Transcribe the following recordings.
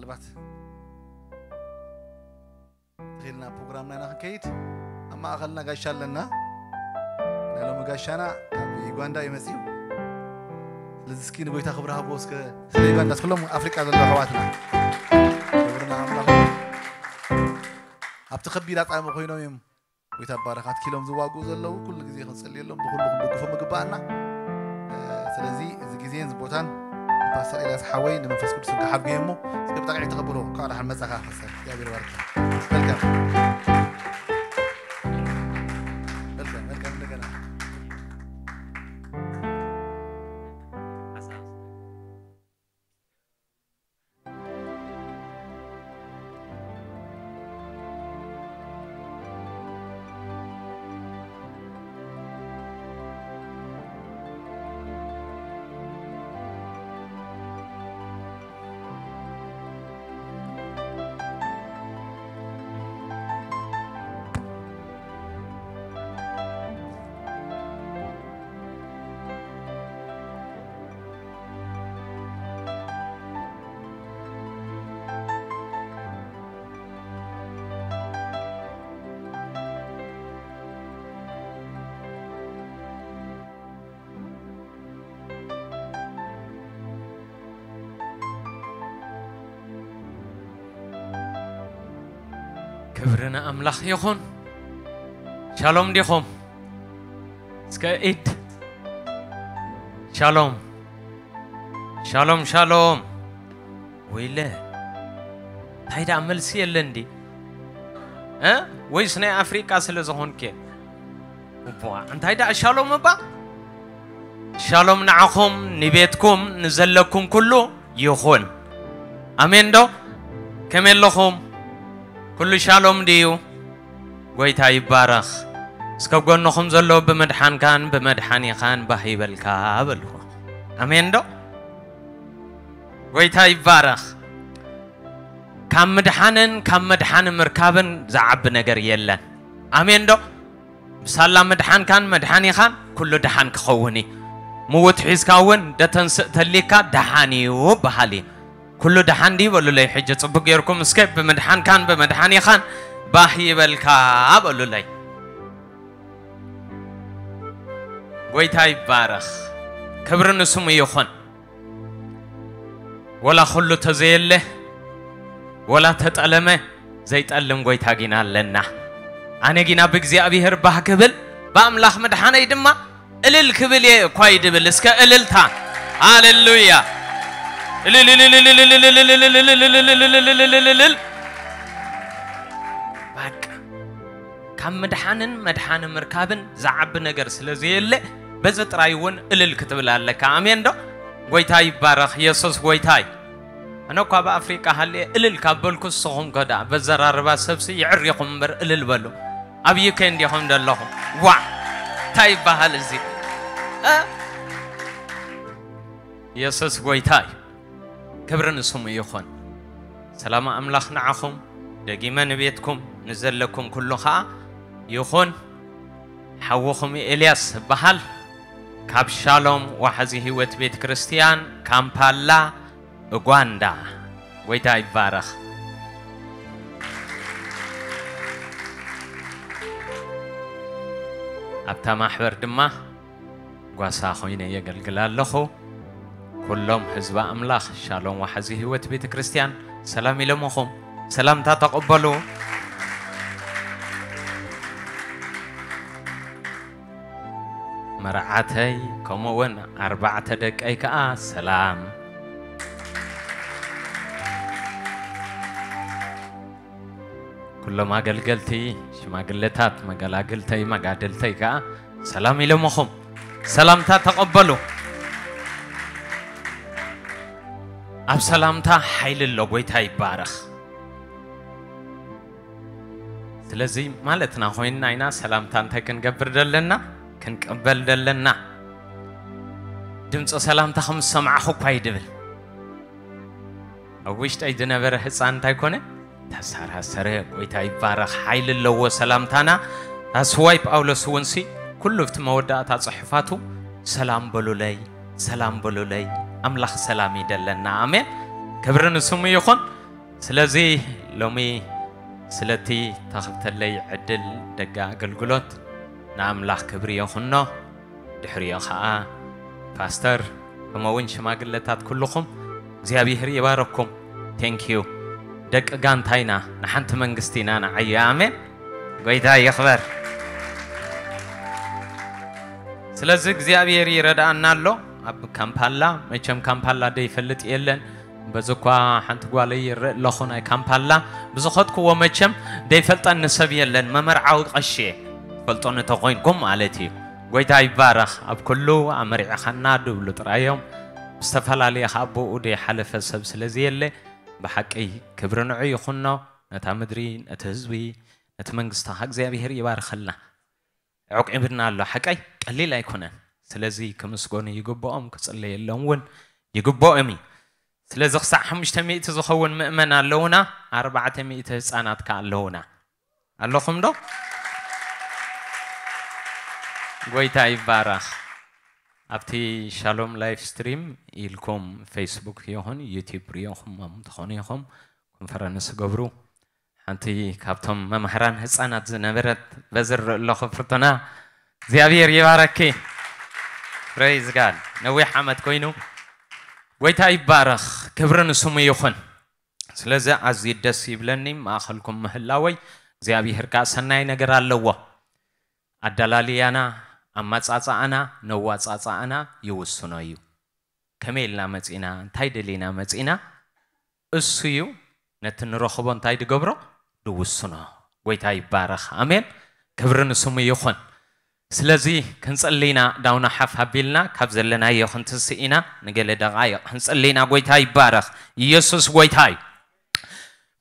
ምናልባት ተኺልና ፕሮግራምና ኢና ክንከይድ። ኣብ ማእኸልና ጋሻ ኣለና። ናይ ሎሚ ጋሻና ካብ ዩጋንዳ እዩ መፅዩ። ስለዚ እስኪ ንጎይታ ክብሪ ሃብዎ እስከ ስለ ዩጋንዳ፣ ኩሎም ኣፍሪቃ ዘለዉ ኣሕዋትና። ክብርና ኣምላኽ። ኣብቲ ከቢድ ኣጻሚ ኮይኖም እዮም ጎይታ ባረኽ ኣትኪሎም ዝዋግኡ ዘለዉ። ኩሉ ግዜ ክንጽልየሎም፣ ብኩሉ ክንድግፎም ይግባኣና። ስለዚ እዚ ግዜን እዚ ቦታን ንፓስተር ኤልያስ ሓወይ ንመንፈስ ቅዱስ ክሓግዮ እሞ እስከ ብጣቕዒ ተቐበሎ። እንኳዕ ደሓን መጻኻ ፓስተር። እግዚኣብሔር ይባርክ። Welcome. Welcome፣ welcome እንደገና። ክብሪ ንኣምላኽ ይኹን። ሻሎም ዲኹም? እስከ ኢድ። ሻሎም፣ ሻሎም፣ ሻሎም። ወይለ፣ እንታይ ደኣ መልሲ የለን ድዩ? እ? ወይስ ናይ ኣፍሪቃ ስለ ዝኾንክ? እቧ፣ እንታይ ደኣ ሻሎም እባ? ሻሎም ንዓኹም፣ ንቤትኩም፣ ንዘለኩም ኩሉ ይኹን። ኣሜን ዶ? ከመይ ኣለኹም? ኩሉ ሻሎም ድዩ? ጎይታ ይባረኽ። እስከ ጎንኹም ዘሎ፣ "ብምድሓንካን ብመድሓኒኻን ባህ ይበልካ" በልዎ። ኣሜን ዶ? ጎይታ ይባረኽ። ካብ ምድሓንን ካብ መድሓኒ ምርካብን ዝዓቢ ነገር የለን። ኣሜን ዶ? ብሳላ ምድሓንካን መድሓኒኻን ኩሉ ደሓን ክኸውን እዩ። ምውት ሒዝካ እውን ደተንስእ ተሊካ ደሓን እዩ በሃል እዩ። ኩሉ ደሓን ድዩ በሉለይ። ሕጂ ጽቡቅ ጌርኩም እስከ፣ "ብምድሓንካን ብመድሓኒኻን ባህ ይበልካ" በሉለይ። ጎይታ ይባረኽ። ክብሪ ንስሙ ይኹን። ወላ ኩሉ ተዘየለ፣ ወላ ተጠለመ፣ ዘይጠልም ጎይታ ጊና ኣለና። ኣነ ጊና ብእግዚኣብሔር ባህ ክብል፣ ብኣምላኽ ምድሓነይ ድማ እልል ክብል እየ እኳ ይድብል። እስከ እልልታ። ሃሌሉያ። እልል። በቃ። ካብ ምድሓንን መድሓኒ ምርካብን ዝዓቢ ነገር ስለ ዘየለ፣ በዚ ጥራይ እውን እልል ክትብል ኣለካ። ኣሜን ዶ? ጎይታ ይባረኽ። የሱስ ጎይታ እዩ። ኣነ እኳ ኣብ ኣፍሪቃ ሃልየ እልል ካብ በልኩ፣ ንስኹም ከ ደኣ በዘራርባ ሰብሲ ይዕሪኹም እምበር እልል በሉ። ኣብ ዩኬ እንዲኹም ዘለኹም። ዋዕ! እንታይ ይበሃል እዚ? እ? የሱስ ጎይታ እዩ። ክብሪ ንስሙ ይኹን። ሰላም ኣምላኽ ንዓኹም፣ ደጊመ ንቤትኩም፣ ንዘለኩም ኩሉ ኸኣ ይኹን። ሓውኹም ኤልያስ እበሃል። ካብ ሻሎም ዋሕዚ ህይወት ቤተ ክርስቲያን ካምፓላ ኡጋንዳ። ጎይታ ይባረኽ። ኣብታ ማሕበር ድማ ጓሳ ኮይነ የገልግል ኣለኹ። ኩሎም ህዝቢ ኣምላኽ ሻሎም ዋሕዚ ህይወት ቤተ ክርስቲያን ሰላም ኢሎምኹም። ሰላምታ ተቐበሉ። መርዓተይ ከምኡ እውን ኣርባዕተ ደቀይ ከኣ ሰላም። ኩሎም ኣገልገልቲ፣ ሽማግለታት፣ መገላግልተይ፣ መጋድልተይ ከኣ ሰላም ኢሎምኹም። ሰላምታ ተቐበሉ። ኣብ ሰላምታ ሓይሊ ኣሎ። ጎይታ ይባረኽ። ስለዚ ማለትና ኮይንና ኢና ሰላምታ እንታይ ክንገብር ደለና? ክንቅበል ደለና። ድምፂ ሰላምታ ከም ዝሰማዕኹ እኳ እዩ ድብል። ኣብ ውሽጠይ ዝነበረ ህፃን እንታይ ኮነ? ተሰራሰረ። ጎይታ ይባረኽ። ሓይሊ ኣለዎ ሰላምታና። ኣስዋይ ጳውሎስ እውን ሲ ኩሉ ኣብቲ መወዳእታ ጽሑፋቱ ሰላም በሉለይ፣ ሰላም በሉለይ፣ ኣምላኽ ሰላም ይደለና። ኣሜን። ክብሪ ንስሙ ይኹን። ስለዚ ሎሚ ስለቲ ተኸፍተለይ ዕድል ደጋ ኣገልግሎት ንኣምላኽ ክብሪ ይኹኖ። ድሕሪኡ ኸዓ ፓስተር፣ ከምኡውን ሽማግለታት ኩልኹም እግዚኣብሔር ይባረኩም። ቴንኪዩ። ደቂ ጋንታ ኢና፣ ንሓንቲ መንግስቲ ኢና ንዓዩ። ኣሜን። ጎይታ ይኽበር። ስለዚ እግዚኣብሔር ይረድኣና ኣሎ። ኣብ ካምፓላ፣ መቸም ካምፓላ ደይፈልጥ የለን። በዚ እኳ ሓንቲ ጓለይ ይረእ ኣለኹ ናይ ካምፓላ። ብዝኸድክዎ መቸም ደይፈልጠኒ ሰብ የለን። መመርዓዊ ቀሺ እየ። ትፈልጦ እንተኾይንኩም ማለት እዩ። ጎይታ ይባረኽ። ኣብ ኩሉ ኣመሪዕኻና ድብሉ ጥራዮም። ዝተፈላለየ ኻኣ ብኡ ደይሓለፈ ሰብ ስለ ዘየለ፣ ብሓቂ ክብሪ ንዑ ይኹኖ። ነታ ምድሪ፣ ነቲ ህዝቢ፣ ነቲ መንግስቲ ኻኣ እግዚኣብሔር ይባርኸልና። ዕቂብና ኣሎ። ሓቀይ ቀሊል ኣይኮነን። ስለዚ ክምስገኑ ይግብኦም፣ ክጽለየሎም እውን ይግብኦም እዩ። ስለዚ ክሳዕ ሓሙሽተ ሚእቲ ዝኸውን ምእመን ኣለውና፣ ኣርባዕተ ሚእቲ ህፃናት ከ ኣለውና። ኣለኹም ዶ? ጎይታ ይባረኽ። ኣብቲ ሻሎም ላይፍ ስትሪም ኢልኩም ፌስቡክ ይኹን ዩቲዩብ ሪኢኹም ትኾኑ ኢኹም፣ ኮንፈረንስ ገብሩ። ሓንቲ ካብቶም መምህራን ህፃናት ዝነበረት በዚ እርኢ ኣለኹ። ፍርቱና፣ እግዚኣብሔር ይባረኪ። ፕሬይዝ ጋድ። ነዊሕ ዓመት ኮይኑ። ጎይታ ይባረኽ። ክብሪ ንስሙ ይኹን። ስለዚ ኣዝዩ ደስ ይብለኒ ማእኸልኩም ምህላወይ። እግዚኣብሔር ከዓ ሰናይ ነገር ኣለዎ። ኣደላልያና፣ ኣመጻጽኣና፣ ነዋጻጽኣና ይውስኖ እዩ። ከመይ ኢልና መጺና፣ እንታይ ደሊና መጺና፣ እሱ እዩ ነቲ ንረኽቦ እንታይ ድገብሮ፣ ድውስኖ። ጎይታ ይባረኽ። ኣሜን። ክብሪ ንስሙ ይኹን። ስለዚ ክንጽሊ ኢና፣ ዳውና ሓፍ ኣቢልና ካብ ዘለናዮ ክንትስእ ኢና። ንገለ ደቓይቕ ክንጽሊ ኢና። ጎይታ ይባረኽ። ኢየሱስ ጎይታ እዩ።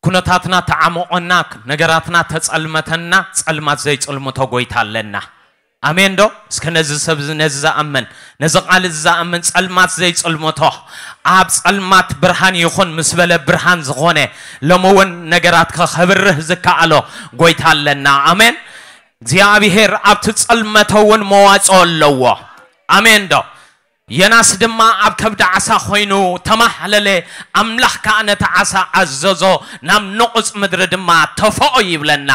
ኩነታትና ተዓሞቐና፣ ነገራትና ተጸልመተና፣ ጸልማት ዘይጽልምቶ ጎይታ ኣለና። ኣሜን ዶ? እስከ ነዚ ሰብ እዚ፣ ነዚ ዝኣምን፣ ነዚ ቃል እዚ ዝኣምን ጸልማት ዘይጽልምቶ፣ ኣብ ጸልማት ብርሃን ይኹን ምስ በለ ብርሃን ዝኾነ፣ ሎሚ እውን ነገራትካ ከብርህ ዝከኣሎ ጎይታ ኣለና። ኣሜን። እግዚኣብሔር ኣብቲ ጸልመተ እውን መዋጽኦ ኣለዎ። ኣሜን ዶ? ዮናስ ድማ ኣብ ከብዲ ዓሳ ኾይኑ ተማህለለ፣ ኣምላኽ ከኣ ነቲ ዓሳ ኣዘዞ፣ ናብ ንቑጽ ምድሪ ድማ ተፈኦ ይብለና።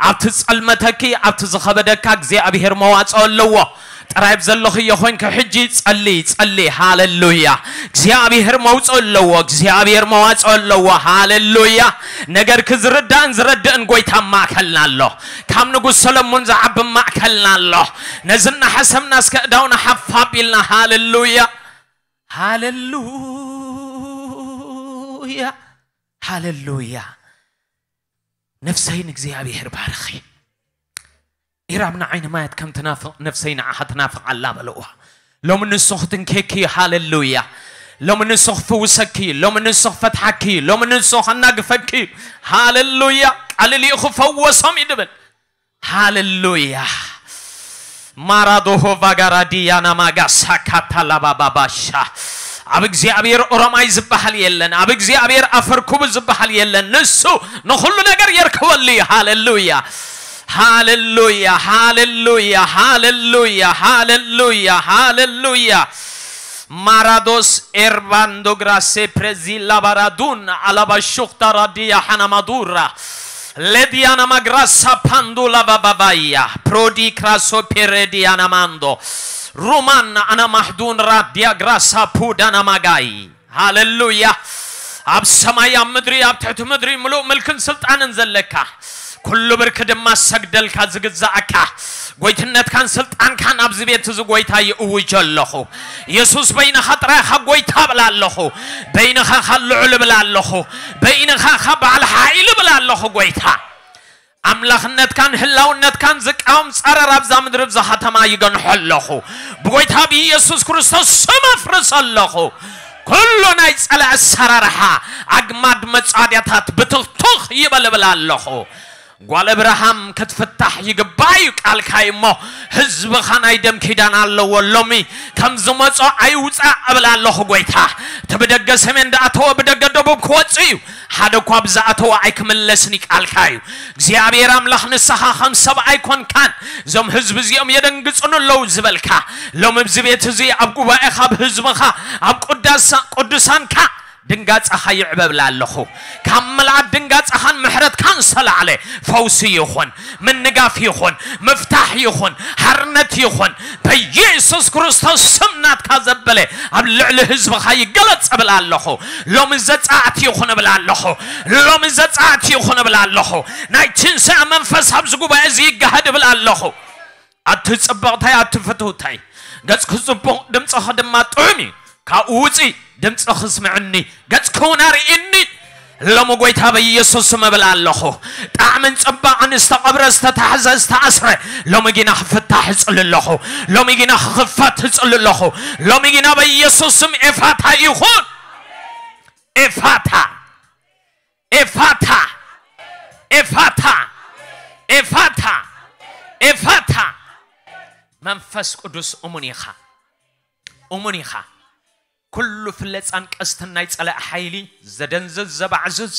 ኣብቲ ጸልመተኪ፣ ኣብቲ ዝኸበደካ እግዚኣብሔር መዋጽኦ ኣለዎ። ጥራይ ኣብ ዘለኽዮ ኾይንኪ ሕጂ ጸሊ፣ ጸሊ። ሃሌሉያ። እግዚኣብሔር መውጽኦ ኣለዎ፣ እግዚኣብሔር መዋጽኦ ኣለዎ። ሃሌሉያ። ነገርኪ ዝርዳእን ዝረድእን ጎይታ ኣብ ማእከልና ኣሎ። ካብ ንጉስ ሰለሞን ዝዓቢ ማእከልና ኣሎ። ነዚ እናሓሰብና እስከ እዳውና ሓፍ ኣቢልና፣ ሃሌሉያ፣ ሃሌሉያ፣ ሃሌሉያ። ነፍሰይ ንእግዚኣብሔር ባርኺ። ኢራብ ንዓይ ንማያት ከም ትናፍቕ፣ ነፍሰይ ንዓኻ ትናፍቕ ኣላ በልዋ። ሎሚ ንሱ ክትንኬኪ እዩ። ሃሌሉያ። ሎሚ ንሱ ክፍውሰኪ እዩ። ሎሚ ንሱ ክፈትሓኪ እዩ። ሎሚ ንሱ ከናግፈኪ እዩ። ሃሌሉያ። ቃል ልኢኹ ፈወሶም እዩ ድብል። ሃሌሉያ። ማራዶሆ ቫጋራ ዲያና ማጋ ሳካታ ላባባባሻ። ኣብ እግዚኣብሔር ኦሮማይ ዝበሃል የለን። ኣብ እግዚኣብሔር ኣፈርኩቡ ዝበሃል የለን። ንሱ ንኹሉ ነገር የርከበሉ እዩ። ሃሌሉያ፣ ሃሌሉያ፣ ሃሌሉያ፣ ሃሌሉያ፣ ሃሌሉያ፣ ሃሌሉያ። ማራዶስ ኤርባንዶ ግራሴ ፕሬዚ ላባራዱን አላባሹክታ ራዲያ ሓናማዱራ ሌዲያና ማግራሳ ፓንዱላ ቫቫቫያ ፕሮዲ ክራሶ ፔሬዲያና ማንዶ ሩማን ኣና ማሕዱን ራዲያ ግራሳ ፑዳና ማጋይ። ሃሌሉያ። ኣብ ሰማይ ኣብ ምድሪ ኣብ ትሕቲ ምድሪ ምሉእ ምልክን ስልጣንን ዘለካ፣ ኩሉ ብርኪ ድማ ዝሰግደልካ ዝግዛእካ፣ ጎይትነትካን ስልጣንካን ኣብዚ ቤት እዚ ጎይታ ይእውጅ ኣለኹ። የሱስ በይንኻ ጥራይኻ ጎይታ እብል ኣለኹ። በይንኻ ኻ ልዑል እብል ኣለኹ። በይንኻ ኻ በዓል ሓይሊ እብል ኣለኹ ጎይታ። ኣምላኽነትካን ህላውነትካን ዝቃወም ጸረር ኣብዛ ምድሪ፣ ኣብዛ ከተማ ይገንሖ ኣለኹ። ብጎይታ ብኢየሱስ ክርስቶስ ስም ኣፍርስ ኣለኹ። ኩሉ ናይ ጸላኢ ኣሰራርሓ፣ ኣግማድ መጻድያታት ብትኽትኽ ይበል እብል ኣለኹ። ጓል እብርሃም ክትፍታሕ ይግባእ እዩ ቃልካ እዩ እሞ፣ ህዝብኻ ናይ ደም ኪዳን ኣለዎ። ሎሚ ከም ዝመጾ ኣይውጻእ እብል ኣለኹ ጎይታ። እቲ ብደገ ሰሜን ዝኣተወ ብደገ ደቡብ ክወጽእ እዩ። ሓደ እኳ ብዝኣተወ ኣይክምለስን እዩ ቃልካ እዩ። እግዚኣብሔር ኣምላኽ ንስኻ ከም ሰብ ኣይኮንካን። እዞም ህዝቢ እዚኦም የደንግጹን ኣለዉ ዝበልካ። ሎም ኣብዚ ቤት እዚ ኣብ ጉባኤኻ፣ ኣብ ህዝብኻ፣ ኣብ ቅዳሳ-፣ ቅዱሳንካ ድንጋጻኻ ይዕበ እብላ ኣለኹ። ካብ ምልኣት ድንጋጻኻን ምሕረትካን ዝተላዕለ ፈውሲ ይኹን፣ ምንጋፍ ይኹን፣ ምፍታሕ ይኹን፣ ሓርነት ይኹን፣ በኢየሱስ ክርስቶስ ስም ናትካ ዘበለ ኣብ ልዕሊ ህዝብኻ ይገለጽ እብላ ኣለኹ። ሎሚ ዘጻእቲ ይኹን እብላ ኣለኹ። ሎሚ ዘጻእቲ ይኹን እብላ ኣለኹ። ናይ ትንሳኤ መንፈስ ኣብዚ ጉባኤ እዚ ይጋሃድ እብላ ኣለኹ። ኣቲ ጽብቕተይ፣ ኣቲ ፍትውተይ፣ ገጽኪ ጽቡቕ፣ ድምጽኺ ድማ ጥዑም እዩ። ካብኡ ውጺ፣ ድምጽኺ ስምዕኒ፣ ገጽኪ እውን ኣርእኒ። ሎሚ ጎይታ በኢየሱስ ስም እብል ኣለኹ። ጣዕምን ጽባቕን ዝተቐብረ፣ ዝተታሕዘ፣ ዝተኣስረ፣ ሎሚ ጊና ክፍታሕ እጽሊ ኣለኹ። ሎሚ ጊና ክኽፈት እጽሊ ኣለኹ። ሎሚ ጊና በኢየሱስ ስም ኤፋታ ይኹን። ኤፋታ፣ ኤፋታ፣ ኤፋታ፣ ኤፋታ፣ ኤፋታ። መንፈስ ቅዱስ እሙን ኢኻ፣ እሙን ኢኻ። ኩሉ ፍለጻን ቀስትን ናይ ጸላኢ ሓይሊ ዘደንዝዝ ዘባዕዝዝ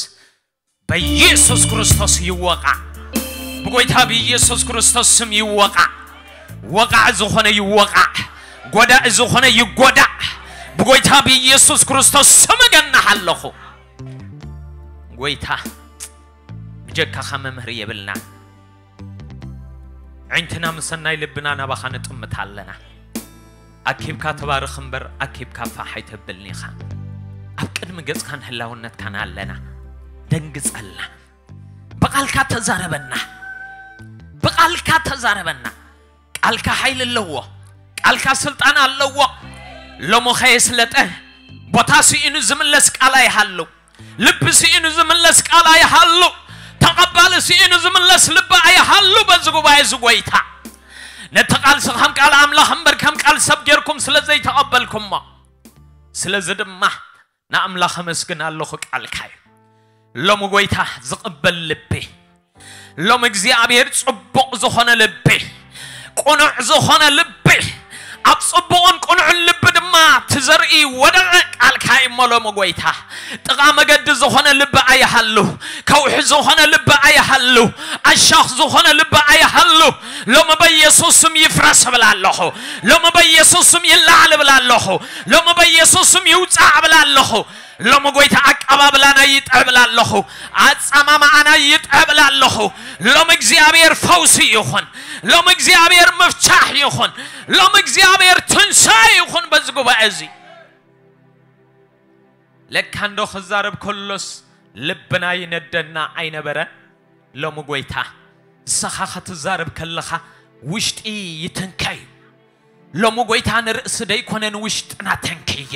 በኢየሱስ ክርስቶስ ይወቓዕ። ብጎይታ ብኢየሱስ ክርስቶስ ስም ይወቓዕ። ወቓዕ ዝኾነ ይወቓዕ። ጎዳኢ ዝኾነ ይጎዳዕ። ብጎይታ ብኢየሱስ ክርስቶስ ስም እገንሕ ኣለኹ። ጎይታ፣ ብጀካኻ መምህር የብልና። ዕንትና ምስ ሰናይ ልብና ናባኻ ንጥምት ኣለና። ኣኪብካ ተባርኽ እምበር፣ ኣኪብካ ፋሕ ኣይተብልን ኢኻ። ኣብ ቅድሚ ገጽካን ህላውነትካን ኣለና። ደንግጸልና። ብቓልካ ተዛረበና። ብቓልካ ተዛረበና። ቃልካ ሓይሊ ኣለዎ። ቃልካ ስልጣን ኣለዎ። ሎሚ ከየስለጠ፣ ቦታ ስኢኑ ዝምለስ ቃል ኣይሃሉ። ልቢ ስኢኑ ዝምለስ ቃል ኣይሃሉ። ተቐባሊ ስኢኑ ዝምለስ ልቢ ኣይሃሉ። በዚ ጉባኤ እዚ ጎይታ፣ ነቲ ቃልሲ ከም ቃል ኣምላኽ እምበር ከም ቃል ሰብ ጌርኩም ስለ ዘይተቐበልኩሞ፣ ስለዚ ድማ ንኣምላኽ ኣመስግን ኣለኹ። ቃልካ እዩ። ሎሚ ጎይታ ዝቕበል ልቢ፣ ሎም እግዚኣብሔር ጽቡቕ ዝኾነ ልቢ፣ ቅኑዕ ዝኾነ ልቢ፣ ኣብ ጽቡቕን ቅኑዕን ልቢ ድማ ትዘርኢ ወደቐ። ቃልካ እሞ ሎም ጎይታ፣ ጥቓ መገዲ ዝኾነ ልቢ ኣይሃሉ፣ ከውሒ ዝኾነ ልቢ ኣይሃሉ፣ ኣሻኽ ዝኾነ ልቢ ኣይሃሉ። ሎም በኢየሱስ ስም ይፍረስ እብል ኣለኹ። ሎም በኢየሱስ ስም ይለዓል እብል ኣለኹ። ሎም በኢየሱስ ስም ይውጻዕ እብል ኣለኹ። ሎም ጎይታ ኣቀባብላና ይጥዕብል ኣለኹ። ኣጸማማዓና ይጥዕብል ኣለኹ። ሎም እግዚኣብሔር ፈውሲ ይኹን። ሎም እግዚኣብሔር ምፍቻሕ ይኹን። ሎም እግዚኣብሔር ትንሳኤ ይኹን በዚ ጉባኤ እዚ። ለካ እንዶ ክዛረብ ከሎስ ልብና ይነደና ኣይነበረ። ሎም ጎይታ፣ ንስኻ ክትዛረብ ከለኻ ውሽጢ ይትንከይ። ሎም ጎይታ፣ ንርእሲ ደይኮነ ንውሽጥና ተንክዮ።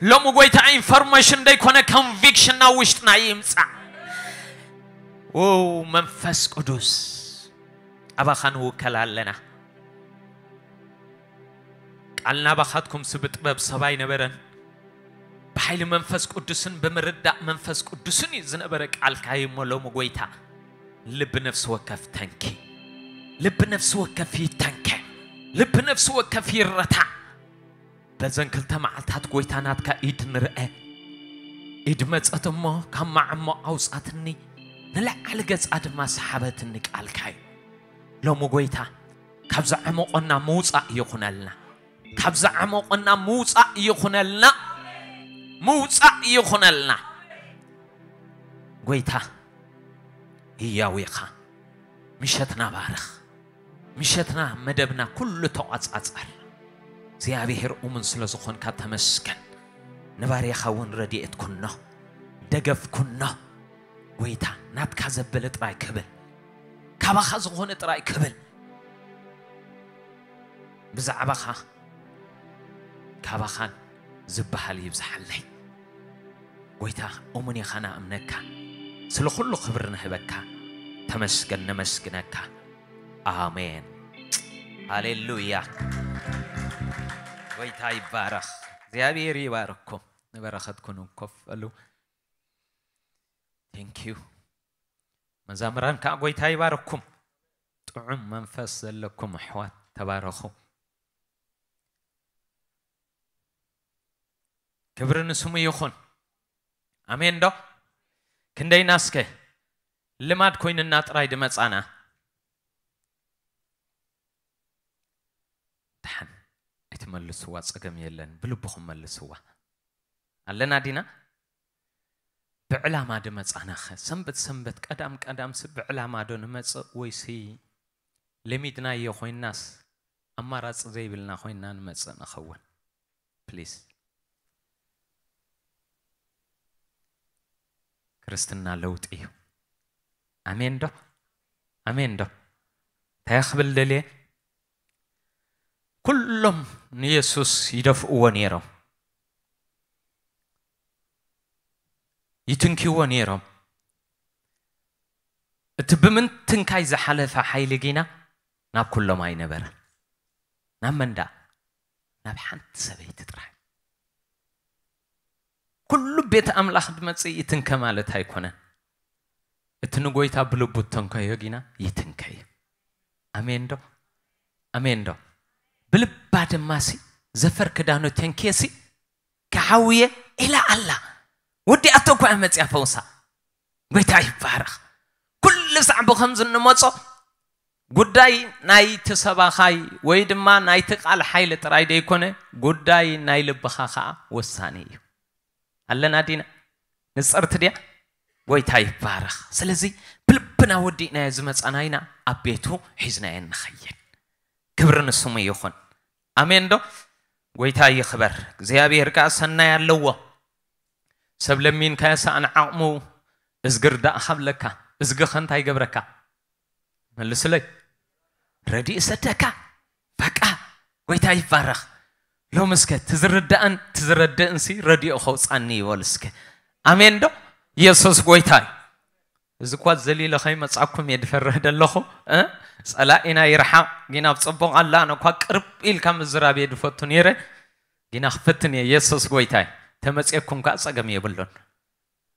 ሎም ጎይታ፣ ኢንፎርሜሽን ደይኮነ ኮንቪክሽን ናብ ውሽጥና ይምጻእ። ው መንፈስ ቅዱስ፣ ኣባኻ ንውከል ኣለና። ቃል ናባኻትኩም ብጥበብ ሰብ ኣይነበረን፣ ብሓይሊ መንፈስ ቅዱስን ብምርዳእ መንፈስ ቅዱስን እዩ ዝነበረ ቃልካ እዩ እሞ ሎም ጎይታ፣ ልቢ ነፍሲ ወከፍ ተንኪ፣ ልቢ ነፍሲ ወከፍ ይተንከ፣ ልቢ ነፍሲ ወከፍ ይረታዕ። በዘን ክልተ መዓልታት ጎይታ ናትካ ኢድ ንርአ። ኢድ መጸት እሞ ካብ መዓሞ ኣውጻትኒ፣ ንላዕሊ ገጻ ድማ ሰሓበትኒ ቃልካ እዩ። ሎም ጎይታ ካብዛ ዕመቆና ምውጻእ ይኹነልና። ካብዛ ዕመቆና ምውጻእ ይኹነልና። ምውጻእ ይኹነልና። ጎይታ ህያው ኢኻ። ምሸትና ባርኽ። ምሸትና መደብና ኩሉ ተቋጻጸር። እግዚኣብሔር እሙን ስለ ዝኾንካ ተመስገን። ንባርያኻ እውን ረድኤት ኩኖ፣ ደገፍ ኩኖ። ጎይታ ናትካ ዘበለ ጥራይ ክብል፣ ካባኻ ዝኾነ ጥራይ ክብል። ብዛዕባኻ ካባኻን ዝበሃል ይብዝሓለይ። ጎይታ እሙን ኢኻ፣ ንኣምነካ። ስለ ኩሉ ክብሪ ንህበካ። ተመስገን፣ ነመስግነካ። ኣሜን። ሃሌሉያ። ጎይታ ይባረኽ። እግዚኣብሔር ይባርኩም። ንበረኸት ኩኑ። ኮፍ በሉ። ቴንክ ዩ። መዛምራን ከዓ ጎይታ ይባርኩም። ጥዑም መንፈስ ዘለኩም ኣሕዋት ተባረኹ። ክብሪ ንስሙ ይኹን። ኣሜን ዶ? ክንደይና እስከ ልማድ ኮይንና ጥራይ ድመጻና። ደሓን ኣይትመልስዋ፣ ጸገም የለን፣ ብልብኹም መልስዋ። ኣለና ዲና? ብዕላማ ዶ መጻናኸ? ሰንበት ሰንበት ቀዳም ቀዳምሲ ብዕላማ ዶ ንመጽእ ወይሲ ለሚድናዮ ኮይናስ ኣማራጺ ዘይብልና ኮይና ንመጽእ ንኸውን? ፕሊስ። ክርስትና ለውጢ እዩ። ኣሜን ዶ? ኣሜን ዶ? እንታይ ክብል ደልየ? ኩሎም ንየሱስ ይደፍእዎ ነይሮም፣ ይትንክይዎ ነይሮም። እቲ ብምንትንካይ ዝሓለፈ ሓይሊ ጊና ናብ ኩሎም ኣይነበረን። ናብ መን ደኣ? ናብ ሓንቲ ሰበይቲ ጥራይ። ኩሉ ቤት ኣምላኽ ዝመጽእ ይትንከ ማለት ኣይኮነን። እቲ ንጎይታ ብልቡ እተንከዮ ጊና ይትንከ እዩ። ኣሜን ዶ? ኣሜን ዶ? ብልባ ድማሲ ዘፈር ክዳኑ ተንክየሲ ክሓውየ ኢላ ኣላ። ወዲኣቶ እኮ እያ መጽያ ፈውሳ። ጎይታ ይባረኽ። ኩሉ ሳዕ ብኸምዚ እንመጾ ጉዳይ ናይቲ ሰባኻይ ወይ ድማ ናይቲ ቃል ሓይሊ ጥራይ ደይኮነ፣ ጉዳይ ናይ ልብኻ ኸዓ ወሳኒ እዩ። ኣለና ዲና? ንጽርቲ ድያ? ጎይታ ይባረኽ። ስለዚ ብልብና ወዲእናዮ ዝመጻና ኢና ኣብ ቤቱ ሒዝናዮ ንኸይድ። ክብሪ ንስሙ ይኹን። ኣሜን ዶ? ጎይታ ይኽበር። እግዚኣብሔር ከኣ ሰናይ ኣለዎ። ሰብ ለሚንካዮ ሰኣን ዓቕሙ እዝጊ ርዳእ ሃብለካ። እዝጊ ኸ እንታይ ይገብረካ? መልስለይ። ረድኢ ሰደካ። በቃ። ጎይታ ይባረኽ። ሎም እስከ ትዝርዳእን ትዝረድእንሲ ረድኦ ከውፃኒ ይበሉ እስከ። ኣሜን ዶ? ኢየሱስ ጎይታ እዩ። እዚ እኳ ዘሊለ ከይመጻኩም እየ ድፈርህ ደለኹ። እ? ጸላኢና ይርሓቕ። ጊና ኣብ ጽቡቕ ኣላ፣ ኣነ እኳ ቅርብ ኢልካ ምዝራብ እየ ድፈቱ ነይረ። ጊና ክፍትን እየ። ኢየሱስ ጎይታ እዩ። ተመጽየኩም ከኣ ጸገም የብሉን።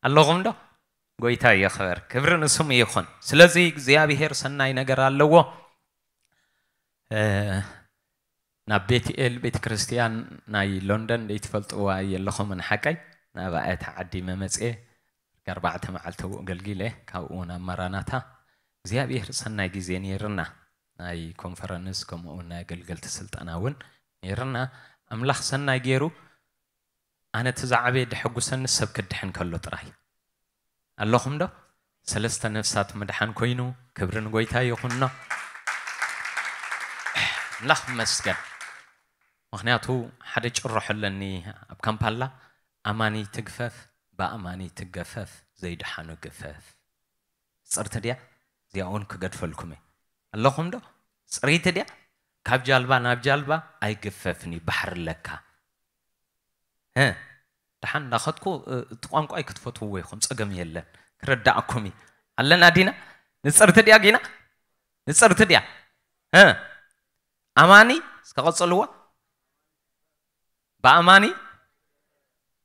ኣለኹም ዶ? ጎይታ ይኽበር። ክብሪ ንስሙ ይኹን። ስለዚ እግዚኣብሔር ሰናይ ነገር ኣለዎ። እ፣ ናብ ቤትኤል ቤተ ክርስቲያን ናይ ሎንደን ዘይትፈልጥዋ የለኹምን ሓቀይ? ናብኣ እታ ዓዲ መመጽኤ ኣርባዕተ መዓልቲ ኣብኡ ኣገልጊለ፣ ካብኡ ናብ ማራናታ። እግዚኣብሔር ሰናይ ግዜ ነይርና። ናይ ኮንፈረንስ ከምኡ እውን ናይ ኣገልገልቲ ስልጠና እውን ነይርና። ኣምላኽ ሰናይ ገይሩ ኣነ እቲ ዝዓበየ ደሐጉሰኒ ሰብ ክድሕን ከሎ ጥራይ። ኣለኹም ዶ? ሰለስተ ነፍሳት ምድሓን ኮይኑ፣ ክብሪ ንጎይታ ይኹኖ። ኣምላኽ ይመስገን። ምኽንያቱ ሓደ ጭርሖ ኣለኒ ኣብ ካምፓላ፣ ኣማኒ ትግፈፍ፣ ብኣማኒ ትገፈፍ፣ ዘይድሓኑ ግፈፍ። ጽርቲ ድያ? እዚኣ እውን ክገድፈልኩም እየ። ኣለኹም ዶ? ጽሪቲ ድያ? ካብ ጃልባ ናብ ጃልባ ኣይግፈፍን እዩ፣ ባሕሪ ኣለካ። እ፣ ደሓን እንዳኸድኩ፣ እ፣ እቲ ቋንቋይ ክትፈትውዎ ኢኹም፣ ጸገም የለን። ክረዳእኩም እዩ። ኣለና ዲና? ንጽርቲ ድያ ጊና? ንጽርቲ ድያ? እ፣ ኣማኒ፣ እስከ ቀጽልዋ። ብኣማኒ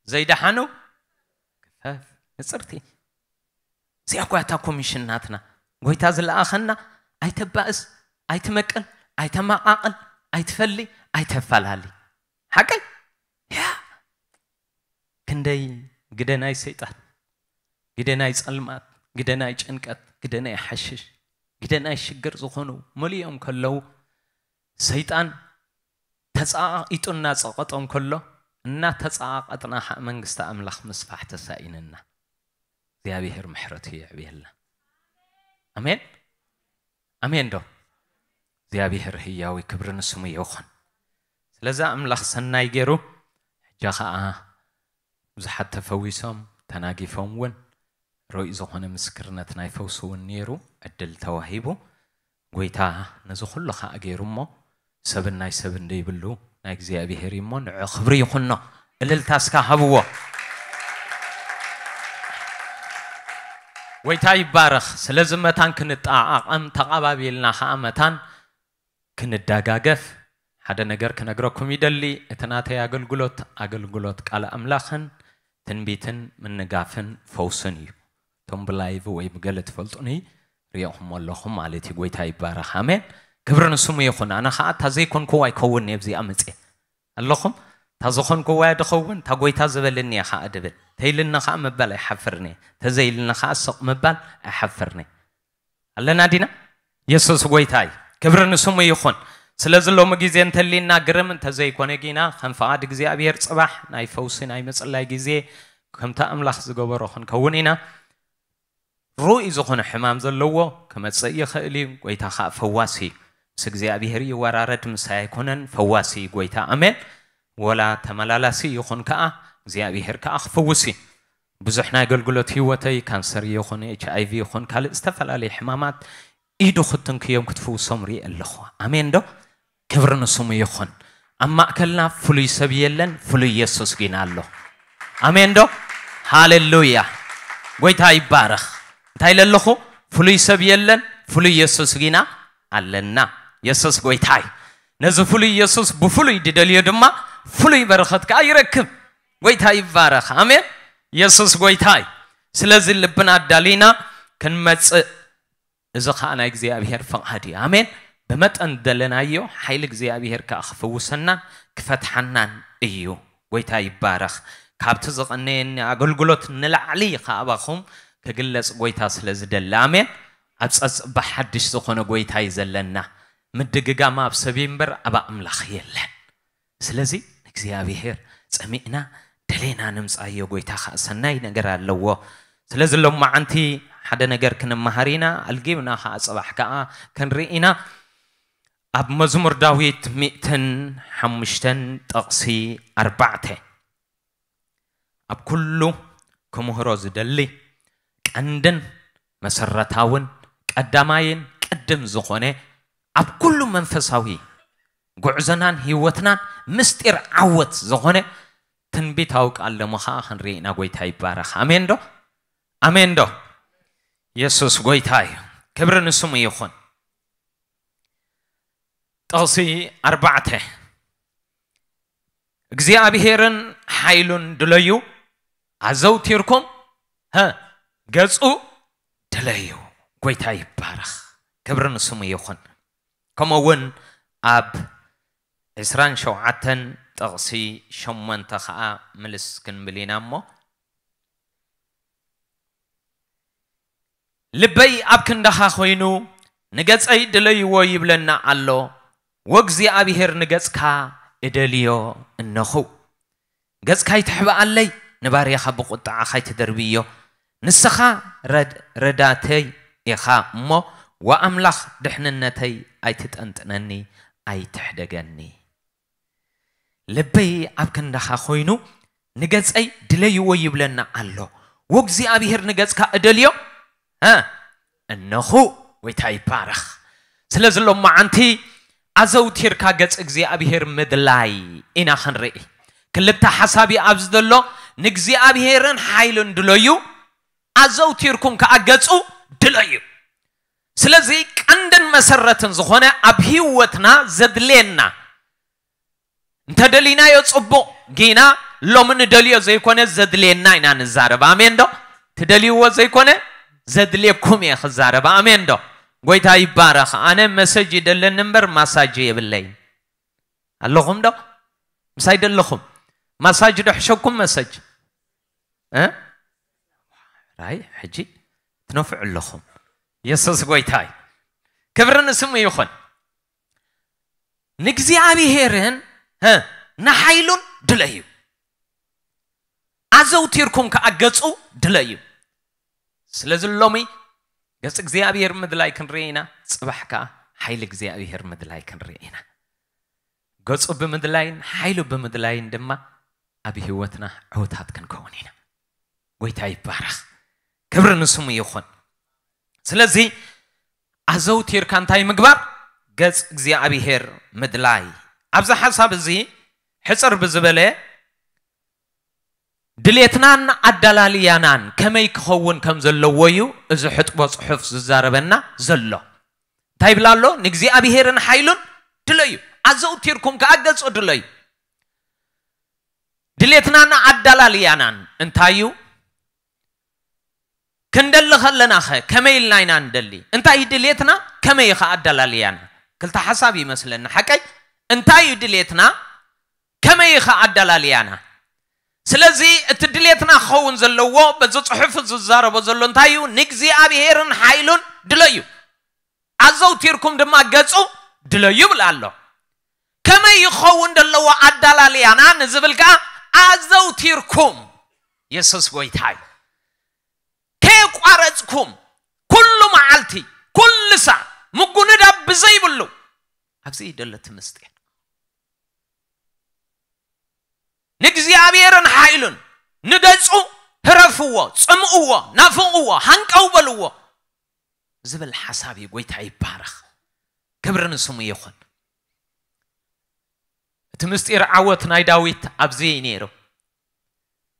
ዘይደሓኑ ግፈፍ። ንጽርቲ። እዚኣ እኳ እታ ኮሚሽን ናትና። ጎይታ ዝለኣኸና፣ ኣይተባእስ፣ ኣይትመቅል፣ ኣይተማቃቅል፣ ኣይትፈሊ፣ ኣይተፈላሊ። ሓቀይ? ያ። ክንደይ ግደ ናይ ሰይጣን፣ ግደ ናይ ጸልማት፣ ግደ ናይ ጭንቀት፣ ግደ ናይ ሓሽሽ፣ ግደ ናይ ሽግር ዝኾኑ መሊኦም ከለዉ፣ ሰይጣን ተጻቂጡ እናጸቐጦም ከሎ፣ እናተጻቃቐጥና ኸዓ መንግስቲ ኣምላኽ ምስፋሕ ተሳኢንና። እግዚኣብሔር ምሕረቱ የዕብየልና። ኣሜን። ኣሜን ዶ? እግዚኣብሔር ህያዊ፣ ክብሪ ንስሙ ይኹን። ስለዚ ኣምላኽ ሰናይ ገይሩ፣ ሕጂ ኸዓ ብዙሓት ተፈዊሶም፣ ተናጊፎም እውን፣ ርኡይ ዝኾነ ምስክርነት ናይ ፈውሲ እውን ነይሩ፣ ዕድል ተዋሂቡ። ጎይታ ነዚ ኩሉ ኸዓ ገይሩ እሞ፣ ሰብን ናይ ሰብን ደይብሉ ናይ እግዚኣብሔር እዩ እሞ፣ ንዑ ክብሪ ይኹኖ። እልልታ እስካ ሃብዎ። ጎይታ ይባረኽ። ስለዚ መታን ክንጠዓዓቐም፣ ተቓባቢልና ኸዓ መታን ክንደጋገፍ ሓደ ነገር ክነግረኩም ይደሊ። እቲ ናተይ ኣገልግሎት፣ ኣገልግሎት ቃል ኣምላኽን ትንቢትን ምንጋፍን ፈውስን እዩ። እቶም ብላይቭ ወይ ብገለ ትፈልጡኒ ሪኦኹም ኣለኹም ማለት እዩ። ጎይታ ይባረኽ። ኣሜን። ክብሪ ንስሙ ይኹን። ኣነ ኸዓ እታ ዘይኮንክዎ ኣይከውን እየ ኣብዚኣ መፅየ። ኣለኹም? እታ ዝኾንክዎ እያ ድኸውን፣ እታ ጎይታ ዝበልኒ እየ ኸዓ ድብል። ተይልኒ ኸዓ ምባል ኣይሓፍርን እየ። ተዘይልኒ ኸዓ ስቕ ምባል ኣይሓፍርን እየ። ኣለና ዲና? የሱስ ጎይታ እዩ። ክብሪ ንስሙ ይኹን። ስለዚ ሎሚ ግዜ እንተሊና ግርም እንተዘይኮነ ጊና፣ ከም ፍቓድ እግዚኣብሔር ጽባሕ ናይ ፈውሲ ናይ ምጽላይ ግዜ ከምቲ ኣምላኽ ዝገበሮ ክንከውን ኢና። ርኡይ ዝኾነ ሕማም ዘለዎ ክመጽእ ይኽእል እዩ። ጎይታ ኸኣ ፈዋሲ እዩ። ምስ እግዚኣብሔር ይወራረድ፣ ምሳይ ኣይኮነን፣ ፈዋሲ እዩ ጎይታ። ኣሜን። ወላ ተመላላሲ ይኹን ከኣ እግዚኣብሔር ከኣ ክፍውስ እዩ። ብዙሕ ናይ ኣገልግሎት ህይወተይ ካንሰር ይኹን ኤች ኣይ ቪ ይኹን ካልእ ዝተፈላለዩ ሕማማት ኢዱ ክትንክዮም ክትፍውሶም ርኢ ኣለኹ። ኣሜን ዶ? ክብሪ ንስሙ ይኹን። ኣብ ማእከልና ፍሉይ ሰብ የለን፣ ፍሉይ የሱስ ጊና ኣሎ። ኣሜን ዶ? ሃሌሉያ። ጎይታ ይባረኽ። እንታይ ኢለ ኣለኹ? ፍሉይ ሰብ የለን፣ ፍሉይ የሱስ ጊና ኣለና። የሱስ ጎይታ እዩ። ነዚ ፍሉይ የሱስ ብፍሉይ ድደልዮ ድማ ፍሉይ በረኸት ከኣ ይረክብ። ጎይታ ይባረኽ። ኣሜን። የሱስ ጎይታ እዩ። ስለዚ ልብና ኣዳሊና ክንመጽእ እዚ ኸኣ ናይ እግዚኣብሔር ፍቓድ እዩ። ኣሜን። ብመጠን ደለናዮ ሓይሊ እግዚኣብሔር ከኣ ክፍውሰናን ክፈትሓናን እዩ። ጎይታ ይባረኽ። ካብቲ ዝቐነየኒ ኣገልግሎት ንላዕሊ ከኣባኹም ክግለጽ ጎይታ ስለ ዝደሊ። ኣሜን። ኣብ ጸጽባ ሓድሽ ዝኾነ ጎይታ እዩ ዘለና። ምድግጋም ኣብ ሰብ እምበር ኣብ ኣምላኽ የለን። ስለዚ ንእግዚኣብሔር ጸሚእና ደሌና ንምጻዮ ጎይታ ኸኣ ሰናይ ነገር ኣለዎ። ስለዚ ሎማዓንቲ ሓደ ነገር ክንመሃር ኢና። ኣልጊብና ኸኣ ጽባሕ ከኣ ክንርኢ ኢና። ኣብ መዝሙር ዳዊት ሚእትን ሓሙሽተን ጥቕሲ ኣርባዕተ፣ ኣብ ኩሉ ክምህሮ ዝደሊ ቀንድን መሰረታውን ቀዳማይን ቅድም ዝኾነ ኣብ ኩሉ መንፈሳዊ ጉዕዞናን ህይወትናን ምስጢር ዓወት ዝኾነ ትንቢታዊ ቃል ደሞ ኸዓ ክንርኢ ኢና። ጎይታ ይባረኽ። ኣሜን ዶ? ኣሜን ዶ? የሱስ ጎይታ እዩ። ክብሪ ንስሙ ይኹን። ጥቕሲ ኣርባዕተ፣ እግዚኣብሔርን ሓይሉን ድለዩ፣ ኣዘውቲርኩም፣ ሀ፣ ገጹ ድለዩ። ጎይታ ይባረኽ። ክብሪ ንስሙ ይኹን። ከምኡ እውን ኣብ ዕስራን ሸውዓተን ጥቕሲ ሸሞንተ ኸዓ ምልስ ክንብል ኢና እሞ፣ ልበይ ኣብ ክንዳኻ ኮይኑ፣ ንገጸይ ድለይዎ ይብለና ኣሎ። ወእግዚኣብሔር ንገጽካ እደልዮ እነኹ። ገጽካ ኣይትሕብኣለይ፣ ንባርያኻ ብቁጥዓኻ ኣይትደርብዮ። ንስኻ ረድ-፣ ረዳተይ ኢኻ እሞ፣ ወኣምላኽ ድሕንነተይ ኣይትጠንጥነኒ፣ ኣይትሕደገኒ። ልበይ ኣብ ክንዳኻ ኮይኑ፣ ንገጸይ ድለይዎ ይብለና ኣሎ። ወእግዚኣብሔር ንገጽካ እደልዮ፣ እ፣ እነኹ። ጎይታ ይባረኽ። ስለዚ ሎማዓንቲ ኣዘውቲርካ ገጽ እግዚኣብሔር ምድላይ ኢና ክንርኢ። ክልተ ሓሳብ እዩ ኣብዚ ዘሎ። ንእግዚኣብሔርን ሓይልን ድለዩ፣ ኣዘውቲርኩም ከኣ ገጹ ድለዩ። ስለዚ ቀንድን መሰረትን ዝኾነ ኣብ ህይወትና ዘድልየና እንተደሊናዮ ጽቡቕ፣ ጊና ሎሚ ንደልዮ ዘይኮነ ዘድልየና ኢና ንዛረብ። ኣሜን ዶ? ትደልይዎ ዘይኮነ ዘድልየኩም እየ ክዛረብ። ኣሜን ዶ? ጎይታ ይባረኽ። ኣነ መሰጅ ይደለኒ እምበር ማሳጅ የብለይን። ኣለኹም ዶ? ምሳይ ደለኹም? ማሳጅ ዶ ሕሸኩም መሰጅ? እ? ራይ ሕጂ ትነፍዑ ኣለኹም። የሱስ ጎይታ እዩ። ክብሪ ንስሙ ይኹን። ንእግዚኣብሔርን፣ ሀ፣ ንሓይሉን ድለዩ። ኣዘውቲርኩም ከኣ ገጹ ድለዩ። ስለዚ ሎሚ ገጽ እግዚኣብሔር ምድላይ ክንርኢ ኢና። ጽባሕ ከኣ ሓይሊ እግዚኣብሔር ምድላይ ክንርኢ ኢና። ገጹ ብምድላይን ሓይሉ ብምድላይን ድማ ኣብ ህይወትና ዕውታት ክንከውን ኢና። ጎይታ ይባረኽ። ክብሪ ንስሙ ይኹን። ስለዚ ኣዘውቲርካ እንታይ ምግባር? ገጽ እግዚኣብሔር ምድላይ። ኣብዚ ሓሳብ እዚ ሕጽር ብዝበለ ድሌትናን ኣዳላልያናን ከመይ ክኸውን ከም ዘለዎ እዩ እዚ ሕጥቦ ጽሑፍ ዝዛረበና ዘሎ። እንታይ ይብል ኣሎ? ንእግዚኣብሔርን ሓይሉን ድለዩ፣ ኣዘውቲርኩም ከኣ ገጹ ድለዩ። ድሌትናን ኣዳላልያናን እንታይ እዩ? ክንደሊ ከለናኸ ከመይ ኢልና ኢና ንደሊ? እንታይ እዩ ድሌትና? ከመይ እዩ ኸዓ ኣዳላልያና? ክልተ ሓሳብ ይመስለኒ፣ ሓቀይ? እንታይ እዩ ድሌትና? ከመይ እዩ ኸዓ ኣዳላልያና? ስለዚ እቲ ድሌትና ክኸውን ዘለዎ፣ በዚ ጽሑፍ ዝዛረቦ ዘሎ እንታይ እዩ? ንእግዚኣብሔርን ሓይሉን ድለዩ፣ ኣዘውቲርኩም ድማ ገጹ ድለዩ ይብል ኣሎ። ከመይ ይኸውን ዘለዎ ኣዳላልያና ንዝብል ከኣ ኣዘውቲርኩም የሱስ ጎይታ እዩ። ከየቋረጽኩም ኩሉ መዓልቲ፣ ኩሉ ሳዕ፣ ምጉንዳብ ብዘይብሉ፣ ኣብዚ እዩ ዘሎ እቲ ምስጢር። ንእግዚኣብሔርን ሓይሉን፣ ንገጹ ህረፍዎ፣ ጽምእዎ፣ ናፍቕዎ፣ ሃንቀው በልዎ ዝብል ሓሳብ እዩ። ጎይታ ይባረኽ። ክብሪ ንስሙ ይኹን። እቲ ምስጢር ዓወት ናይ ዳዊት ኣብዚ እዩ ነይሩ።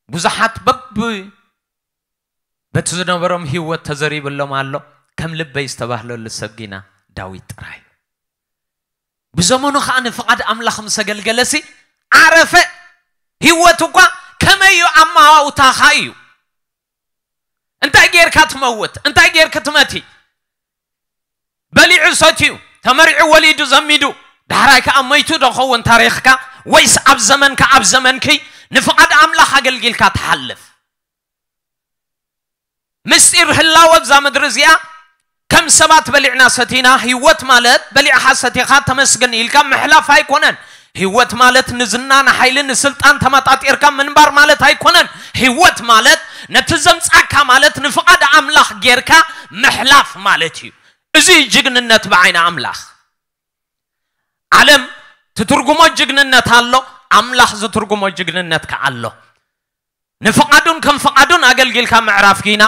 ብዙሓት በብ በቲ ዝነበሮም ህይወት ተዘሪብሎም ኣሎ። ከም ልበይ ዝተባህለሉ ሰብ ግና ዳዊት ጥራይ እዩ። ብዘመኑ ኸዓ ንፍቓድ ኣምላኽ ምስ ኣገልገለሲ ዓረፈ። ህይወት እኳ ከመይ እዩ ኣማዋውታኻ እዩ። እንታይ ጌርካ ትመውት? እንታይ ጌርክ ትመቲ? በሊዑ ሰትዩ፣ ተመሪዑ ወሊዱ ዘሚዱ፣ ዳሕራይ ከኣ መይቱ ዶ ኸውን ታሪኽካ? ወይስ ኣብ ዘመንካ ኣብ ዘመንኪ ንፍቓድ ኣምላኽ ኣገልጊልካ ትሓልፍ? ምስጢር ህላወ ኣብዛ ምድሪ እዚኣ ከም ሰባት በሊዕና ሰቲና፣ ህይወት ማለት በሊዕኻ ሰቲኻ ተመስገን ኢልካ ምሕላፍ ኣይኮነን። ህይወት ማለት ንዝና፣ ንሓይሊ፣ ንስልጣን ተመጣጢርካ ምንባር ማለት ኣይኮነን። ህይወት ማለት ነቲ ዘምጻካ ማለት ንፍቓድ ኣምላኽ ጌርካ ምሕላፍ ማለት እዩ። እዚ ጅግንነት ብዓይኒ ኣምላኽ። ዓለም ትትርጉሞ ጅግንነት ኣሎ፣ ኣምላኽ ዝትርጉሞ ጅግንነት ከኣ ኣሎ። ንፍቓዱን ከም ፍቓዱን ኣገልጊልካ ምዕራፍ ጊና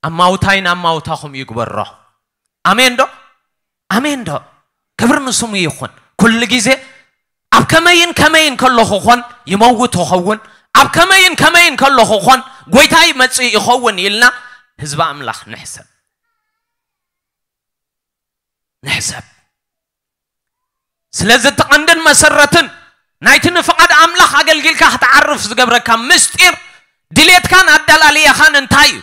ኣማውታይን ኣማውታኹም ይግበሮ። ኣሜን ዶ? ኣሜን ዶ? ክብሪ ንስሙ ይኹን። ኩሉ ግዜ ኣብ ከመይን ከመይን ከለኹ ኾን ይመውት ይኸውን፣ ኣብ ከመይን ከመይን ከለኹ ኾን ጎይታ ይመጽእ ይኸውን ኢልና ህዝቢ ኣምላኽ ንሕሰብ። ንሕሰብ። ስለዚ እቲ ቀንድን መሰረትን ናይቲ ንፍቓድ ኣምላኽ ኣገልጊልካ ክትዓርፍ ዝገብረካ ምስጢር ድሌትካን ኣደላልያኻን እንታይ እዩ?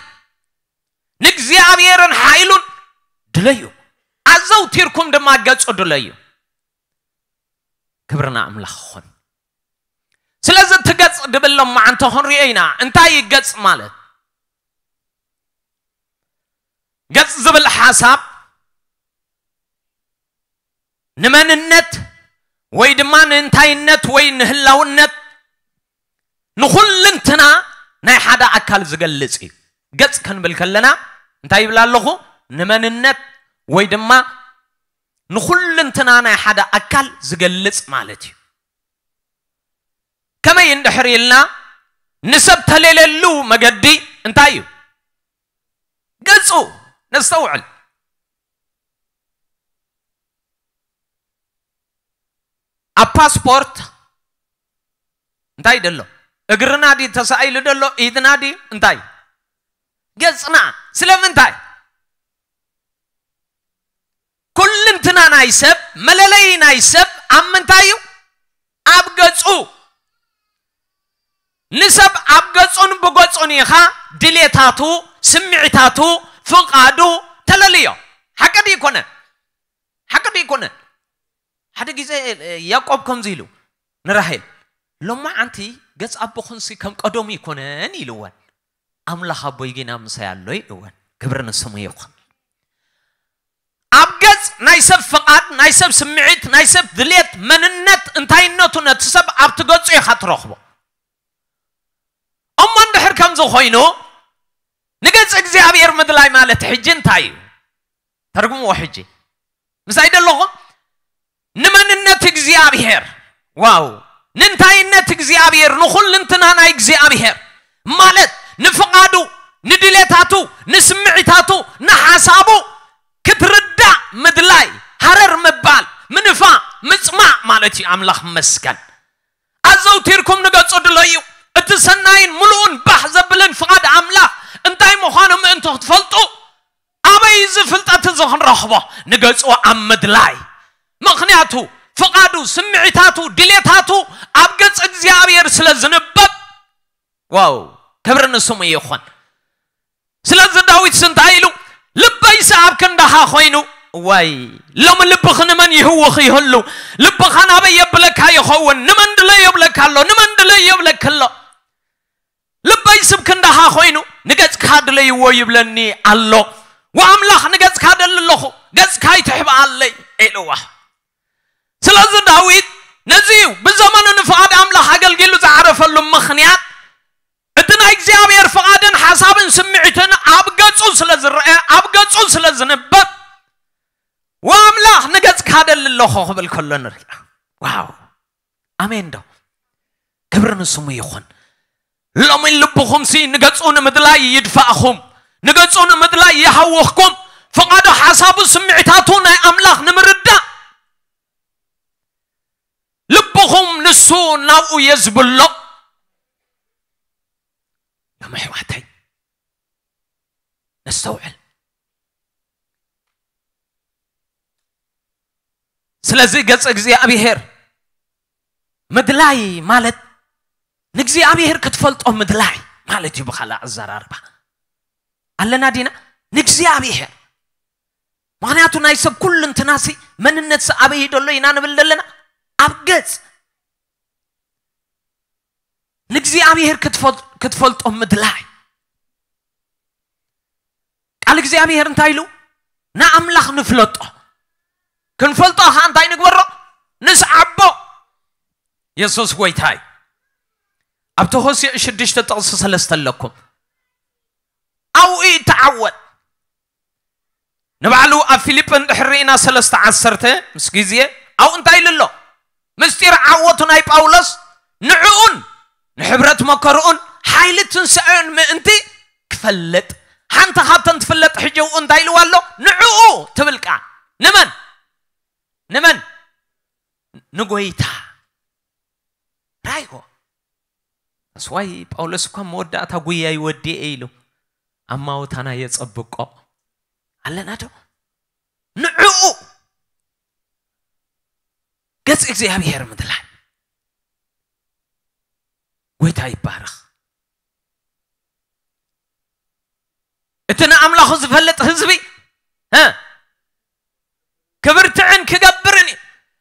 ንእግዚኣብሔርን ሓይሉን ድለዩ፣ ኣዘውቲርኩም ድማ ገጹ ድለዩ። ክብርና ኣምላኽ ይኹን። ስለዚ እቲ ገጽ ድብል ሎማዓንቲ ክንሪኦ ኢና። እንታይ እዩ ገጽ ማለት? ገጽ ዝብል ሓሳብ ንመንነት ወይ ድማ ንእንታይነት ወይ ንህላውነት ንኹልንትና ናይ ሓደ ኣካል ዝገልጽ እዩ። ገጽ ክንብል ከለና እንታይ ይብል ኣለኹ? ንመንነት ወይ ድማ ንኹልንትና ናይ ሓደ ኣካል ዝገልጽ ማለት እዩ። ከመይ እንድሕር ኢልና ንሰብ ተሌለሉ መገዲ እንታይ እዩ? ገጹ። ነስተውዕል። ኣብ ፓስፖርት እንታይ ደሎ? እግርና ድዩ ተሳኢሉ ደሎ? ኢድና ድዩ? እንታይ? ገጽና። ስለምንታይ? ኩልንትና ናይ ሰብ፣ መለለዪ ናይ ሰብ ኣብ ምንታይ እዩ? ኣብ ገጹ። ንሰብ ኣብ ገጹን ብገጹን ኢኻ ድሌታቱ፣ ስምዒታቱ፣ ፍቓዱ ተለልዮ። ሓቂ ድዩ ይኮነን? ሓቂ ድዩ ይኮነን? ሓደ ግዜ ያዕቆብ ከምዚ ኢሉ ንራሄል፣ "ሎማዓንቲ ገጽ ኣቦኽንሲ ከም ቀደሙ ይኮነን" ኢልወን። "ኣምላኽ ኣቦይ ጌና ምሳይ ኣሎ" ኢልወን። ክብሪ ንስሙ ይኹን። ኣብ ገጽ ናይ ሰብ ፍቓድ፣ ናይ ሰብ ስምዒት፣ ናይ ሰብ ድሌት፣ መንነት፣ እንታይነቱ ነቲ ሰብ ኣብቲ ገጹ ኢኻ ትረኽቦ። እሞ እንድሕር ከምዚ ኮይኑ ንገጽ እግዚኣብሔር ምድላይ ማለት ሕጂ እንታይ እዩ? ተርጉምዎ ሕጂ። ምሳይ ደለኹም? ንመንነት እግዚኣብሔር፣ ዋው፣ ንእንታይነት እግዚኣብሔር፣ ንኹልንትና ናይ እግዚኣብሔር ማለት ንፍቓዱ፣ ንድሌታቱ፣ ንስምዒታቱ፣ ንሓሳቡ ክትርዳእ ምድላይ፣ ሃረር ምባል፣ ምንፋ፣ ምጽማእ ማለት እዩ። ኣምላኽ መስገን። ኣዘውቲርኩም ንገጹ ድለዩ። እቲ ሰናይን ምሉእን ባህ ዘብልን ፍቓድ ኣምላኽ እንታይ ምዃኑ ምእንቲ ክትፈልጡ፣ ኣበይ እዚ ፍልጠት እዚ ክንረኽቦ? ንገጹ ኣብ ምድላይ። ምኽንያቱ ፍቓዱ፣ ስምዒታቱ፣ ድሌታቱ ኣብ ገጽ እግዚኣብሔር ስለ ዝንበብ። ዋው፣ ክብሪ ንስሙ ይኹን። ስለዚ ዳዊትስ እንታይ ኢሉ? "ልበይስ ኣብ ክንዳኻ ኮይኑ"። ዋይ፣ ሎሚ ልብኺ ንመን ይህውኽ ይህሉ? ልብኻ ናበይ የብለካ ይኸውን? ንመን ድለዮ ይብለካ ኣሎ? ንመን ድለዮ ይብለኪ ኣሎ? ልበይስ ኣብ ክንዳኻ ኮይኑ፣ ንገጽካ ድለይዎ ይብለኒ ኣሎ። ወኣምላኽ ንገጽካ ደሊ ኣለኹ፣ ገጽካ ኣይትሕብኣለይ ኢልዋ። ስለዚ ዳዊት ነዚ እዩ ብዘመኑ ንፍቓድ ኣምላኽ ኣገልጊሉ ዝዓረፈሉ ምኽንያት፣ እቲ እግዚኣብሔር ፍቓድን ሓሳብን ስምዒትን ኣብ ገጹ ስለ ዝረአ፣ ኣብ ገጹ ስለ ዝንበብ፣ "ወኣምላኽ ንገጽካ ደሊ ኣለኹ" ክብል ከሎ ንሪኣ። ዋው! ኣሜን ዶ? ክብሪ ንስሙ ይኹን። ሎሚ ልብኹምሲ ንገጹ ንምድላይ ይድፋእኹም፣ ንገጹ ንምድላይ ይሃውኽኩም። ፍቓዱ፣ ሓሳቡ፣ ስምዒታቱ ናይ ኣምላኽ ንምርዳእ ልብኹም ንሱ ናብኡ የዝብሎ። ሎሚ ኣሕዋተይ ነስተውዕል። ስለዚ ገጽ እግዚኣብሔር ምድላይ ማለት ንእግዚኣብሔር ክትፈልጦ ምድላይ ማለት እዩ። ብኻልእ ኣዘራርባ ኣለና ዲና ንእግዚኣብሔር? ምኽንያቱ ናይ ሰብ ኩሉ እንትናሲ መንነት ኣበይ ደሎ ኢና ንብል ዘለና? ኣብ ገጽ ንእግዚኣብሔር ክትፈል-፣ ክትፈልጦ ምድላይ። ቃል እግዚኣብሔር እንታይ ኢሉ? ንኣምላኽ ንፍለጦ። ክንፈልጦ ኸዓ እንታይ ንግበሮ? ንስዓቦ። የሱስ ጐይታ እዩ። ኣብቲ ሆሴዕ ሽዱሽተ ጥቕሲ ሰለስተ ኣለኩም። ኣብኡ እዩ እተዓወት። ንባዕሉ ኣብ ፊልጲ እንድሕር ርኢና ሰለስተ ዓሰርተ ምስ ግዜ ኣብኡ እንታይ ኢሉ ኣሎ? ምስጢር ዓወቱ ናይ ጳውሎስ ንዕኡን ንሕብረት መከርኡን ሓይሊ ትንሳኤኡን ምእንቲ ክፈልጥ። ሓንቲ ካብተን ትፍለጥ ሕጂ ኣብኡ እንታይ ኢልዋ ኣሎ? ንዕኡ ትብል ቃል። ንመን? ንመን? ንጎይታ። ራይዎ። ኣስዋይ ጳውሎስ እኳ መወዳእታ ጉያይ ወዲኤ ኢሉ ኣማውታና የጸብቆ። ኣለና ዶ? ንዕኡ ገጽ እግዚኣብሔር ምድላይ። ጎይታ ይባረኽ። እቲ ንኣምላኹ ዝፈልጥ ህዝቢ፣ እ፣ ክብርትዕን ክገብርን እዩ።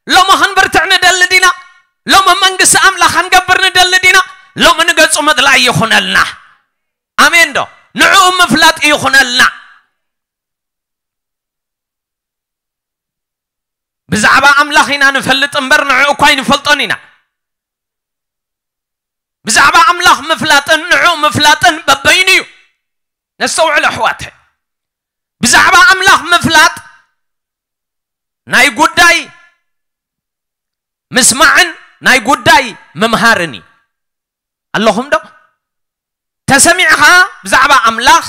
ሎሚ ክንብርትዕ ንደሊ ዲና? ሎሚ መንግስቲ ኣምላኽ ክንገብር ንደሊ ዲና? ሎሚ ንገጹ ምድላይ ይኹነልና። ኣሜን ዶ? ንዕኡ ምፍላጥ ይኹነልና። ብዛዕባ ኣምላኽ ኢና ንፈልጥ እምበር ንዕኡ እኳ ኣይንፈልጦን ኢና። ብዛዕባ ኣምላኽ ምፍላጥን ንዕኡ ምፍላጥን በበይኑ እዩ። ነስተውዕል ኣሕዋተይ። ብዛዕባ ኣምላኽ ምፍላጥ ናይ ጉዳይ ምስማዕን ናይ ጉዳይ ምምሃርን እዩ። ኣለኹም ዶ? ተሰሚዕኻ ብዛዕባ ኣምላኽ፣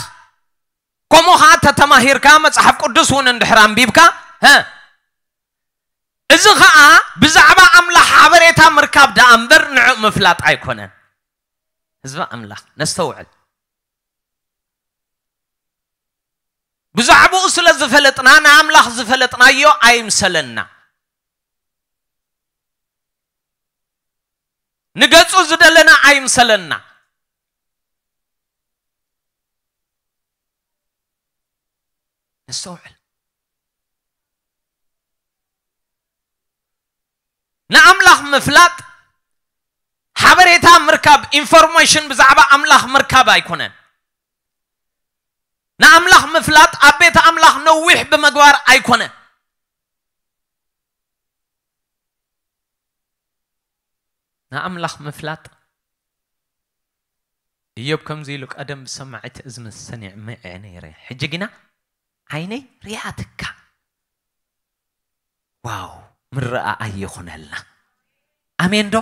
ከምኡ ኸዓ ተተማሂርካ መጽሓፍ ቅዱስ እውን እንድሕር ኣንቢብካ፣ ሀ፣ እዚ ኸዓ ብዛዕባ ኣምላኽ ሓበሬታ ምርካብ ደኣ እምበር ንዕኡ ምፍላጥ ኣይኮነን። ህዝቢ ኣምላኽ ነስተውዕል። ብዛዕባኡ ስለ ዝፈለጥና ንኣምላኽ ዝፈለጥናዮ ኣይምሰለና። ንገጹ ዝደለና ኣይምሰለና። ነስተውዕል። ንኣምላኽ ምፍላጥ ሓበሬታ ምርካብ፣ ኢንፎርሜሽን ብዛዕባ ኣምላኽ ምርካብ ኣይኮነን። ንኣምላኽ ምፍላጥ ኣብ ቤት ኣምላኽ ነዊሕ ብምግባር ኣይኮነን። ንኣምላኽ ምፍላጥ። እዮብ ከምዚ ኢሉ፣ "ቀደም ብሰማዒት እዝኒ ሰሚዐ ነይረ፣ ሕጂ ግና ዓይነይ ሪኣትካ።" ዋው፣ ምርኣኣይ ይኹነልና። ኣሜን ዶ?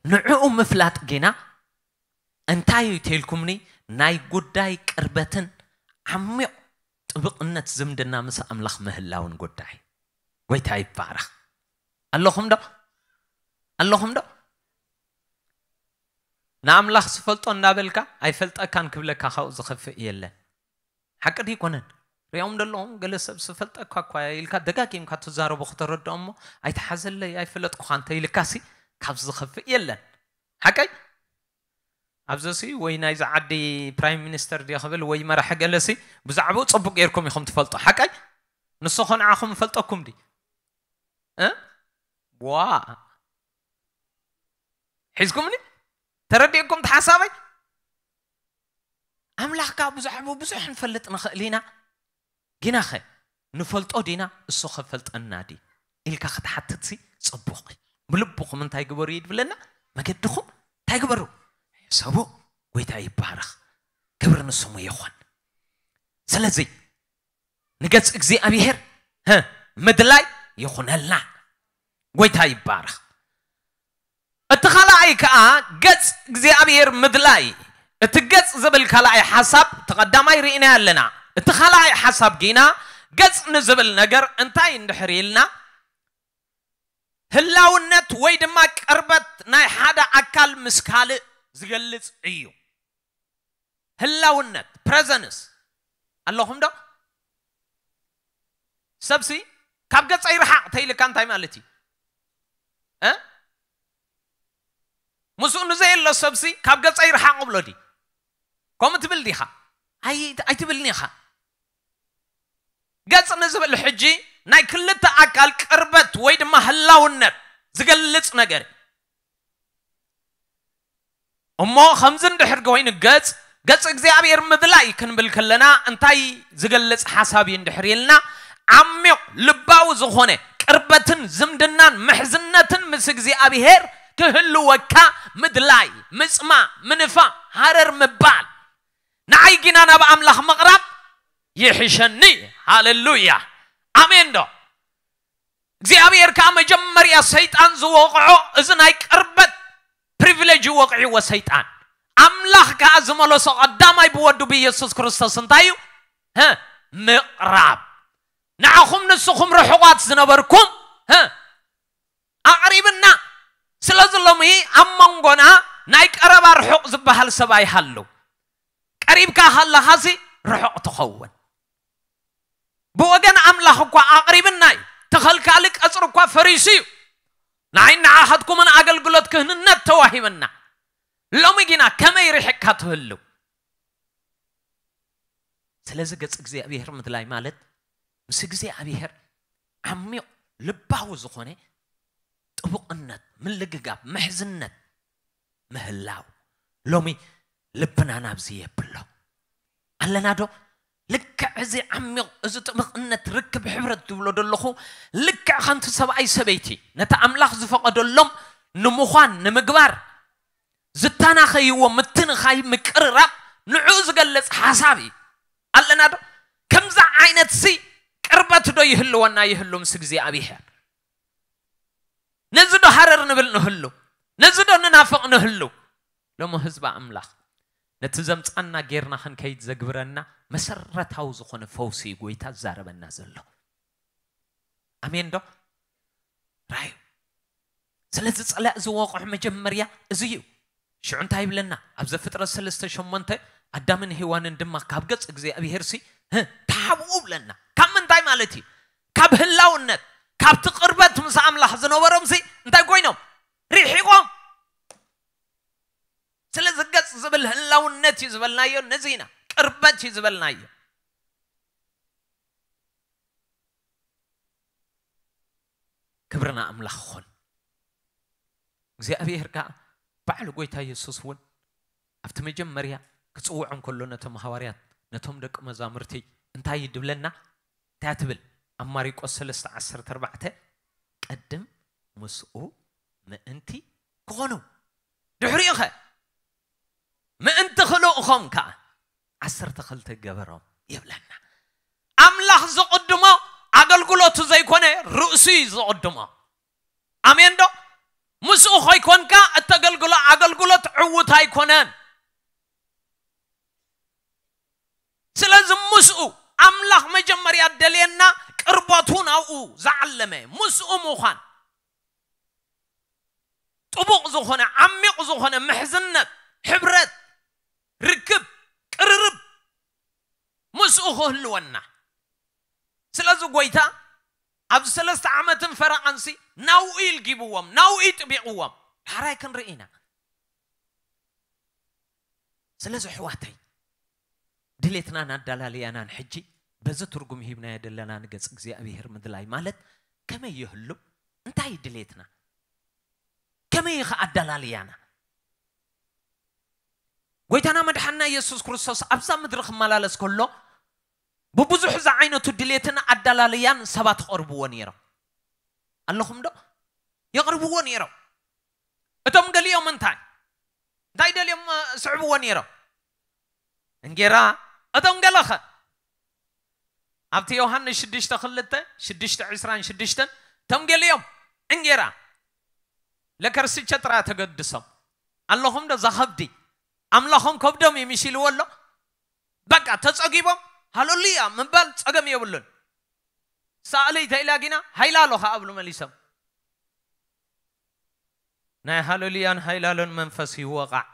ንዕኡ ምፍላጥ ግና እንታይ እዩ ተልኩምኒ? ናይ ጉዳይ ቅርበትን ዓሚቕ ጥብቕነት ዝምድና ምስ ኣምላኽ ምህላውን ጉዳይ። ጎይታ ይባረኽ። ኣለኹም ዶ? ኣለኹም ዶ? ንኣምላኽ ዝፈልጦ እንዳበልካ ኣይፈልጠካን ክብለካ ካብኡ ዝኸፍእ የለን። ሓቂ ድዩ ይኮነን? ሪኦም ደለኹም ገለ ሰብ ዝፈልጠካ እኳ ኢልካ ደጋጊምካ ትዛረቦ ክተረድኦ እሞ ኣይተሓዘለይ ኣይፈለጥኩኻ እንተ ኢልካሲ ካብ ዝኸፍእ የለን። ሓቀይ? ኣብዘሲ ወይ ናይዚ ዓዲ ፕራይም ሚኒስተር ድየ ክብል ወይ መራሒ ገለሲ ብዛዕባኡ ጽቡቅ ጌርኩም ኢኹም ትፈልጡ። ሓቀይ? ንሱ ኸ ንዓኹም ይፈልጠኩም ድዩ? እ? ዋ። ሒዝኩምኒ? ተረዲእኩም እቲ ሓሳበይ? ኣምላኽ ከኣ ብዛዕባኡ ብዙሕ ንፈልጥ ንኽእል ኢና። ግናኸ ንፈልጦ ዲና? እሱ ኸፈልጠና ድዩ ኢልካ ክትሓትትሲ ጽቡቕ እዩ። ብልብኹም እንታይ ግበሩ እዩ ድብለና? መገድኹም እንታይ ግበሩ? ሕሰቡ። ጎይታ ይባረኽ። ክብሪ ንስሙ ይኹን። ስለዚ ንገጽ እግዚኣብሔር፣ ህ፣ ምድላይ ይኹነልና። ጎይታ ይባረኽ። እቲ ካልኣይ ከኣ ገጽ እግዚኣብሔር ምድላይ። እቲ ገጽ ዝብል ካልኣይ ሓሳብ፣ እቲ ቀዳማይ ርኢና ኣለና። እቲ ካልኣይ ሓሳብ ጊና ገጽ ንዝብል ነገር እንታይ እንድሕር ኢልና፣ ህላውነት ወይ ድማ ቅርበት ናይ ሓደ ኣካል ምስ ካልእ ዝገልጽ እዩ። ህላውነት፣ ፕረዘንስ። ኣለኹም ዶ? ሰብሲ ካብ ገጸይ ርሓቕ ተይልካ እንታይ ማለት እዩ? እ? ምስኡ ንዘየሎ ሰብሲ ካብ ገጸይ ርሓቕ እብሎ ድዩ? ከምኡ ትብል ዲኻ? ኣይ-፣ ኣይትብልን ኢኻ። ገጽ ንዝብል ሕጂ ናይ ክልተ ኣካል ቅርበት ወይ ድማ ህላውነት ዝገልጽ ነገር እዩ። እሞ ከምዚ እንድሕር ኮይኑ ገጽ፣ ገጽ እግዚኣብሔር ምድላይ ክንብል ከለና እንታይ ዝገልጽ ሓሳብ እዩ እንድሕር ኢልና፣ ዓሚቕ ልባዊ ዝኾነ ቅርበትን ዝምድናን ምሕዝነትን ምስ እግዚኣብሔር ክህልወካ ምድላይ፣ ምጽማእ፣ ምንፋ፣ ሃረር ምባል። ንዓይ ጊና ናብ ኣምላኽ ምቕራብ ይሕሸኒ። ሃሌሉያ። ኣሜን ዶ? እግዚኣብሔር ከኣ መጀመርያ ሰይጣን ዝወቕዖ እዚ ናይ ቅርበት ፕሪቪሌጅ ወቕዕዎ ሰይጣን። ኣምላኽ ከኣ ዝመለሶ ቀዳማይ ብወዱ ብኢየሱስ ክርስቶስ እንታይ እዩ? ህ፣ ምቕራብ። ንዓኹም ንስኹም ርሑቓት ዝነበርኩም፣ ህ፣ ኣቕሪብና። ስለዚ ሎሚ ኣብ መንጎና ናይ ቀረባ ርሑቕ ዝበሃል ሰብ ኣይሃሉ። ቀሪብካ ከለኻሲ ርሑቕ ትኸውን። ብወገን ኣምላኽ እኳ ኣቕሪብና እዩ። ተኸልካሊ ቀጽሪ እኳ ፈሪሱ እዩ። ንዓይ ንዓኻትኩምን ኣገልግሎት ክህንነት ተዋሂበና። ሎሚ ግና ከመይ ርሒቕካ ትህሉ? ስለዚ ገጽ እግዚኣብሔር ምድላይ ማለት ምስ እግዚኣብሔር ዓሚቕ ልባዊ ዝኾነ ጥቡቕነት፣ ምልግጋብ፣ ምሕዝነት ምህላው። ሎሚ ልብና ናብዚ የብሎ ኣለና ዶ? ልክዕ እዚ ዓሚቕ፣ እዚ ጥብቕነት፣ ርክብ፣ ሕብረት ዝብሎ ዘለኹ፣ ልክዕ ከምቲ ሰብኣይ ሰበይቲ ነቲ ኣምላኽ ዝፈቐደሎም ንምዃን፣ ንምግባር ዝተናኸይዎ ምትንኻይ፣ ምቅርራብ፣ ንዑ ዝገልጽ ሓሳብ እዩ። ኣለና ዶ? ከምዛ ዓይነት ሲ ቅርበት ዶ ይህልወና ይህሉ ምስ እግዚኣብሔር? ነዚ ዶ ሃረር ንብል ንህሉ? ነዚ ዶ ንናፍቕ ንህሉ? ሎሚ ህዝቢ ኣምላኽ ነቲ ዘምጻና ጌርና ክንከይድ ዘግብረና መሰረታዊ ዝኾነ ፈውሲ እዩ ጎይታ ዝዛረበና ዘሎ። ኣሜን ዶ? ራዩ። ስለዚ ጸላኢ ዝወቕዖ መጀመርያ እዚ እዩ። ሽዑ እንታይ ይብለና? ኣብ ዘፍጥረት ሰለስተ ሸሞንተ ኣዳምን ሄዋንን ድማ ካብ ገጽ እግዚኣብሔር ሲ፣ ህ፣ ተሓብኡ ብለና። ካብ ምንታይ ማለት እዩ? ካብ ህላውነት፣ ካብቲ ቅርበት ምስ ኣምላኽ ዝነበሮም ሲ እንታይ ኮይኖም? ርሒቖም። ስለዚ ገጽ ዝብል ህላውነት እዩ ዝበልናዮ፣ ነዚ ኢና። ቅርበት እዩ ዝበልናዮ። ክብሪ ንኣምላኽ ይኹን። እግዚኣብሔር ከኣ ባዕሉ ጎይታ የሱስ እውን ኣብቲ መጀመርያ ክጽውዖም ከሎ ነቶም ሃዋርያት፣ ነቶም ደቂ መዛሙርቲ እንታይ እዩ ድብለና? እንታይ ትብል? ኣብ ማርቆስ ሰለስተ ዓሰርተ ኣርባዕተ፣ "ቅድም ምስኡ ምእንቲ ክኾኑ፣ ድሕሪኡ ኸ ምእንቲ ክልእኾም ከኣ ዓሰርተ ክልተ ገበሮም" ይብለና። ኣምላኽ ዝቕድሞ ኣገልግሎቱ ዘይኮነ ርእሱ እዩ ዝቕድሞ። ኣሜን ዶ? ምስኡ ኸይኮንካ እተገልግሎ ኣገልግሎት ዕዉት ኣይኮነን። ስለዚ ምስኡ ኣምላኽ መጀመርያ ደልየና፣ ቅርበቱ ናብኡ ዝዓለመ ምስኡ ምዃን፣ ጥቡቕ ዝኾነ፣ ዓሚቕ ዝኾነ ምሕዝነት፣ ሕብረት፣ ርክብ፣ ቅርርብ ምስኡ ክህልወና። ስለዚ ጎይታ ኣብዚ ሰለስተ ዓመትን ፈረቓንሲ ናብኡ ኢልጊብዎም፣ ናብኡ ይጥቢቕዎም። ዳሕራይ ክንርኢ ኢና። ስለዚ ኣሕዋተይ፣ ድሌትናን ኣዳላልያናን ሕጂ በዚ ትርጉም ሂብናዮ ዘለና ንገጽ እግዚኣብሔር ምድላይ ማለት ከመይ ይህሉ? እንታይ እዩ ድሌትና? ከመይ እዩ ኸ ኣዳላልያና? ጎይታና መድሓንና የሱስ ክርስቶስ ኣብዛ ምድሪ ክመላለስ ከሎ ብብዙሕ ዝዓይነቱ ድሌትን ኣዳላልያን ሰባት ይቐርብዎ ነይሮም። ኣለኹም ዶ? የቕርብዎ ነይሮም። እቶም ገሊኦም እንታይ? እንታይ ደልዮም ስዕብዎ ነይሮም? እንጌራ። እቶም ገለኸ ኣብቲ ዮሃንስ ሽዱሽተ ክልተ፣ ሽዱሽተ ዕስራን ሽዱሽተን፣ እቶም ገሊኦም እንጌራ ለከርስቸ ጥራ ተገድሶም ኣለኹም ዶ? ዛኸብዲ ኣምላኾም ከብዶም እዩ ምሽ ኢልዎ ኣሎ። በቃ ተጸጊቦም ሃለሉያ ምባል ጸገም የብሉን። ሳእለይ ተኢላ ጊና ሃይላሎ ከኣ ብሉ መሊሶም። ናይ ሃለሉያን ሃይላሎን መንፈስ ይወቓዕ።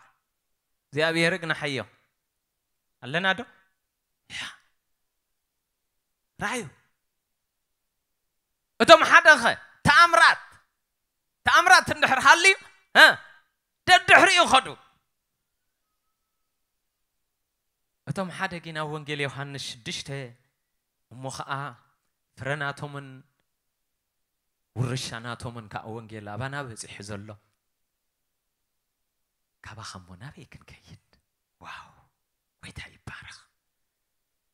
እግዚኣብሔር ግን ሓዮ ኣለና ዶ? ያ። ራእዩ እቶም ሓደኸ ተኣምራት ተኣምራት እንድሕር ሃልዩ እ ደድሕሪኡ ኸዱ። እቶም ሓደ ጊና ወንጌል ዮሃንስ ሽዱሽተ እሞ ኸዓ ፍረናቶምን ውርሻ ናቶምን ከዓ ወንጌል ኣባና በፂሑ ዘሎ ካባኻ እሞ ናበይ ክንከይድ? ዋው ጎይታ ይባረኽ።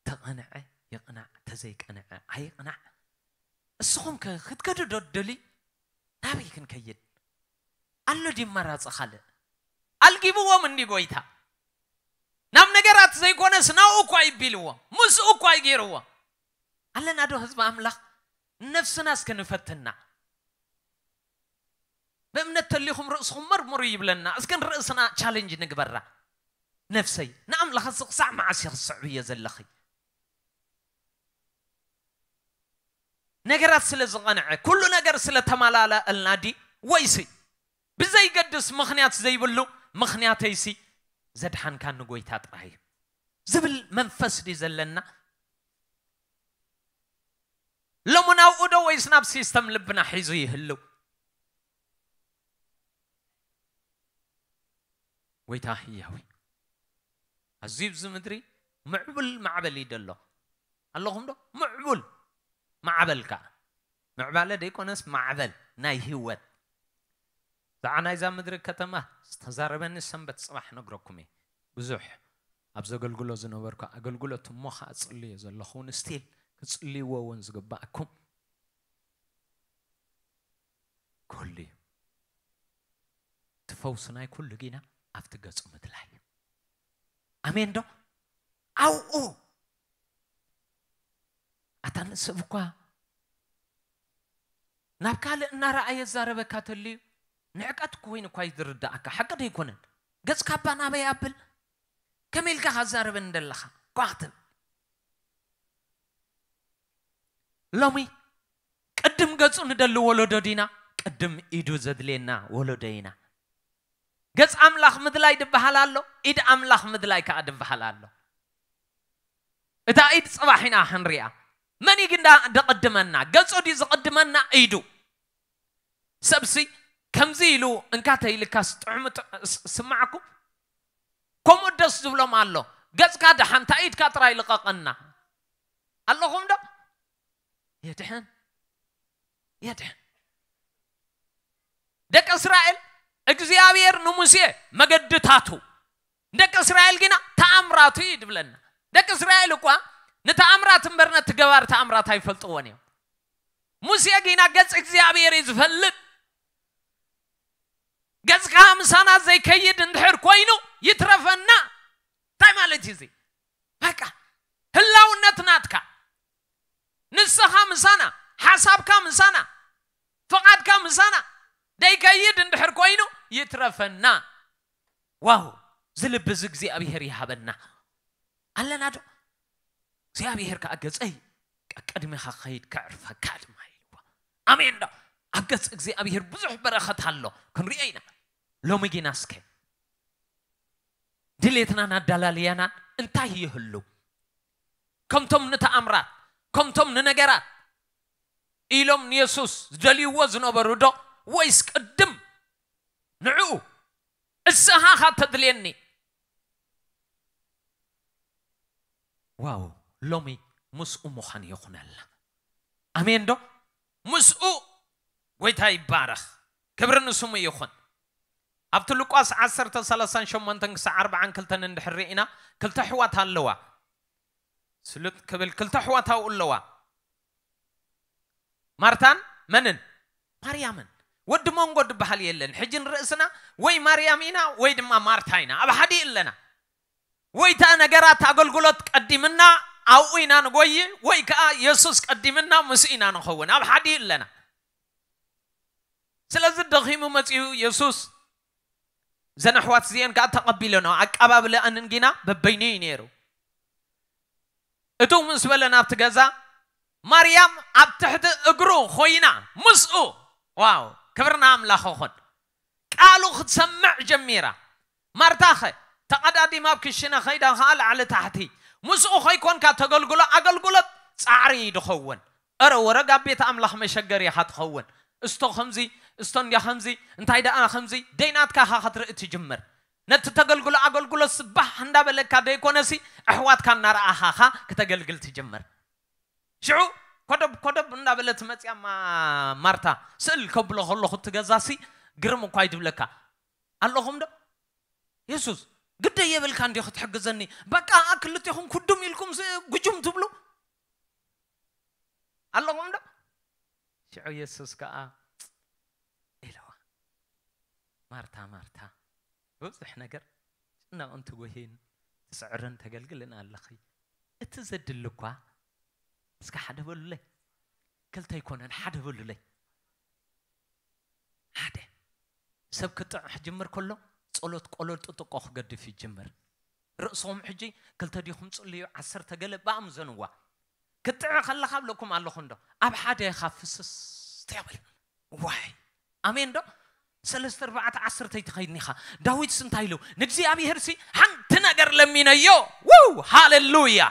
ተቐንዐ ይቕናዕ፣ ተዘይቀንዐ ኣይቕናዕ። እስኹም ከ ክትከዱ ዶ ትደልዩ? ናበይ ክንከይድ? ኣሎ ድዩ መራፂ ካልእ? ኣልጊብዎም እንዲ ጎይታ ናብ ነገራት ዘይኮነስ ናብኡ እኳ ይቢልዎም፣ ምስኡ እኳ ይገይርዎም። ኣለና ዶ ህዝቢ ኣምላኽ? ነፍስና እስከ ንፈትና። ብእምነት ተሊኹም ርእስኹም መርምሩ ይብለና። እስከ ንርእስና ቻለንጅ ንግበራ። ነፍሰይ ንኣምላኽ እዚ ክሳዕ መዓስ እየ ክስዕብ እየ ዘለኺ? ነገራት ስለ ዝቐንዐ፣ ኩሉ ነገር ስለ ተመላላኣልና ዲ ወይሲ ብዘይገድስ ምኽንያት ዘይብሉ ምኽንያተይሲ ዘድሓንካኒ ጎይታ ጥራይ እዩ ዝብል መንፈስ ዲ ዘለና? ሎሚ ናብኡ ዶ ወይስ ናብ ሲስተም ልብና ሒዙ ይህልው? ጎይታ ህያዊ ኣዝዩ ብዚ ምድሪ ምዕቡል ማዕበል እዩ ደሎ ኣለኹም ዶ? ምዕቡል ማዕበል ከዓ ምዕባለ ደይኮነስ ማዕበል ናይ ህይወት ዛዓ ናይዛ ምድሪ ከተማ ዝተዛረበኒ ሰንበት ፅባሕ ነግረኩም እየ። ብዙሕ ኣብ ዘገልግሎ ዝነበርኩ ኣገልግሎት እሞ ከዓ ፅልዮ ዘለኹ እውን ስቲል ክፅልይዎ እውን ዝግባእኩም ኩሉ እዩ። እቲ ፈውሲ ናይ ኩሉ ጊና ኣብቲ ገፁ ምድላይ እዩ። ኣሜን ዶ? ኣብኡ ኣታ ንሰብ እኳ ናብ ካልእ እናረኣየ ዛረበካ ተልዩ ንዕቀት ኮይኑ እኳ ይዝርዳእካ። ሓቂ ዶ ኣይኮነን? ገፅካ እባ ናበይ ኣብል? ከመይ ኢልካ ካዛረበኒ እንደለኻ ኳ ክትብል ሎሚ ቅድም ገጹ ንደሊ ወለዶ ዲና ቅድም ኢዱ ዘድልየና ወለዶ ኢና? ገጽ ኣምላኽ ምድላይ ድበሃል ኣሎ፣ ኢድ ኣምላኽ ምድላይ ከኣ ድበሃል ኣሎ። እታ ኢድ ጽባሕ ኢና ክንሪኣ። መን እዩ ግን ዳ- ደቐድመና? ገጹ ድዩ ዝቐድመና? ኢዱ። ሰብሲ ከምዚ ኢሉ እንካ ተይልካስ ጥዑም ጥ- ስ- ስማዕኩም? ከምኡ ደስ ዝብሎም ኣሎ። ገጽካ ደሓን፣ እታ ኢድካ ጥራይ ልቐቐና። ኣለኹም ዶ? የድሕን የድሕን። ደቂ እስራኤል እግዚኣብሔር ንሙሴ መገድታቱ፣ ደቂ እስራኤል ግና ተኣምራቱ እዩ ድብለና። ደቂ እስራኤል እኳ ንተኣምራት እምበር ነቲ ገባር ተኣምራት ኣይፈልጥዎን እዮም። ሙሴ ግና ገጽ እግዚኣብሔር እዩ ዝፈልጥ። ገጽካ ምሳና ዘይከይድ እንድሕር ኮይኑ ይትረፈና። እንታይ ማለት እዩ እዚ? በቃ ህላውነት ናትካ ንስኻ ምሳና፣ ሓሳብካ ምሳና፣ ፍቓድካ ምሳና ደይከይድ እንድሕር ኮይኑ ይትረፈና። ዋው ዝልቢ እዚ እግዚኣብሔር ይሃበና። ኣለና ዶ? እግዚኣብሔር ከዓ ገጸይ ቀቅድሜኻ ክኸይድ ከዕርፈካ ድማ ኢልዋ። ኣሜን ዶ? ኣብ ገጽ እግዚኣብሔር ብዙሕ በረኸት ኣሎ። ክንሪኦ ኢና። ሎሚ ጊና እስከ ድሌትናን ኣዳላልያናን እንታይ ይህሉ? ከምቶም ንተኣምራት ከምቶም ንነገራት ኢሎም ንየሱስ ዝደልይዎ ዝነበሩ ዶ ወይስ ቅድም ንዕኡ እስኻ ተድልየኒ? ዋው ሎሚ ምስኡ ምዃን ይኹነልና። ኣሜን ዶ? ምስኡ ጎይታ ይባረኽ። ክብሪ ንስሙ ይኹን። ኣብቲ ሉቃስ ዓሰርተ ሰላሳን ሸሞንተን ክሳዕ ኣርባዓን ክልተን እንድሕር ርኢና ክልተ ኣሕዋት ኣለዋ። ስሉጥ ክብል ክልተ ኣሕዋት ኣብኡ ኣለዋ። ማርታን መንን? ማርያምን። ወዲ መንጎ ዝበሃል የለን። ሕጂ ንርእስና ወይ ማርያም ኢና ወይ ድማ ማርታ ኢና። ኣብ ሓደ ኣለና። ወይ እታ ነገራት ኣገልግሎት ቀዲምና ኣብኡ ኢና ንጎይ፣ ወይ ከዓ የሱስ ቀዲምና ምስኡ ኢና ንኸውን። ኣብ ሓደ ኣለና። ስለዚ ደኺሙ መጺኡ የሱስ፣ እዘን ኣሕዋት እዚአን ከዓ ተቐቢለንኦ። ኣቀባብለኣንን ግና በበይኑ እዩ ነይሩ። እቱ ምስ በለ ናብቲ ገዛ፣ ማርያም ኣብ ትሕቲ እግሩ ኮይና ምስኡ፣ ዋው፣ ክብርና ኣምላኽ ይኹን፣ ቃሉ ክትሰምዕ ጀሚራ። ማርታኸ ተቐዳዲማ ኣብ ክሽነ ከይዳ ኸዓ ላዕሊ ታሕቲ። ምስኡ ከይኮንካ ተገልግሎ ኣገልግሎት ጻዕሪ እዩ ድኸውን። እረ ወረግ ኣብ ቤት ኣምላኽ መሸገር ኢኻ ትኸውን። እስቶ ከምዚ፣ እስቶ እንዲያ ከምዚ፣ እንታይ ደኣ ከምዚ፣ ደይናትካ ኢኻ ክትርኢ ትጅምር። ነቲ ተገልግሎ ኣገልግሎት ስባሕ እንዳበለካ ደይኮነሲ፣ ኣሕዋትካ እናረኣኻኻ ክተገልግል ትጅምር። ሽዑ ኮደብ ኮደብ እንዳበለት መጽያ ማ-፣ ማርታ ስእል ከብሎ ከለኹ እቲ ገዛሲ ግርም እኳ ይድብለካ። ኣለኹም ዶ? የሱስ፣ ግደ የብልካ እንዲ ክትሕግዘኒ። በቃ ክልቴኹም ኩዱም ኢልኩም ስ-፣ ጉጁም ትብሉ። ኣለኹም ዶ? ሽዑ የሱስ ከኣ ኢልዋ፣ "ማርታ፣ ማርታ፣ ብዙሕ ነገር ትጭነቕን ትጉህይን ትስዕርን ተገልግልን ኣለኺ። እቲ ዘድሊ እኳ፣ እስከ ሓደ በሉለይ። ክልተ ኣይኮነን፣ ሓደ በሉለይ። ሓደ። ሰብ ክጥዕሕ ጅምር ከሎ፣ ጸሎት ቆለል ጥጥቆ ክገድፍ ይጅምር። ርእሶም ሕጂ ክልተ ዲኹም ጽልዩ፣ ዓሰርተ ገለ ብኣምዘንዋ። ክትጥዕ ከለኻ ኣብለኩም ኣለኹ እንዶ፣ ኣብ ሓደ ኢኻ ፍስስ ትብል። ዋይ፣ ኣሜን ዶ? ሰለስተ ኣርባዕተ ዓሰርተ ትኸይድኒ ኢኻ። ዳዊትስ እንታይ ኢሉ? ንእግዚኣብሔርሲ ሓንቲ ነገር ለሚነዮ። ውው፣ ሃሌሉያ።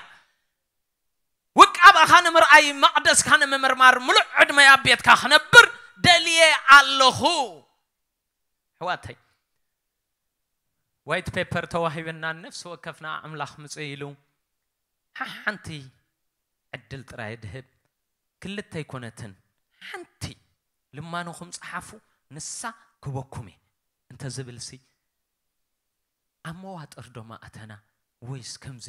ውቃበኻ ንምርኣይ፣ መቕደስካ ንምምርማር፣ ምሉእ ዕድመይ ኣብ ቤትካ ክነብር ደልየ ኣለኹ። ኣሕዋተይ፣ ዋይት ፔፐር ተዋሂበና፣ ነፍሲ ወከፍና ኣምላኽ ምጽእ ኢሉ ሓንቲ ዕድል ጥራይ ድህብ። ክልተ ኣይኮነትን፣ ሓንቲ ልማኖኹም ጸሓፉ፣ ንሳ ክበኩም እየ እንተ ዝብልሲ፣ ኣብ መዋጥር ዶ ማእተና? ወይስ ከምዚ፣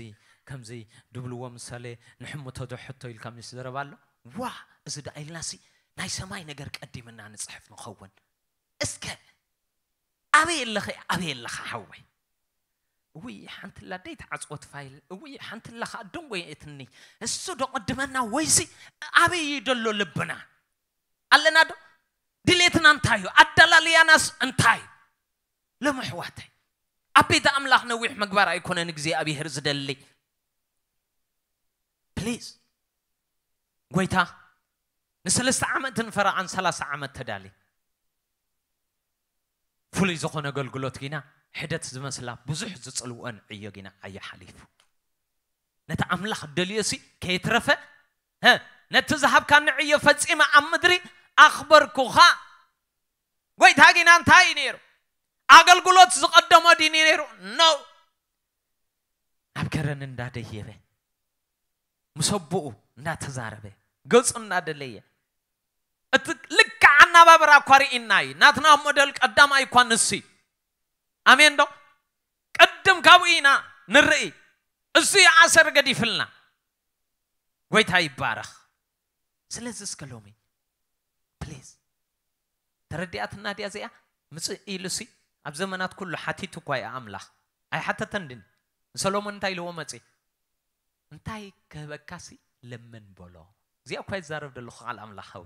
ከምዚ ድብልዎ ምሳሌ፣ ንሕምቶ ዶ ሕቶ ኢልካ ምስ ዘረባ ኣሎ? ዋ፣ እዚ ደኣ ኢልናሲ፣ ናይ ሰማይ ነገር ቀዲምና ንጽሕፍ ንኸውን። እስከ ኣበይ ኣለኺ? ኣበይ ኣለኻ ሓወይ? እውይ፣ ሓንቲ ኣላ ደይ ተዓጽወት ፋይል። እውይ፣ ሓንቲ ኣላ ኸኣ ደንጎ የእትኒ። እሱ ዶ ቅድመና ወይሲ ኣበይ እዩ ደሎ ልብና? ኣለና ዶ? ድሌትና እንታይ እዩ? ኣደላልያናስ እንታይ እዩ? ሎም ኣሕዋተይ፣ ኣብ ቤት ኣምላኽ ነዊሕ ምግባር ኣይኮነን እግዚኣብሔር ዝደሊ። ፕሊዝ፣ ጎይታ ንሰለስተ ዓመትን ፈረቓን ሰላሳ ዓመት ተዳሊ። ፍሉይ ዝኾነ ኣገልግሎት ጊና፣ ሕደት ዝመስላ ብዙሕ ዝጽልወን ዕዮ ጊና ኣያ ሓሊፉ። ነቲ ኣምላኽ ደልዮሲ ከይትረፈ፣ ሀ፣ ነቲ ዝሃብካኒ ዕዮ ፈጺመ ኣብ ምድሪ ኣኽበርኩኻ። ጎይታ ጊና እንታይ እዩ ነይሩ? ኣገልግሎት ዝቐደሞ ድዩ ነይሩ? ኖ። ኣብ ከረን እንዳደየበ፣ ምስ ኣቦኡ እንዳተዛረበ፣ ገጹ እናደለየ፣ እቲ ልክዕ ኣናባብራ እኳ ርኢና እዩ። ናትና ሞደል ቀዳማይ እኳ ንሱ እዩ። ኣሜን ዶ? ቅድም ካብኡ ኢና ንርኢ። እሱ እዩ ኣሰር ገዲፍልና። ጎይታ ይባረኽ። ስለዚ እስከ ሎሚ ፕሊዝ፣ ተረዲኣትና ድያ እዚኣ? ምጽእ ኢሉሲ ኣብ ዘመናት ኩሉ ሓቲቱ እኳ እዩ ኣምላኽ። ኣይሓተተን ድን? ንሰሎሞን እንታይ ኢልዎ መጺ? "እንታይ ክህበካሲ ለምን" በሎ። እዚኣ እኳ ይዛረብ ዘለኹ ቃል ኣምላኽ ሃው።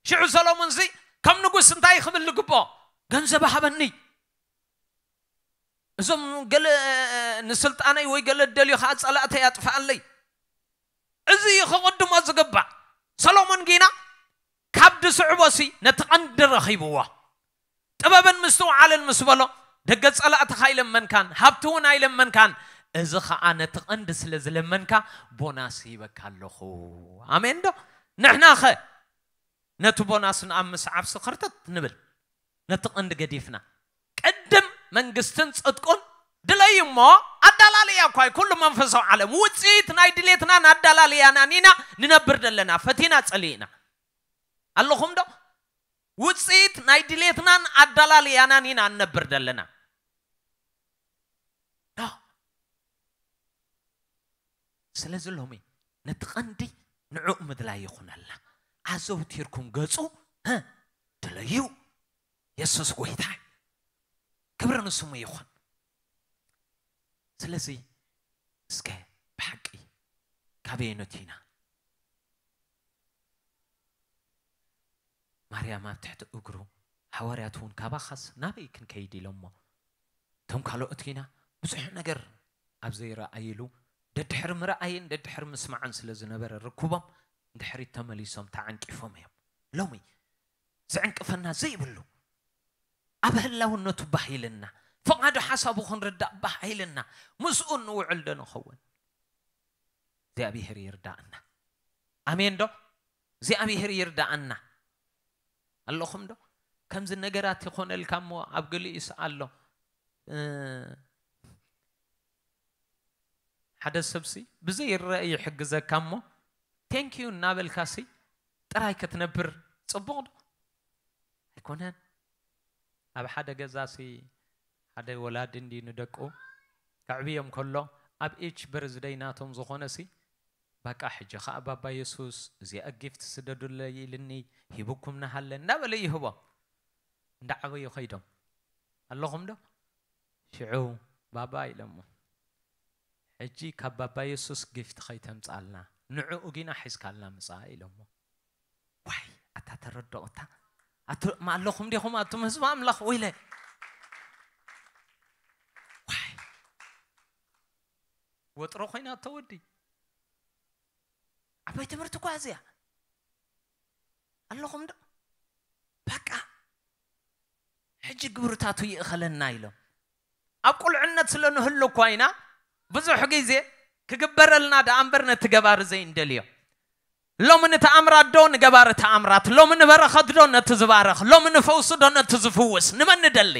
ሽዑ ሰሎሞንሲ ከም ንጉስ እንታይ ክብል ዝግብኦ? "ገንዘብ ሃበኒ፣ እዞም ገለ ንስልጣነይ ወይ ገለ ደልዩ ኸዓ ጸላእተይ ኣጥፍኣለይ። እዚ እዩ ክቕድሞ ዝግባእ።" ሰሎሞን ጊና ካብ ድስዕቦሲ ነቲ ቐንዲ ረኺብዎ። ጥበብን ምስትውዓልን ምስ በሎ፣ "ደገ ጸላእትኻ ኣይለመንካን፣ ሃብቲ እውን ኣይለመንካን፣ እዚ ኸዓ ነቲ ቐንዲ ስለ ዝለመንካ ቦናስ ሂበካ ኣለኹ።" ኣሜን ዶ? ንሕናኸ ነቲ ቦናስ ንኣብ ምስዓብ ስኽርትት ንብል፣ ነቲ ቐንዲ ገዲፍና፣ ቅድም መንግስትን ጽድቁን ድለዩ እሞ፣ ኣዳላልያ እኳ እዩ ኩሉ መንፈሳዊ ዓለም። ውጽኢት ናይ ድሌትናን ኣዳላልያናን ኢና ንነብር ዘለና፣ ፈቲና ጸሊእና። ኣለኹም ዶ? ውጽኢት ናይ ድሌትናን ኣዳላልያናን ኢና ንነብር ዘለና። ኖ። ስለዚ ሎሚ ነቲ ቐንዲ ንዕኡ ምድላይ ይኹነልና። ኣዘውቲርኩም ገጹ፣ ህ፣ ድለዩ። የሱስ ጎይታ እዩ። ክብሪ ንስሙ ይኹን። ስለዚ እስከ ብሓቂ ካበየኖት ኢና? ማርያም ኣብ ትሕቲ እግሩ፣ ሃዋርያት እውን ካባኻስ ናበይ ክንከይድ ኢሎሞ። እቶም ካልኦት ግና ብዙሕ ነገር ኣብ ዘይረኣይሉ፣ ደድሕሪ ምርኣይን ደድሕሪ ምስማዕን ስለ ዝነበረ ርክቦም፣ ንድሕሪት ተመሊሶም ተዓንቂፎም እዮም። ሎሚ ዝዕንቅፈና ዘይብሉ፣ ኣብ ህላውነቱ ባህ ኢልና፣ ፍቓዱ ሓሳቡ ክንርዳእ ባህ ኢልና፣ ምስኡ ንውዕል ዶ ንኸውን? እግዚኣብሄር ይርዳእና። ኣሜን ዶ? እግዚኣብሄር ይርዳእና። ኣለኹም ዶ? ከምዚ ነገራት ይኾነልካ እሞ ኣብ ገሊኡስ ኣሎ። እ፣ ሓደ ሰብሲ ብዘይ ይረአ ይሕግዘካ እሞ፣ "Thank you" እናበልካሲ ጥራይ ክትነብር ጽቡቕ ዶ? ኣይኮነን። ኣብ ሓደ ገዛሲ ሓደ ወላዲ እንዲ ንደቁ ከዕብዮም ከሎ፣ ኣብ each birthday ናቶም ዝኾነሲ፣ "በቃ ሕጂ ኸኣ ባባ የሱስ እዚኣ ጊፍት ስደዱለይ ኢልኒ፣ ሂብኩም ናሃለ" እናበለ ይህቦም። እንዳዓበዩ ኸይዶም። ኣለኹም ዶ? ሽዑ ባባ ኢሎሞ፣ "ሕጂ ካብ ባባ የሱስ ጊፍት ኸይተምጻልና፣ ንዕኡ ጊና ሒዝካልና ምጻእ" ኢሎሞ። ዋይ፣ ኣታ ተረድኦ፣ እታ ኣቱ-፣ ማ ኣለኹም ዲኹም ኣቱም ህዝቢ ኣምላኽ? ወይለ። ዋይ። ወጥሮ ኮይና እቶ ወዲ። ዓባይ ትምህርቲ እኳ እዚኣ። ኣለኹም ዶ? በቃ። ሕጂ ግብርታቱ ይእኸለና ኢሎም። ኣብ ቁልዕነት ስለ ንህሉ እኳ ኢና፣ ብዙሕ ግዜ ክግበረልና ደኣ እምበር ነቲ ገባሪ ዘይንደልዮ። ሎሚ ንተኣምራት ዶ ንገባሪ ተኣምራት፣ ሎሚ ንበረኸት ዶ ነቲ ዝባረኽ፣ ሎሚ ንፈውሲ ዶ ነቲ ዝፍውስ፣ ንመን ንደሊ?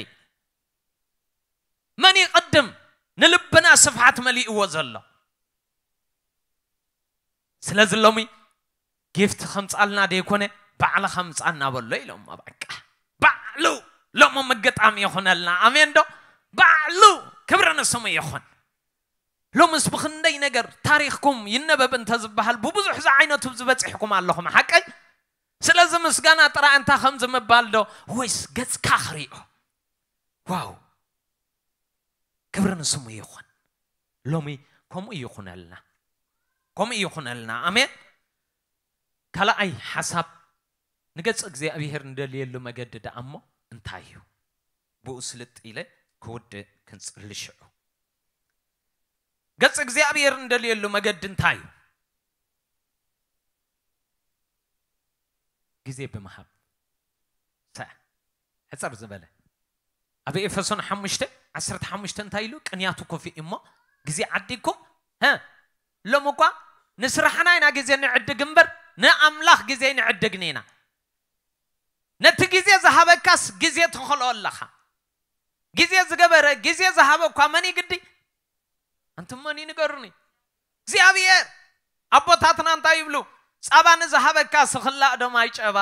መን ይቕድም? ንልብና ስፍሓት መሊእዎ ዘሎ። ስለዚ ሎሚ ጊፍት ከምጻልና ደይኮነ፣ ባዕልኻ ምጻና በሎ ኢሎሞ። በቃ ባዕሉ ሎሚ ምግጣም ይኹነልና። ኣሜን ዶ? ባዕሉ። ክብሪ ንስሙ ይኹን። ሎምስ ብኽንደይ ነገር ታሪኽኩም ይነበብ እንተ ዝበሃል፣ ብብዙሕ ዝዓይነቱ ዝበጺሕኩም ኣለኹም፣ ሓቀይ? ስለዚ ምስጋና ጥራይ እንታ ከምዚ ምባል ዶ፣ ወይስ ገጽካ ክሪኦ? ዋው! ክብሪ ንስሙ ይኹን። ሎሚ ከምኡ ይኹነልና። ከምኡ ይኹነልና። ኣሜን። ካልኣይ ሓሳብ፣ ንገጽ እግዚኣብሄር ንደልየሉ መገዲ ደኣ እሞ እንታይ እዩ? ብኡ ስልጥ ኢለ ክውድእ ክንጽሊ ሽዑ። ገጽ እግዚኣብሄር ንደልየሉ መገዲ እንታይ እዩ? ግዜ ብምሃብ። ሰ-፣ ሕጽር ዝበለ። ኣብ ኤፌሶን ሓሙሽተ ዓሰርተ ሓሙሽተ እንታይ ኢሉ? ቅንያቱ ኮፊ እሞ ግዜ ዓዲግኩም፣ ሀ፣ ሎም እኳ ንስራሕና ኢና ግዜ ንዕድግ እምበር ንኣምላኽ ግዜ ንዕድግን ኢና። ነቲ ግዜ ዝሃበካስ ግዜ ትኸልኦ ኣለኻ። ግዜ ዝገበረ፣ ግዜ ዝሃበ እኳ መን ይግዲ? ኣንቱም መን እዩ ንገሩኒ? እግዚኣብሔር። ኣቦታትና እንታይ ይብሉ? "ጻባ ንዝሃበካ ስኽላእ ዶ ማይ ጨባ?"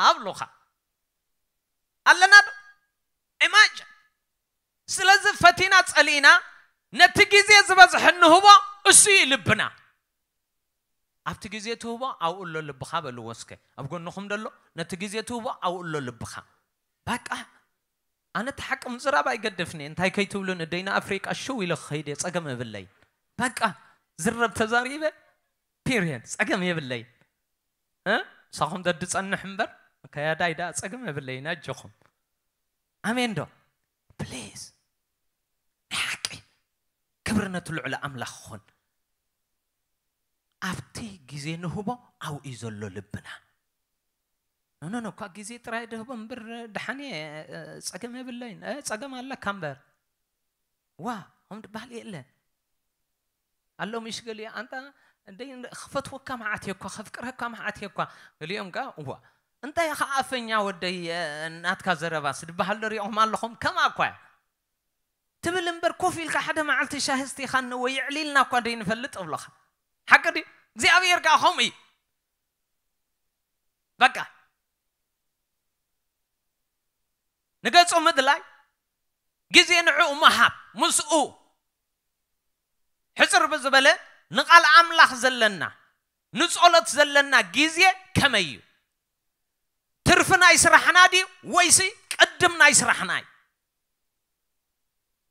ኣብሉኻ። ኣለና ዶ? ኢማጅን። ስለዚ ፈቲና ጸሊእና ነቲ ግዜ ዝበዝሐ እንህቦ እሱ እዩ ልብና። ኣብቲ ግዜ ትህቦ ኣብኡ ኣሎ ልብኻ በልዎ እስከ። ኣብ ጎንኹም ደሎ ነቲ ግዜ ትህቦ ኣብኡ ኣሎ ልብኻ። በቃ ኣነ እቲ ሓቂ ምዝራብ ኣይገድፍኒ። እንታይ ከይትብሉን እደይ ንኣፍሪቃ ሽው ኢለ ክኸይድ እየ፣ ጸገም የብለይ። በቃ ዝረብ ተዛሪበ ፒሪየድ፣ ጸገም የብለይ። እ? ንሳኹም ደድጸንሕ እምበር ከያዳይ ደኣ ጸገም የብለይን ኣጆኹም። ኣሜን ዶ? ፕሊዝ። ናይ ሓቂ ክብሪ ነቲ ልዑል ኣምላኽ ይኹን። ኣብቲ ግዜ ንህቦ ኣብኡ እዩ ዘሎ ልብና። ኖ፣ ኖ፣ ኖ፣ እኳ ግዜ ጥራይ ድህቦ እምበር ደሓን እየ፣ እ፣ ጸገም የብለይን። እ፣ ጸገም ኣለካ እምበር። ዋ፣ ከምኡ ድበሃል የለን። ኣሎ ምሽ ገሊኡ ኣንታ እንደይ ክፈትወካ መዓት እየ እኳ፣ ከፍቅረካ መዓት እየ እኳ። ገሊኦም ከኣ፣ እዋ፣ እንታይ ኢኻ ኣፈኛ ወደይ፣ እ፣ ናትካ ዘረባስ ድበሃል ዶ ሪእኹም ኣለኹም? ከምኣ እኳ እያ ትብል እምበር ኮፍ ኢልካ ሓደ መዓልቲ ሻሂ ስቲኻኒ ወይ የዕሊልና እኳ ደይንፈልጥ እብለኻ። ሓቂ ድዩ? እግዚኣብሔር ከኣ ከምኡ እዩ። በቃ ንገጹ ምድላይ፣ ግዜ ንዕኡ ምሃብ፣ ምስኡ ሕጽር ብዝበለ ንቓል ኣምላኽ ዘለና፣ ንጸሎት ዘለና ግዜ ከመይ እዩ? እቲ ትርፊ ናይ ስራሕና ድዩ ወይሲ ቅድም ናይ ስራሕና እዩ?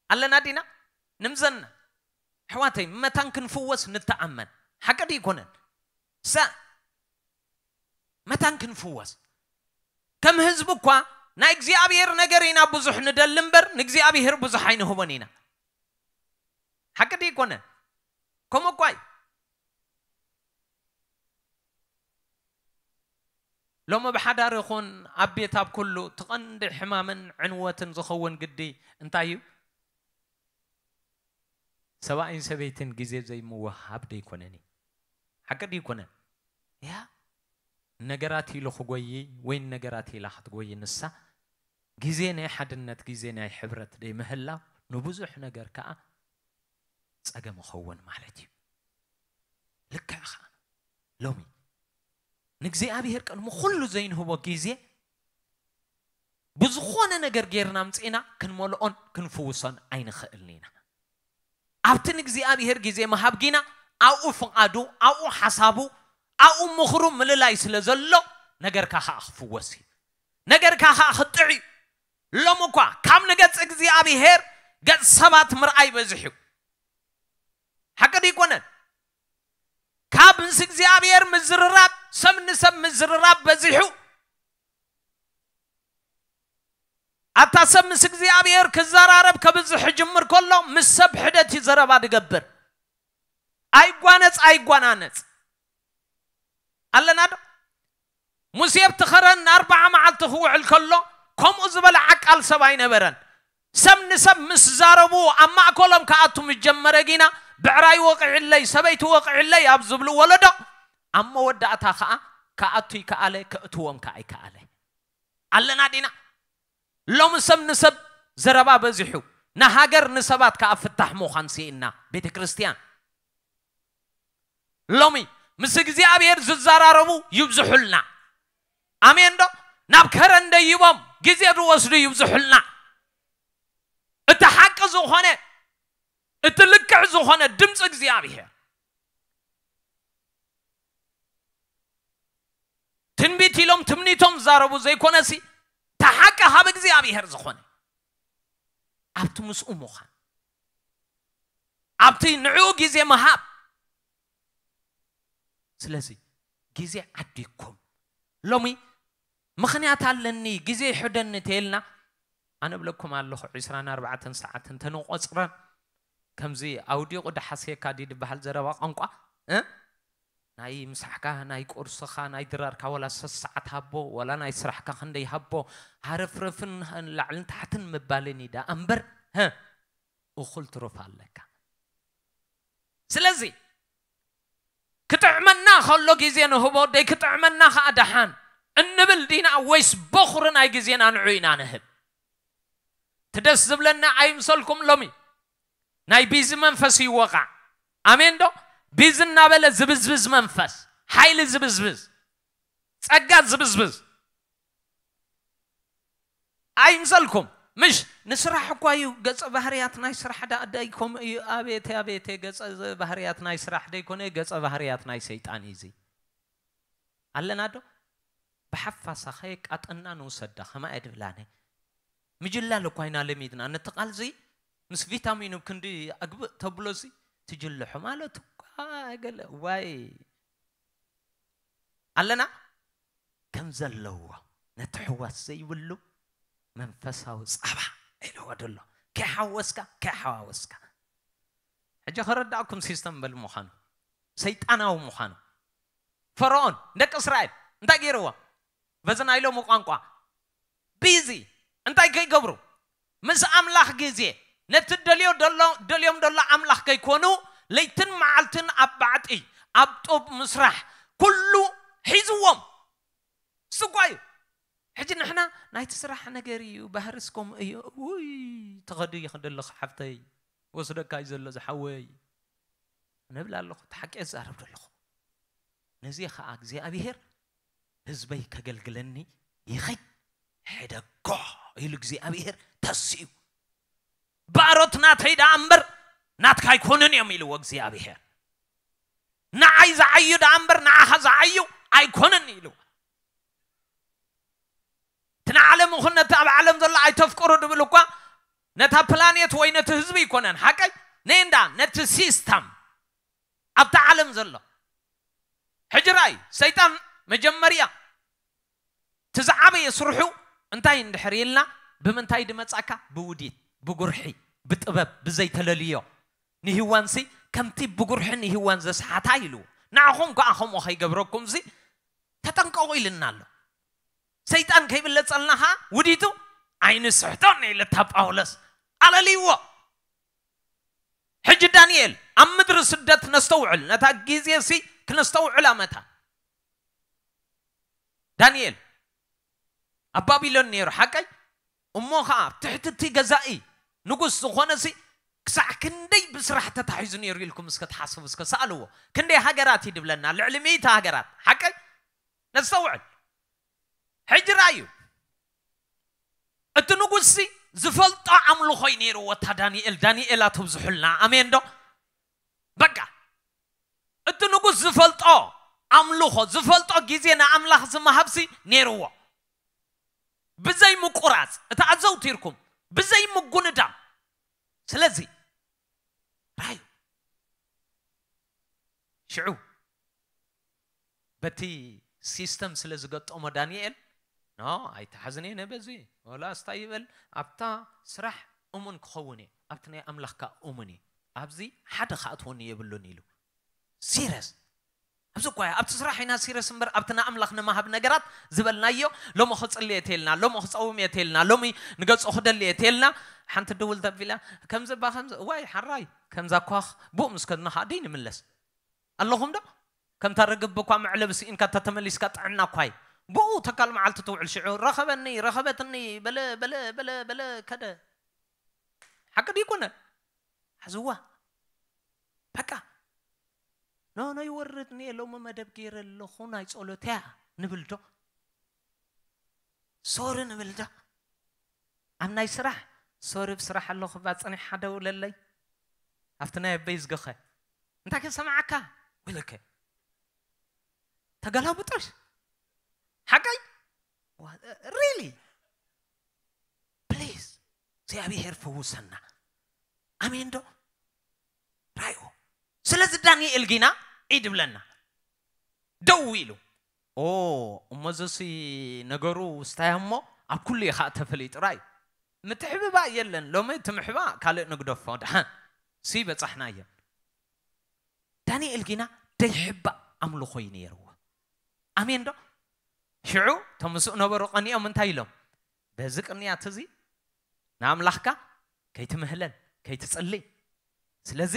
ኣለና ዲና? ንምዘና። ኣሕዋተይ፣ መታን ክንፍወስ ንተኣመን። ሓቂ ድዩ ይኮነን? ሰ-፣ መታን ክንፍወስ። ከም ህዝቢ እኳ ናይ እግዚኣብሔር ነገር ኢና ብዙሕ ንደሊ እምበር፣ ንእግዚኣብሔር ብዙሕ ኣይንህቦን ኢና። ሓቂ ድዩ ይኮነን? ከምኡ እኳ እዩ። ሎሚ ብሓዳር ይኹን ኣብ ቤት ኣብ ኩሉ እቲ ቀንዲ ሕማምን ዕንወትን ዝኸውን ግዲ እንታይ እዩ? ሰብኣይን ሰበይትን ግዜ ዘይምውሃብ ደይኮነን እዩ? ሓቂ ደይኮነን? ያ፣ ነገራት ኢሉ ክጎይ ወይ ነገራት ኢላ ክትጎይ ንሳ ግዜ ናይ ሓድነት፣ ግዜ ናይ ሕብረት ደይምህላው ንብዙሕ ነገር ከዓ ጸገም ይኸውን ማለት እዩ። ልክዕ ኸዓ ሎሚ ንእግዚኣብሔር ቅድሚ ኩሉ ዘይንህቦ ግዜ ብዝኾነ ነገር ጌርና ኣምጺእና ክንመልኦን ክንፍውሶን ኣይንኽእልን ኢና። ኣብቲ ንእግዚኣብሔር ግዜ ምሃብ ጊና ኣብኡ ፍቓዱ፣ ኣብኡ ሓሳቡ፣ ኣብኡ ምኽሩ ምልላይ ስለ ዘሎ ነገርካ ኸዓ ክፍወስ እዩ። ነገርካ ኸዓ ክጥዕ እዩ። ሎም እኳ ካብ ንገጽ እግዚኣብሔር ገጽ ሰባት ምርኣይ በዚሑ። ሓቂ ዶ ይኮነን? ካብ ምስ እግዚኣብሔር ምዝርራብ፣ ሰብ ንሰብ ምዝርራብ በዚሑ። ኣታ ሰብ ምስ እግዚኣብሔር ክዘራረብ ከብዝሕ ጅምር ከሎ ምስ ሰብ ሕደት እዩ ዘረባ ድገብር። ኣይጓነጽ ኣይጓናነጽ። ኣለና ዶ? ሙሴ ኣብቲ ኸረን ንኣርብዓ መዓልቲ ክውዕል ከሎ ከምኡ ዝበለ ዓቃል ሰብ ኣይነበረን። ሰብ ንሰብ ምስ ዛረቡ ኣብ ማእከሎም ክኣቱ ምስ ጀመረ ጊና ብዕራይ ወቂዕለይ ሰበይቲ ወቂዕለይ ኣብ ዝብሉ ወለዶ ኣብ መወዳእታ ኸዓ ክኣቱ ይከኣለ፣ ክእትዎም ከኣ ይከኣለ። ኣለና ዲና? ሎሚ ሰብ ንሰብ ዘረባ በዚሑ ንሃገር ንሰባት ከኣ ፍታሕ ምዃን ስኢና ቤተ ክርስቲያን። ሎሚ ምስ እግዚኣብሔር ዝዘራረቡ ይብዝሑልና። ኣሜን ዶ? ናብ ከረን ደይቦም ግዜ ዝወስዱ ይብዝሑልና። እቲ ሓቂ ዝኾነ፣ እቲ ልክዕ ዝኾነ ድምፂ እግዚኣብሔር ትንቢት ኢሎም ትምኒቶም ዛረቡ ዘይኮነሲ፣ እቲ ሓቂ ካብ እግዚኣብሔር ዝኾነ ኣብቲ ምስኡ ምዃን፣ ኣብቲ ንዕኡ ግዜ ምሃብ። ስለዚ ግዜ ዓዲግኩም ሎሚ ምኽንያት ኣለኒ ግዜ ይሕደኒ ተይልና፣ ኣነ ብለኩም ኣለኹ ዒስራን ኣርባዕተን ሰዓት እንተንቆጽረን ከምዚ ኣውዲቑ ድሓስየካ ድዩ ድበሃል ዘረባ ቋንቋ፣ እ? ናይ ምሳሕካ፣ ናይ ቁርስኻ፣ ናይ ድራርካ፣ ወላ ሰሰዓት ሃቦ፣ ወላ ናይ ስራሕካ ክንደይ ሃቦ፣ ሃረፍረፍን ላዕልን ታሕትን ምባልን እዩ ደኣ እምበር፣ ሀ፣ እኹል ትሩፍ ኣለካ። ስለዚ ክጥዕመና ከሎ ግዜ ንህቦ፣ ደይ ክጥዕመና ከኣ ደሓን እንብል ዲና ወይስ በኹሪ ናይ ግዜና ንዑ ኢና ንህብ? ትደስ ዝብለና ኣይምሰልኩም ሎሚ ናይ ቢዚ መንፈስ ይወቓዕ። ኣሜን ዶ? ቢዚ እናበለ ዝብዝብዝ መንፈስ፣ ሓይሊ ዝብዝብዝ፣ ጸጋ ዝብዝብዝ። ኣይምሰልኩም። ምሽ ንስራሕ እኳ እዩ ገጸ ባህርያት ናይ ስራሕ ደኣ ደይኮም እዩ። ኣቤተ ኣቤተ ገጸ ባህርያት ናይ ስራሕ ደይኮነ ገጸ ባህርያት ናይ ሰይጣን እዩ እዚ። ኣለና ዶ? ብሓፋሳ ከየቃጠና ንውሰዳ ከማይ ድብላነ። ምጅላል እኳ ኢና ለሚድና ነቲ ቃል እዚ ምስ ቪታሚኑ ክንዲ ኣግብእ ተብሎ እዚ ትጅልሖ ማለት እኳ ገለ ዋይ ኣለና ከም ዘለዎ ነቲ ሕዋስ ዘይብሉ መንፈሳዊ ጻባ ኢልዎ ደሎ ከይሓወስካ ከይሓዋወስካ ሕጂ ከረዳእኩም ሲስተም በል ምዃኑ ሰይጣናዊ ምዃኑ ፈርዖን ደቂ እስራኤል እንታይ ገይርዎ በዚ ናይ ሎሚ ቋንቋ ቢዚ እንታይ ከይገብሩ ምስ ኣምላኽ ግዜ ነቲ ደልዮ ደሎ ደልዮም ደሎ ኣምላኽ ከይኮኑ ለይትን መዓልትን ኣብ ባዕጢ ኣብ ጡብ ምስራሕ ኩሉ ሒዝዎም ስኳ እዩ ሕጂ ንሕና ናይቲ ስራሕ ነገር እዩ ባህርስ ከምኡ እዩ ውይ ተኸዱ ይኽደልኽ ሓፍተይ ወስደካ እዩ ዘሎ ዝሓወይ ንብል ኣለኹ ተሓቂ ዛረብ ዘለኹ ነዚ ኸዓ እግዚኣብሔር ህዝበይ ከገልግለኒ ይኸይ ሕደጎ ኢሉ እግዚኣብሔር ተስኡ ባሮት ናተይ ደኣ እምበር ናትካ ኣይኮኑን እዮም ኢልዎ እግዚኣብሔር ንዓይ ዝዓዩ ደኣ እምበር ንዓኻ ዝዓዩ ኣይኮኑን ኢልዎ ንዓለም ይኹን ነቲ ኣብ ዓለም ዘሎ ኣይተፍቅሩ ድብል እኳ ነታ ፕላኔት ወይ ነቲ ህዝቢ ኣይኮነን ሓቀይ ነንዳ ነቲ ሲስተም ኣብታ ዓለም ዘሎ ሕጂ ራእይ ሰይጣን መጀመርያ እቲ ዝዓበየ ስርሑ እንታይ እንድሕር ኢልና ብምንታይ ድመጻካ ብውዲት ብጉርሒ ብጥበብ ብዘይተለልዮ ንህዋንሲ ከምቲ ብጉርሒ ንህዋን ዘስሓታ ኢሉ ንዓኹም ከዓ ከምኡ ከይገብረኩም ሲ ተጠንቀቑ ኢልና ኣሎ ሰይጣን ከይብለጸልና ከዓ ውዲቱ ኣይንስሕቶን ኢለታ ጳውሎስ ኣለልይዎ ሕጂ ዳንኤል ኣብ ምድሪ ስደት ነስተውዕል ነታ ግዜ ሲ ክነስተውዕላ መታ ዳንኤል ኣብ ባቢሎን ነይሩ ሓቀይ እሞ ከዓ ትሕቲ እቲ ገዛኢ ንጉስ ዝኾነ ሲ ክሳዕ ክንደይ ብስራሕ ተታሒዙ ነይሩ ኢልኩም እስከ ትሓስቡ እስከ ሰኣልዎ ክንደይ ሃገራት እዩ ድብለና ልዕሊ ሚእቲ ሃገራት ሓቀይ ነስተውዕል ሕጂ ራእዩ እቲ ንጉስ ሲ ዝፈልጦ ኣምልኾይ ነይርዎ እታ ዳንኤል ዳንኤል ኣተብዝሑልና ኣሜን ዶ በቃ እቲ ንጉስ ዝፈልጦ ኣምልኾ ዝፈልጦ ግዜ ንኣምላኽ ዝመሃብሲ ነይርዎ ብዘይ ምቁራፅ እቲ ኣዘውቲርኩም ብዘይ ምጉንዳም ስለዚ ራዩ ሽዑ በቲ ሲስተም ስለ ዝገጠሞ ዳንኤል ኖ ኣይተሓዝን እየ ነበዚ ወላ ስታይ ይበል ኣብታ ስራሕ እሙን ክኸውን እየ ኣብቲ ናይ ኣምላኽካ እሙን እየ ኣብዚ ሓደ ክኣትወኒ የብሉን ኢሉ ሲረስ ኣብዚ እኳ ኣብቲ ስራሕ ኢና ሲረስ እምበር ኣብቲ ንኣምላኽ ንመሃብ ነገራት ዝበልናዮ ሎሚ ክጽሊ እየ ተልና ሎሚ ክጸውም እየ ተልና ሎሚ ንገጾ ክደሊ እየ ተልና ሓንቲ ድውል ተቢላ ከምዚ ባ ከምዚ እዋይ ሓራይ ከምዛ ኳኽ ብኡ ምስ ከድና ከዓ ደይ ንምለስ ኣለኹም ዶ ከምታ ርግብ እኳ መዕለቢ ስኢንካ እታ ተመሊስካ ጥዕና እኳይ ብኡ ተካል መዓልቲ ትውዕል ሽዑ ረኸበኒ ረኸበትኒ በለ በለ በለ በለ ከደ ሓቂ ድይኮነ ሓዝዋ በቃ ኖ ኖ ይወርድ እየ ሎሚ መደብ ገይረ ኣለኹ ናይ ጸሎት እያ ንብል ዶ ሶሪ ንብል ዶ ኣብ ናይ ስራሕ ሶሪ ብስራሕ ኣለኹ ባ ጸኒሕ ሓደ ውለለይ ኣብቲ ናይ ኣበይ ዝገኸ እንታይ ከሰማዓካ ውለከ ተገላብጦሽ ሓቀይ ሪሊ ፕሊዝ እግዚኣብሔር ፈውሰና ኣሜን ዶ ራይዎ ስለዚ ዳንኤል ጊና ኢድ ብለና ደው ኢሉ ኦ እሞ ዘሲ ነገሩ ስታይ እሞ ኣብ ኩሉ ኢኻ ተፈሊጡ ራይ ምትሕብባ የለን ሎሚ ትምሕባ ካልእ ንግደፎ ድሓን ሲ በጻሕናዮ ዳንኤል ጊና ደይሕባእ ኣምልኾ እዩ ነይርዎ ኣሜን ዶ ሽዑ እቶም ምስኡ ነበሩ ቀኒኦም እንታይ ኢሎም በዚ ቅንያት እዚ ንኣምላኽካ ከይትምህለል ከይትጽሊ ስለዚ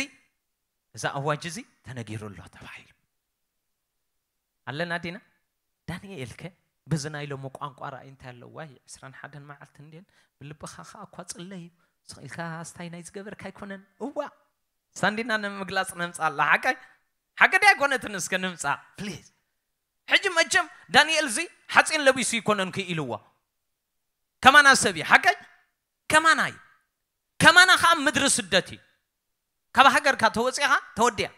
እዚ ኣዋጅ እዚ ተነጊሩ ኣሎ ተባሂሉ ኣለና ዲና ዳንኤል ከ በዚ ናይ ሎሚ ቋንቋ ራእይ እንታይ ኣለዋ እዩ ዕስራን ሓደን መዓልቲ እንድን ብልብኻ ከዓ እኳ ጽለ እዩ ስቕ ኢልካ ኣስታይ ናይ ዝገበርካ ኣይኮነን እዋ ሳንዲና ንምግላፅ ነምፃ ኣላ ሓቀይ ሓቂ ዲያ ኣይኮነትን እስከ ንምፃ ፕሊዝ ሕጂ መቸም ዳንኤል እዚ ሓፂን ለቢሱ ይኮነን ክኢልዎ ከማና ሰብ እዩ ሓቀይ ከማና እዩ ከማና ከዓ ምድሪ ስደት እዩ ካብ ሃገርካ ተወፂኻ ተወዲያ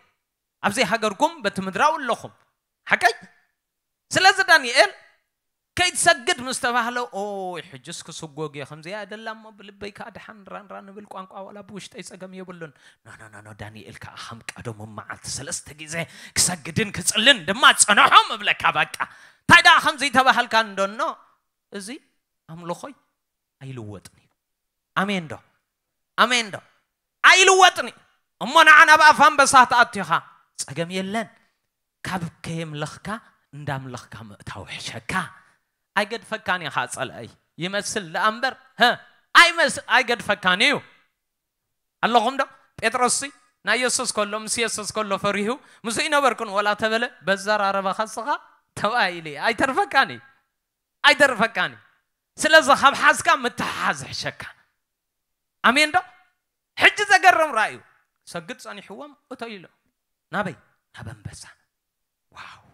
ኣብዚ ሃገርኩም በቲ ምድራዊ ኣለኹም ሓቀይ ስለዚ ዳንኤል ከይትሰግድ ምስ ተባህለ ኦይ ሕጅስ ክስጎግ እየ ከምዚኣ ደላ እሞ ብልበይ ከዓ ድሓን ራንራ ንብል ቋንቋ ዋላ ብውሽጠይ ፀገም የብሉን ኖኖኖኖ ዳንኤል ከዓ ከም ቀደሙ መዓልቲ ሰለስተ ግዜ ክሰግድን ክፅልን ድማ ፀንሖም እብለካ በቃ እንታይ ደኣ ከምዚ ተባሃልካ እንዶኖ እዚ ኣምልኾይ ኣይልወጥን እዩ ኣሜን ዶ ኣሜን ዶ ኣይልወጥን እዩ እሞ ንዓ ናብ ኣፍ ኣንበሳ ትኣቱ ኢኻ ጸገም የለን ካብ ከየምለኽካ እንዳምለኽካ ምእታው ሕሸካ ኣይገድፈካን ኢኻ ጸልአይ ይመስል ደኣ እምበር ህ ኣይመስ ኣይገድፈካን እዩ ኣለኹም ዶ ጴጥሮስ ሲ ናይ የሱስ ከሎ ምስ የሱስ ከሎ ፈሪሁ ምስ ይነበርኩን ወላ ተበለ በዘራረበኻ ስኻ ተባሂሉ እዩ ኣይተርፈካን እዩ ኣይደርፈካን እዩ ስለዚ ካብ ሓዝካ ምትሓሓዝ ሕሸካ ኣሜን ዶ ሕጂ ዘገርም ራእዩ ሰግድ ጸኒሕዎም እቶ ኢሎ ናበይ ናብ ኣንበሳ ዋው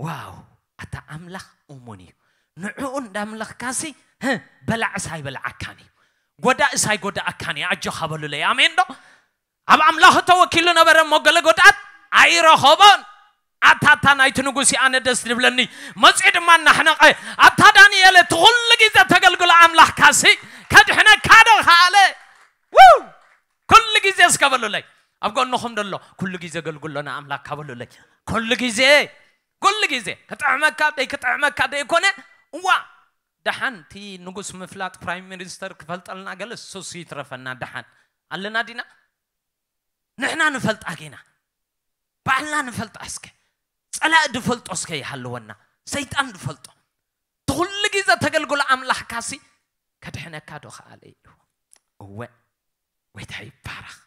ዋው ኣታ ኣምላኽ እሙን እዩ ንዕኡ እንዳምለኽካሲ በላዕስ ኣይበልዓካን እዩ ጎዳእስ ኣይጎዳእካን እዩ ኣጆኻ በሉለይ ኣሜን ዶ ኣብ ኣምላኽ ተወኪሉ ነበረ እሞ ገለ ጎድኣት ኣይረኸቦን ኣታ ኣታ ናይቲ ንጉስ ኣነ ደስ ዝብለኒ። መጺኡ ድማ እናሕነቐ ኣታ ዳንኤል እቲ ኩሉ ግዜ ተገልግሎ ኣምላኽካሲ ከድሕነካ ዶ ከኣለ? ው! ኩሉ ግዜ እስከ በሉለይ። ኣብ ጎንኹም ደሎ ኩሉ ግዜ ገልግሎ ንኣምላኽካ በሉለይ። ኩሉ ግዜ፣ ኩሉ ግዜ ክጥዕመካ ደይ ክጥዕመካ ደይ ኮነ። እዋ ደሓን እቲ ንጉስ ምፍላጥ ፕራይም ሚኒስተር ክፈልጠልና ገለ ሱስ ይትረፈና። ደሓን ኣለና ዲና? ንሕና ንፈልጣ ጌና ባዕልና ንፈልጣ። እስከ ጸላእ ድፈልጦ እስከ ይሃለወና፣ ሰይጣን ድፈልጦ። ትኹሉ ግዜ ተገልግሎ ኣምላኽካሲ ከድሕነካ ዶ ከኣለ ኢሉ። እወ ጎይታ ይባረኽ።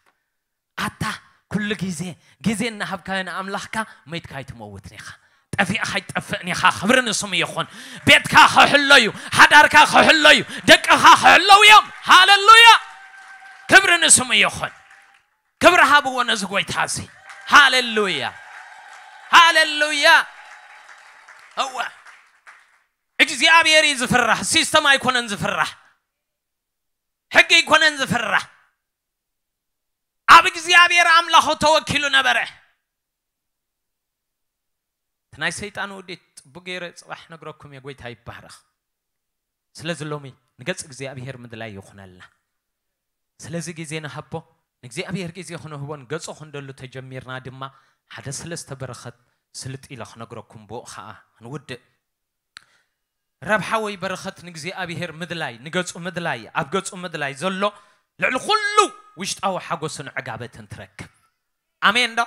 ኣታ ኩሉ ግዜ ግዜ እናሃብካዮ ንኣምላኽካ መይትካ ኣይትመውትን ኢኻ። ጠፊእኻ ኣይትጠፍእን ኢኻ። ክብሪ ንስሙ ይኹን። ቤትካ ክሕሎ እዩ። ሓዳርካ ክሕሎ እዩ። ደቅኻ ክሕለው እዮም። ሃሌሉያ! ክብሪ ንስሙ ይኹን። ክብሪ ሃብዎ ነዚ ጎይታ እዚ። ሃሌሉያ! ሃሌሉያ! እወ እግዚኣብሔር እዩ ዝፍራሕ፣ ሲስተም ኣይኮነን ዝፍራሕ፣ ሕጊ ኣይኮነን ዝፍራሕ። ኣብ እግዚኣብሔር ኣምላኹ ተወኪሉ ነበረ። እቲ ናይ ሰይጣን ውዲት ጽቡቅ ገይረ ጽባሕ ነግረኩም እየ። ጎይታ ይባረኽ። ስለዚ ሎሚ ንገጽ እግዚኣብሔር ምድላይ ይኹነልና። ስለዚ ግዜ ንሃቦ፣ ንእግዚኣብሔር ግዜ ክንህቦን ገጹ ክንደሉ ተጀሚርና ድማ ሓደ ሰለስተ በረኸት ስልጥ ኢለ ክነግረኩም ብኡ ኸኣ ክንውድእ። ረብሓ ወይ በረኸት ንእግዚኣብሔር ምድላይ፣ ንገጹ ምድላይ፣ ኣብ ገጹ ምድላይ ዘሎ ልዕሊ ኩሉ ውሽጣዊ ሓጎስን ዕጋበትን ትረክብ። ኣሜን ዶ?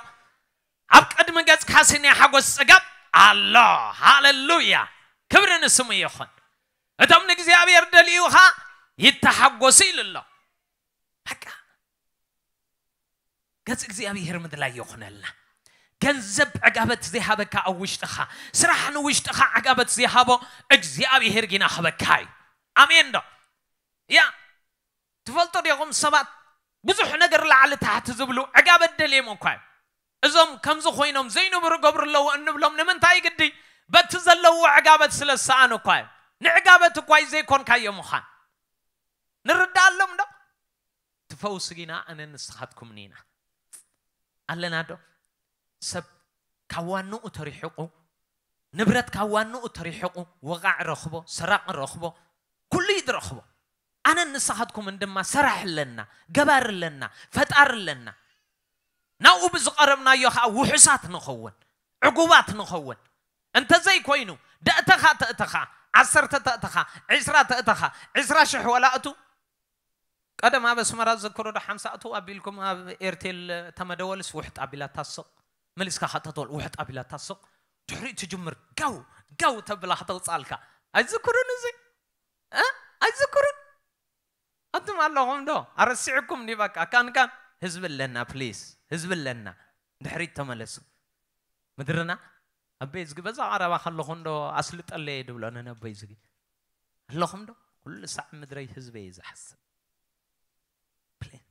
ኣብ ቅድሚ ገጽካሲ ናይ ሓጎስ ጽጋብ ኣሎ። ሃሌሉያ! ክብሪ ንስሙ ይኹን። እቶም ንእግዚኣብሔር ደልዩኻ ይተሓጎሱ ኢሉ ኣሎ። በቃ ገጽ እግዚኣብሔር ምድላይ ይኹነልና። ገንዘብ ዕጋበት ዘይሃበካ ኣብ ውሽጥኻ፣ ስራሕ ንውሽጥኻ ዕጋበት ዘይሃቦ እግዚኣብሔር ጊና ክበካ እዩ። ኣሜን ዶ? ያ ትፈልጡ ዲኹም ሰባት ብዙሕ ነገር ላዕሊ ታሕቲ ዝብሉ ዕጋበት ደልዮም እኳ እዮም። እዞም ከምዚ ኮይኖም ዘይንብሩ ገብሩ ኣለዎ እንብሎም ንምንታይ ግዲ? በቲ ዘለዎ ዕጋበት ስለ ዝሰኣኑ እኳ እዮም። ንዕጋበት እኳ እዩ ዘይኮንካዮ ምዃን ንርዳኣሎም ዶ? ትፈውስ ጊና ኣነ ንስኻትኩምን ኢና ኣለና ዶ? ሰብ ካብ ዋንኡ ተሪሕቑ፣ ንብረት ካብ ዋንኡ ተሪሕቑ፣ ወቓዕ ረኽቦ፣ ሰራቕ ረኽቦ፣ ኩሉ እዩ ዝረኽቦ። ኣነ ንስኻትኩምን ድማ ሰራሕ ኣለና፣ ገባር ኣለና፣ ፈጣር ኣለና። ናብኡ ብዝቐረብናዮ ኸዓ ውሑሳት ንኸውን፣ ዕጉባት ንኸውን። እንተዘይኮይኑ ደእተኻ ተእተኻ፣ ዓሰርተ ተእተኻ፣ ዒስራ ተእተኻ፣ ዒስራ ሽሕ ወላ እቱ ቀደም ኣብ ኣስመራ ዝዝክሩ ዶ ሓምሳ እቱ ኣቢልኩም ኣብ ኤርቴል ተመደወልስ ውሕጥ ኣቢላ ታስቕ፣ መሊስካ ኸዓ ተተወል ውሕጥ ኣቢላ ታስቕ፣ ድሕሪኡ ትጅምር ጋው ጋው ተብላ ከተውጻልካ። ኣይዝክሩን እዚ? እ? ኣይዝክሩን? ኣንቱም ኣለኹም ዶ? ኣረሲዕኩም ዲ በቃ ካን ካን ህዝቢ ኣለና ፕሊስ፣ ህዝቢ ኣለና። ድሕሪት ተመለሱ። ምድርና ኣበይ ዝጊ በዛ ቀረባ ከለኹ እንዶ ኣስልጠለየ ድብሎ ነነ ኣበይ ዝጊ ኣለኹም ዶ? ኩሉ ሳዕ ምድረይ ህዝበይ እዩ ዝሓስብ። ፕሊስ።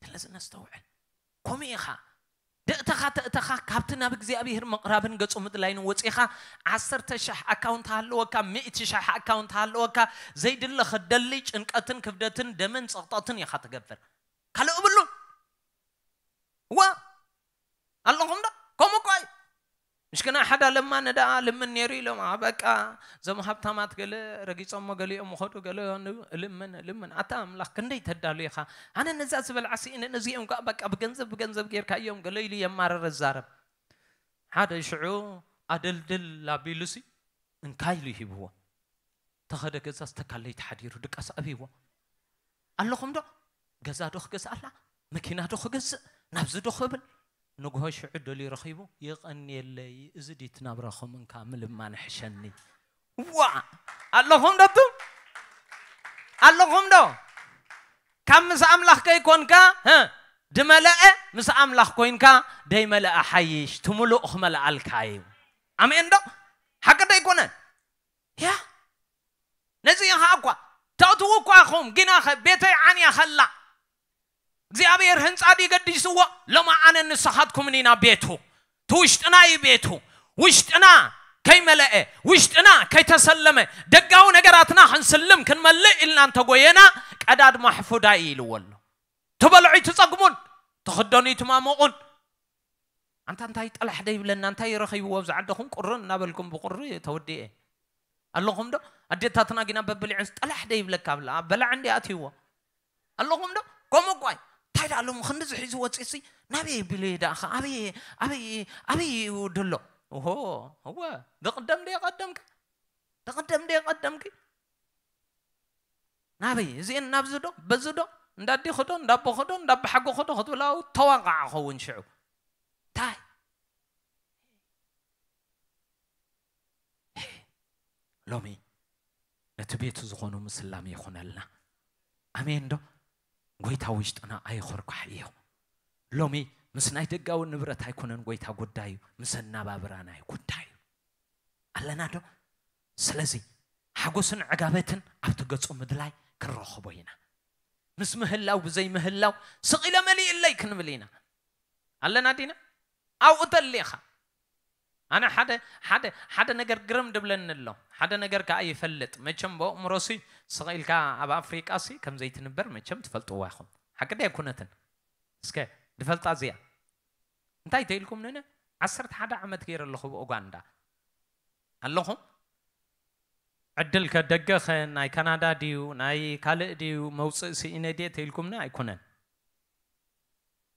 ስለዚ ነስተውዕል። ከምኡ ኢኻ ደእተኻ ተእተኻ ካብቲ ናብ እግዚኣብሔር ምቕራብን ገጹ ምድላይን ወጺኻ ዓሰርተ ሻሕ ኣካውንት ሃለወካ፣ ሚእቲ ሻሕ ኣካውንት ሃለወካ፣ ዘይድለ ክደሊ ጭንቀትን ክብደትን ደምን ጸቕጠትን ኢኻ ትገብር። ካልእ እብሉን። ዋ ኣለኹም ዶ? ከምኡ እኮ እዩ። ምሽክና ሓደ ለማኒ ደኣ ልምን ነይሩ ኢሎም፣ ኣ፣ በቃ እዞም ሃብታማት ገለ ረጊጾሞ ገሊኦም ምኸዱ ገለ ን-፣ ልምን፣ ልምን። ኣታ ኣምላኽ ክንደይ ተዳሉ ኢኻ። ኣነ ነዛ ዝበልዓ ስኢነ ነዚኦም ከኣ በቃ ብገንዘብ፣ ብገንዘብ ጌርካ እዮም ገለ ኢሉ የማረረ ዛረብ። ሓደ ሽዑ ኣደልድል ኣቢሉሲ እንካ ኢሉ ሂብዎ። ተኸደ ገዛ ዝተካለይ ተሓዲሩ ድቃስ ኣብይዎ። ኣለኹም ዶ? ገዛ ዶ ክገዝኣላ? መኪና ዶ ክገዝእ? ናብዚ ዶ ክብል? ንግሆ ሽዑ ደልዩ ረኺቡ፣ "የቐንየለይ፣ እዚ ድዩ እቲ ናብራኹም? እንካ ምልማን ሕሸኒ?" ዋ! ኣለኹም ዶ ኣቱም? ኣለኹም ዶ? ካብ ምስ ኣምላኽ ከይኮንካ፣ ህ፣ ድመለአ፣ ምስ ኣምላኽ ኮይንካ ደይመለአ ሓይሽ፣ ትምሉእ ክመልኣልካ እዩ። ኣሜን ዶ? ሓቂ ዶ ኣይኮነን? ያ ነዚ ኢኻ እኳ ተእትዉ እኳ ኢኹም፣ ግናኸ ቤተይ ዓንያ ኸላ እግዚኣብሔር ህንጻ ድዩ ገዲስዎ? ሎማ ኣነ ንስኻትኩምን ኢና ቤቱ። እቲ ውሽጥና እዩ ቤቱ። ውሽጥና ከይመለአ፣ ውሽጥና ከይተሰለመ፣ ደጋዊ ነገራትና ክንስልም ክንመልእ ኢልና እንተጎየና፣ ቀዳድ ማሕፉዳ እዩ ኢልዎ ኣሎ። ትበልዑ ይትጸግሙን፣ ትኽደኑ ይትማመቑን። ኣንታ እንታይ ጠላሕ ዶ ይብለና፣ እንታይ ረኺብዎ ኣብዚ ዓድኹም ቁርን እናበልኩም ብቁሪ ተወዲኤ ኣለኹም ዶ? ኣዴታትና ግና በብሊዐን ጠላሕ ዶ ይብለካ ብላ በላዕ እንዲ ኣትይዎ ኣለኹም ዶ? ከምኡ እኳ እዩ። እንታይ ደኣ ሎሚ ክንድዚ ሒዙ ወፂእሲ ናበይ ቢሉ እዩ ደኣኻ? ኣበይ ኣበይ ኣበይ እዩ ደሎ? ኦሆ እወ፣ ደቕደም ዶ የቐደምካ? ደቕደም ዶ የቐደምኪ? ናበይ እዚአን ናብዚ ዶ በዚ ዶ እንዳዲኺ ዶ እንዳቦኺ ዶ እንዳባሓጎኺ ዶ ክትብላ ተዋቃዕ ኸውን ሽዑ እንታይ ሎሚ ነቲ ቤቱ ዝኾኑ ምስላም ይኹነልና። ኣሜን ዶ? ጎይታ ውሽጥና ኣይኾርኳሕ እዩ። ሎሚ ምስ ናይ ደጋዊ ንብረት ኣይኮነን ጎይታ ጉዳዩ፣ ምስ ኣናባብራና እዩ ጉዳዩ። ኣለና ዶ? ስለዚ ሓጎስን ዕጋበትን ኣብቲ ገጹ ምድላይ ክንረኽቦ ኢና። ምስ ምህላው ብዘይ ምህላው ስቕ ኢለ መሊእለይ ክንብል ኢና። ኣለና ዲና? ኣብኡ ተሊኻ ኣነ ሓደ ሓደ ሓደ ነገር ግርም ድብለኒ ኣሎ። ሓደ ነገር ከኣ ይፈልጥ መቸም ብኣእምሮሲ ስቕ ኢልካ ኣብ ኣፍሪቃሲ ከም ዘይትንበር መቸም ትፈልጥዋ ኢኹም። ሓቂ ዶ ኣይኮነትን? እስከ ድፈልጣ እዚኣ እንታይ ተኢልኩም ንነ ዓሰርተ ሓደ ዓመት ገይረ ኣለኹ ብኡጋንዳ ኣለኹም። ዕድል ከ ደገኸ ናይ ካናዳ ድዩ ናይ ካልእ ድዩ መውፅእ ስኢነ ድየ ተኢልኩምኒ ኣይኮነን።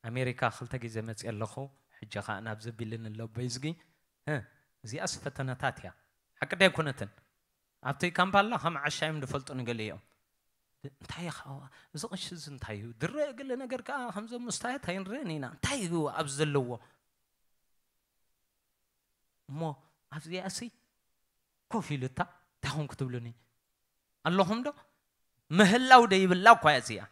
ኣሜሪካ ክልተ ግዜ መፅእ ኣለኹ። ሕጂ ኸዓ ናብዚ ቢልን ኣሎ በይዝጊ። እ፣ እዚኣስ ፈተነታት እያ። ሓቂ ዶ ኣይኮነትን? ኣብቲ ካምፓላ ከም ዓሻ እዮም ዝፈልጡ ንገሊኦም። እንታይ ኢኻ እዚ ቅሽ እዚ እንታይ እዩ? ዝረአ ገለ ነገር ከዓ ከምዞም ሙስታያት ኣይንረአን ኢና። እንታይ እዩ ኣብዚ ዘለዎ? እሞ ኣብዚኣሲ ኮፍ ኢሉ እታ እንታይ ኹን ክትብሉኒ ኣለኹም ዶ? ምህላው ደይብላ እኳ እያ እዚኣ።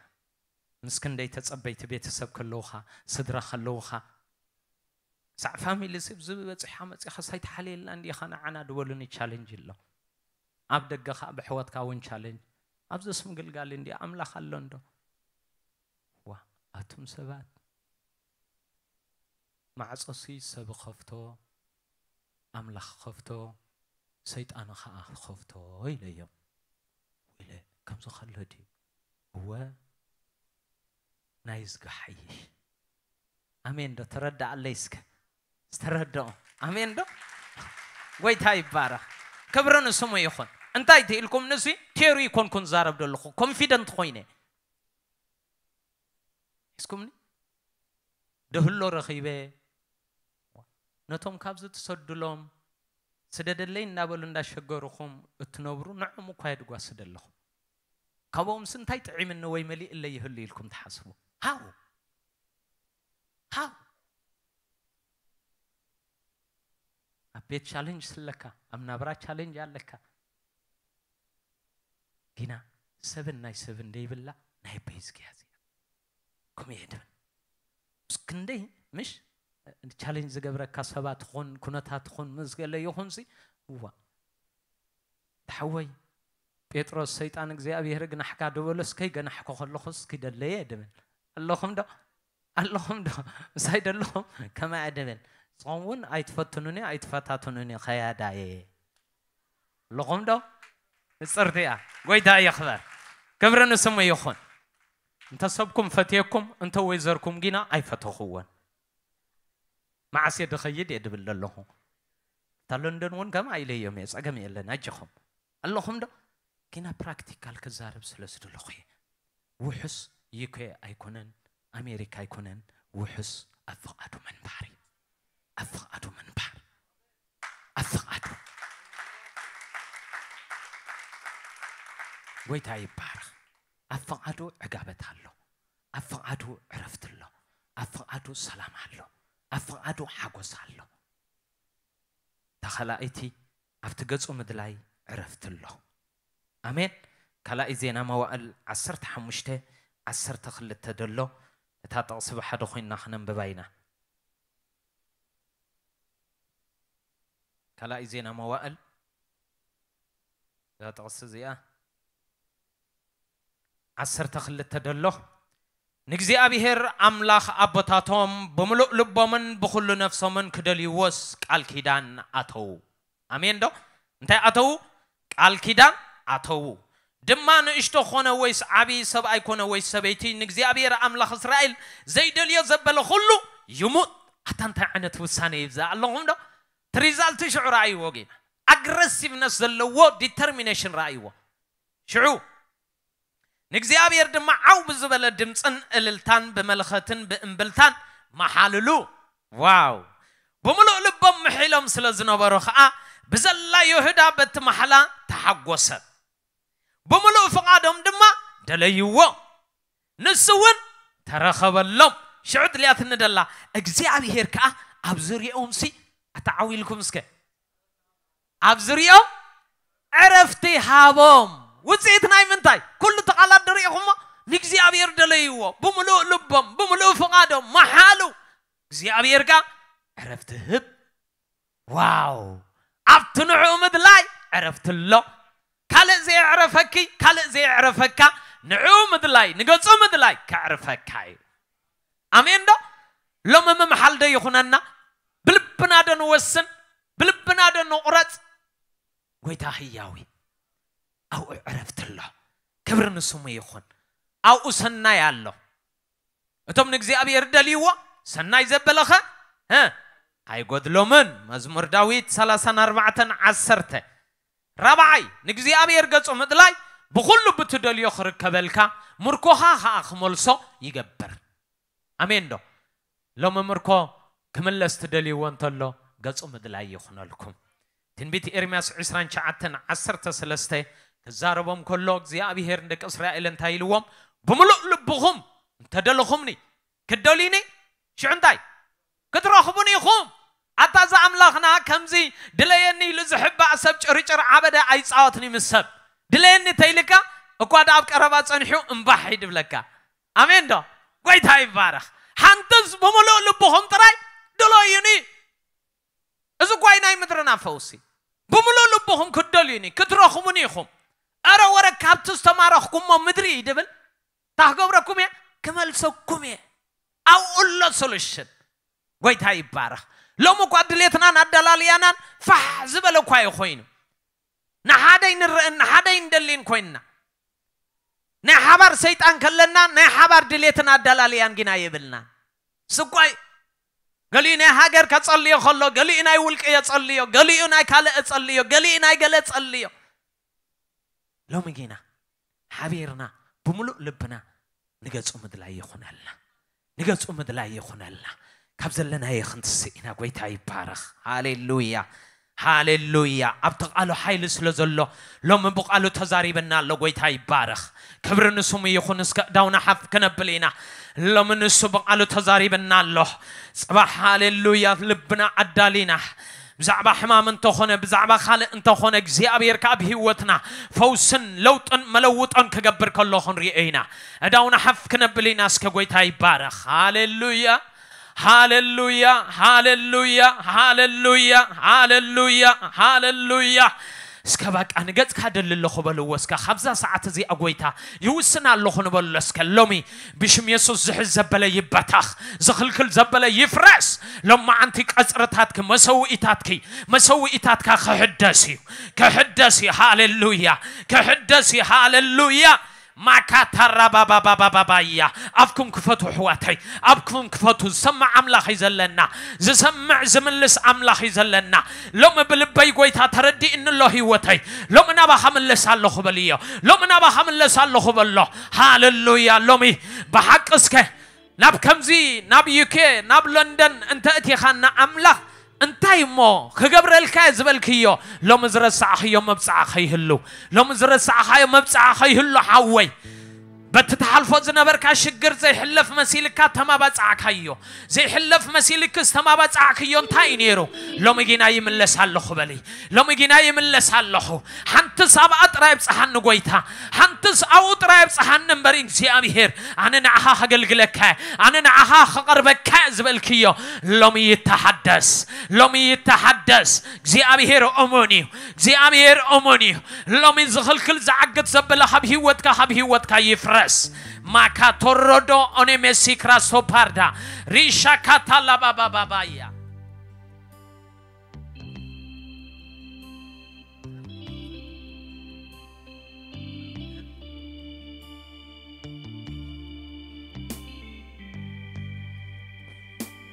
ምስ ክንደይ ተጸበይቲ ቤተሰብ ከለውኻ፣ ስድራ ከለውኻ፣ ሳዕ ፋሚሊ ስብ ዝብ በጺሓ መጺኻ ሳይተሓልየልና እንዲኻ ንዓና ድበሉኒ ቻሌንጅ ኣሎ። ኣብ ደገኻ ብሕወትካ እውን ቻሌንጅ። ኣብዚስ ምግልጋል እንዲ ኣምላኽ ኣሎ እንዶ? ዋ፣ ኣቱም ሰባት፣ ማዕጾሲ ሰብ ኸፍቶ፣ ኣምላኽ ኸፍቶ፣ ሰይጣን ኸኣ ኸፍቶ ኢለዮም። ኢለ ከምዚ ኸሎ ድዩ? እወ፣ ናይ ዝጋ ሓይሽ። ኣሜን ዶ? ተረዳኣለይ እስከ። ዝተረድኦ። ኣሜን ዶ? ጎይታ ይባረኽ። ክብሪ ንስሙ ይኹን። እንታይ ትኢልኩም ንሲ ቴሪ ይኮንኩን ዛረብ ዘለኹ። ኮንፊደንት ኮይነ። ሒዝኩምኒ? ደህሎ ረኺበ። ነቶም ካብዚ ትሰድሎም ስደደለይ እናበሉ እንዳሸገርኹም እትነብሩ ንዕም እኳ የድጓ ስደለኹም። ካብኦምስ እንታይ ጥዒምኒ ወይ መሊእለይ ይህሉ ኢልኩም ትሓስቡ? ሃው? ሃው? ኣብ ቤት ቻሌንጅ ስለካ፣ ኣብ ናብራ ቻሌንጅ ኣለካ። ጊና ሰብን ናይ ሰብን ደይብላ ናይ በይዝግያ እዚኣ። ከምኡ እየ ድብል። ምስ ክንደይ ምሽ ቻሌንጅ ዝገብረካ ሰባት ኹን፣ ኩነታት ኹን፣ ምስ ገለ ይኹንሲ፣ እዋ። ተሓወይ፣ ጴጥሮስ ሰይጣን እግዚኣብሔር ግናሕካ ድበሎስ ከይገናሕኩ ከለኹስ ኪደለየ ድብል። ኣለኹም ዶ? ኣለኹም ዶ? ምሳይ ደለኹም? ከማይ እየ ድብል። ንስኹም እውን ኣይትፈትኑኒ፣ ኣይትፈታትኑኒ፣ ከያዳየ። ኣለኹም ዶ? ንጽርቲ እያ። ጎይታ ይኽበር። ክብሪ ንስሙ ይኹን። እንተ ሰብኩም ፈትየኩም፣ እንተ ወይዘርኩም ጊና ኣይፈተኽዎን። መዓስ እየ ድኸይድ እየ ድብል ዘለኹ። እታ ለንደን እውን ከምኣ ኢለዮም እየ፣ ጸገም የለን፣ ኣጀኹም። ኣለኹም ዶ? ጊና ፕራክቲካል ክዛረብ ስለ ዝደለኹ እየ። ውሑስ ዩኬ ኣይኮነን፣ ኣሜሪካ ኣይኮነን፣ ውሑስ ኣብ ፍቓዱ ምንባር እዩ። ኣብ ፍቓዱ ምንባር። ኣብ ፍቓዱ። ጎይታ ይባረኽ። ኣብ ፍቓዱ ዕጋበት ኣሎ። ኣብ ፍቓዱ ዕረፍቲ ኣሎ። ኣብ ፍቓዱ ሰላም ኣሎ። ኣብ ፍቓዱ ሓጎስ ኣሎ። እታ ካልኣይቲ ኣብቲ ገጹ ምድላይ ዕረፍቲ ኣሎ። ኣሜን። ካልኣይ ዜና መዋእል ዓሰርተ ሓሙሽተ ዓሰርተ ክልተ ደሎ፣ እታ ጥቕሲ ብሓደ ኮይንና ክነንብባ ኢና። ካልኣይ ዜና መዋእል፣ እዛ ጥቕሲ እዚኣ ዓሰርተ ክልተ ደሎ፣ ንእግዚኣብሔር ኣምላኽ ኣቦታቶም ብምሉእ ልቦምን ብኹሉ ነፍሶምን ክደልይዎስ ቃል ኪዳን ኣተዉ። ኣሜን ዶ? እንታይ ኣተዉ? ቃል ኪዳን ኣተዉ። ድማ ንእሽቶ ኾነ ወይስ ዓቢ፣ ሰብኣይ ኮነ ወይስ ሰበይቲ፣ ንእግዚኣብሔር ኣምላኽ እስራኤል ዘይደልዮ ዘበለ ኹሉ ይሙት ኣታ እንታይ ዓይነት ውሳነ ይብዛ ኣለኹም ዶ? እቲ ሪዛልት ሽዑ ረኣይዎ ጌና። ኣግረሲቭነስ ዘለዎ ዲተርሚኔሽን ረኣይዎ። ሽዑ ንእግዚኣብሔር ድማ ዓው ብዝበለ ድምፅን እልልታን ብመለኸትን ብእምብልታን መሓልሉ። ዋው! ብምሉእ ልቦም ምሒሎም ስለ ዝነበሩ ኸዓ ብዘላ ይሁዳ በቲ ማሕላ ተሓጎሰ። ብምሉእ ፍቓዶም ድማ ደለይዎ። ንሱ እውን ተረኸበሎም። ሽዑ ድልያትኒ ደላ እግዚኣብሔር ከዓ ኣብ ዙሪኦም ሲ ኣተዓዊልኩም እስከ ኣብ ዙሪኦም ዕረፍቲ ሃቦም። ውፅኢት ናይ ምንታይ? ኩሉ እቲ ቃላት ድሪኢኹሞ ንእግዚኣብሔር ደለይዎ። ብምሉእ ልቦም ብምሉእ ፍቓዶም መሓሉ። እግዚኣብሔር ከዓ ዕረፍቲ ህብ። ዋው! ኣብቲ ንዕኡ ምድላይ ዕረፍቲ ኣሎ። ካልእ ዘየዕረፈኪ ካልእ ዘየዕረፈካ ንዕኡ ምድላይ ንገጹ ምድላይ ከዕርፈካ እዩ። ኣሜን ዶ? ሎሚ ምምሓል ዶ ይኹነና? ብልብና ዶ ንወስን? ብልብና ዶ ንቑረጽ? ጎይታ ህያዊ ኣብኡ ዕረፍቲ ኣሎ። ክብሪ ንስሙ ይኹን። ኣብኡ ሰናይ ኣሎ። እቶም ንእግዚኣብሔር ደልይዎ ሰናይ ዘበለኸ እ ኣይጎድሎምን። መዝሙር ዳዊት ሰላሳን ኣርባዕተን ዓሰርተ። ራብዓይ ንእግዚኣብሔር ገጹ ምድላይ ብኹሉ ብትደልዮ ክርከበልካ ምርኮኻ ኸኣ ክመልሶ ይገብር። ኣሜን ዶ? ሎሚ ምርኮ ክምለስ ትደልይዎ እንተሎ ገጹ ምድላይ ይኹነልኩም። ትንቢት ኤርምያስ ዕስራን ትሽዓተን ዓሰርተ ሰለስተ ክዛረቦም ከሎ እግዚኣብሔር ንደቂ እስራኤል እንታይ ኢልዎም? ብምሉእ ልብኹም እንተደለኹምኒ ክትደልዩኒ ሽዑ እንታይ ክትረኽቡኒ ኢኹም? ኣታ እዚ ኣምላኽና ከምዚ ድለየኒ ኢሉ ዝሕባእ ሰብ ጭርጭር ዓበደ ኣይፃወትኒ ምስ ሰብ ድለየኒ ተይልካ እኳ ዳ ኣብ ቀረባ ፀኒሑ እምባሕ ይድብለካ። ኣሜን ዶ? ጎይታ ይባረኽ። ሓንትስ ብምሉእ ልብኹም ጥራይ ድለዩኒ። እዚ ጓይ ናይ ምድርና ፈውሲ ብምሉእ ልብኹም ክትደልዩኒ ክትረኽቡኒ ኢኹም። እረ ወረ ካብቲ ዝተማረኽኩሞ ምድሪ እዩ ድብል ታክገብረኩም እየ ክመልሰኩም እየ። ኣብኡ ኣሎ ሶሉሽን። ጎይታ ይባረኽ። ሎሚ እኳ ድሌትናን ኣደላልያናን ፋሕ ዝበለ እኳ እዩ ኮይኑ ንሓደይ ንርእን ንሓደይ እንደሊን ኮይንና ናይ ሓባር ሰይጣን ከለና ናይ ሓባር ድሌትን ኣደላልያን ግና የብልና። ስኳይ ገሊኡ ናይ ሃገር ከጸልዮ ከሎ ገሊኡ ናይ ውልቂ የጸልዮ ገሊኡ ናይ ካልእ ጸልዮ ገሊኡ ናይ ገለ ጸልዮ። ሎሚ ግና ሓቢርና ብምሉእ ልብና ንገጹ ምድላይ ይኹነልና። ንገጹ ምድላይ ይኹነልና። ካብ ዘለናዮ ክንትስእ ኢና። ጎይታ ይባረኽ። ሃሌሉያ፣ ሃሌሉያ። ኣብቲ ቃሉ ሓይሊ ስለ ዘሎ ሎሚ ብቃሉ ተዛሪበና ኣሎ። ጎይታ ይባረኽ። ክብሪ ንስሙ ይኹን። እስከ እዳውና ሓፍ ክነብል ኢና። ሎሚ ንሱ ብቃሉ ተዛሪበና ኣሎ። ጽባሕ ሃሌሉያ ልብና ኣዳሊና ብዛዕባ ሕማም እንተኾነ ብዛዕባ ካልእ እንተኾነ እግዚኣብሔር ካብ ህይወትና ፈውስን ለውጥን መለውጦን ክገብር ከሎ ክንሪኦ ኢና። እዳውና ሓፍ ክነብል ኢና። እስከ ጎይታ ይባረኽ። ሃሌሉያ፣ ሃሌሉያ፣ ሃሌሉያ፣ ሃሌሉያ፣ ሃሌሉያ፣ ሃሌሉያ። እስከ በቃ ንገጽካ ደሊ ኣለኹ በልዎ። እስከ ካብዛ ሰዓት እዚኣ ጎይታ ይውስን ኣለኹ ንበሎ። እስከ ሎሚ ብሽም የሱስ ዝሕዝ ዘበለ ይበተኽ፣ ዝኽልክል ዘበለ ይፍረስ። ሎማዓንቲ ቀጽርታትኪ፣ መሰውኢታትኪ፣ መሰውኢታትካ ክሕደስ እዩ፣ ክሕደስ እዩ። ሃሌሉያ፣ ክሕደስ እዩ። ሃሌሉያ። ማካታራባባባባባያ። ኣብኩም ክፈቱ ኣሕዋተይ፣ ኣብኩም ክፈቱ። ዝሰምዕ ኣምላኽ እዩ ዘለና፣ ዝሰምዕ ዝምልስ ኣምላኽ እዩ ዘለና። ሎሚ ብልበይ ጎይታ ተረዲእኒ ኣሎ ህይወተይ። ሎሚ ናባኻ ምለስ ኣለኹ በልዮ። ሎሚ ናባኻ ምለስ ኣለኹ በሎ። ሃሌሉያ። ሎሚ ብሓቂ እስከ ናብ ከምዚ ናብ ዩኬ ናብ ለንደን እንተ እቲኻና ኣምላኽ እንታይ እሞ ክገብረልካ እየ ዝበልክዮ ሎሚ ዝረሳዕኽዮ መብፅዓ ከይህሉ፣ ሎሚ ዝረሳዕኻዮ መብፅዓ ከይህሉ ሓወይ። በቲ ትሓልፎ ዝነበርካ ሽግር ዘይሕለፍ መሲልካ ተማባፃዕካዮ። ዘይሕለፍ መሲልክስ ተማባፃዕክዮ እንታይ እዩ ነይሩ? ሎሚ ግና ይምለስ ኣለኹ በሊ። ሎሚ ግና ይምለስ ኣለኹ። ሓንትስ ኣብኣ ጥራይ ኣብፅሓኒ ጎይታ፣ ሓንትስ ኣብኡ ጥራይ ኣብፅሓኒ እምበር እግዚኣብሄር፣ ኣነ ንዓኻ ከገልግለካ እየ፣ ኣነ ንዓኻ ክቐርበካ እየ ዝበልክዮ ሎሚ ይተሓደስ። ሎሚ ይተሓደስ። እግዚኣብሄር እሙን እዩ። እግዚኣብሄር እሙን እዩ። ሎሚ ዝኽልክል ዝዓግት ዘበለ ካብ ህይወትካ ካብ ህይወትካ ይፍረስ። ማካቶሮዶ ኦኔሜሲ ክራሶፓርዳ ሪሻካታላባባባባያ።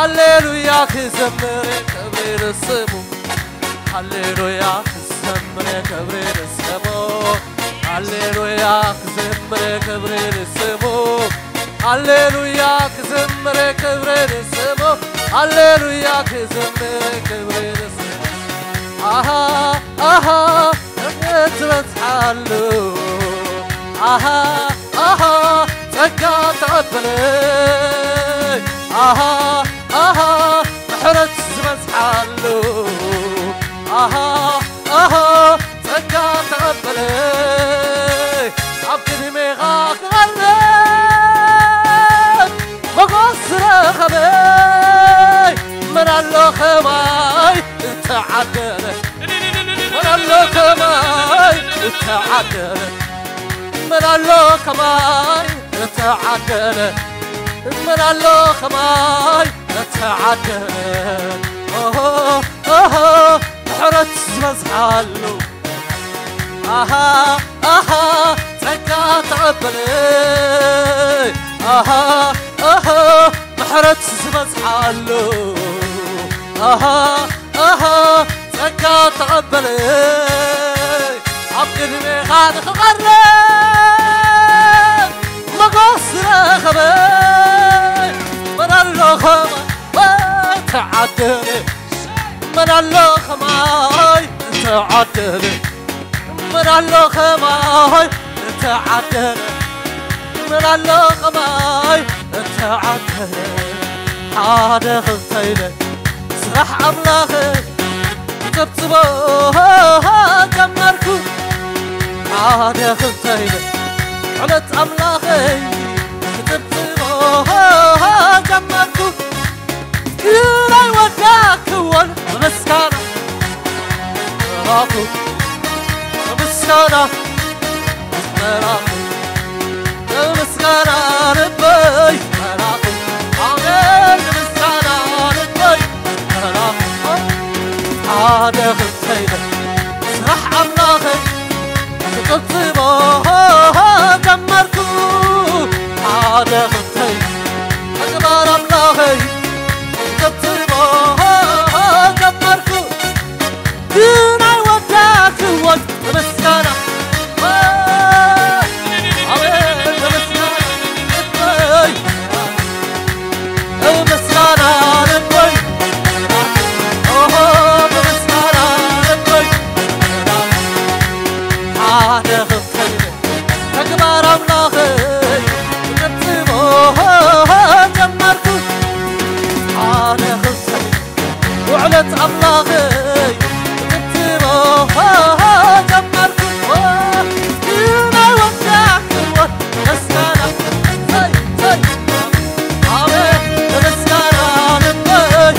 ሃሌሉያ ክዘምር ክብሪ ንስሙ። ሃሌሉያ ክዘምር ክብሪ ንስሙ። ሃሌሉያ ክዘምር ክብሪ ንስሙ። ሃሌሉያ ክዘምር ክብሪ ንስሙ። ሃሌሉያ ክዘምር ክብሪ ንስሙ። ኣሃ ኣሃ እምነት ዝበዝሓሉ ኣሃ ኣሃ ጸጋ ተቐበለ ኣሃ ኣሃ ምሕረት ዝበዝሓሉ ኣሃ ኣሃ ጸጋ ተቐበለ ኣብ ቅድሜኻ ክቐርብ ሞጎስ ዝረኸበ መን ኣሎ ከማይ እተዓደለ መን ኣሎ ከማይ እተዓደለ መን ኣሎ ከማይ እተዓደለ መን ኣሎ ከማይ እተዓደለ ኦሆ ኦሆ ምሕረት ዝበዝሓሉ ኣሃ ኣሃ ጸጋ ተቐበለ ኣሃ ኣሃ ምሕረት ዝበዝሓሉ ኣሃ ኣሃ ጸጋ ተቐበለ ኣብ ቅድሜኻ ንኽቐርብ መጎስ ዝረኸበ መን ኣሎ ከማይ ተዓደለ መን ኣሎ ከማይ ተዓደለ መን ኣሎ ከማይ ተዓደለ መን ኣሎ ከማይ ተዓደለ ሓደ ክልተ ኢለ ስራሕ ኣምላኽ ክጽብጽቦ ጀመርኩ ሓደ ክልተ ኢለ ዕለት ኣምላኸይ ክጽብጽቦ ጀመርኩ ክላይ ወዳክዎን ብምስጋና መራኹ ብምስጋና መራኹ ብምስጋና ልበይ መራኹ ኣሜን ብምስጋና ልበይ መራኹ ሓደ ክልተ ኢለ ስራሕ ኣምላኸይ ክጽብጽቦ ጀመርኩ ሓደ ክልተ ኢለ ተግባር ኣምላኸይ ክጽብጽቦ ጀመርኩ ግናይ ወዳክዎን ብምስጋና ኣሜን ብምስጋና ልበይ ብምስጋና ልበይ ኦሆ ብምስጋና ልበይ ሓደ ክልተ ኢለ ተግባር ኣምላኸይ ክጽብጽቦ ጀመርኩ ሓደ ክልተ ኢለ ውዕለት ኣምላኸይ ክጽብጽቦ ጀመርኩ ግናይ ወዳክዎ ምስጋና ዘይ ዘይ ኣሜን ብምስጋና ልበይ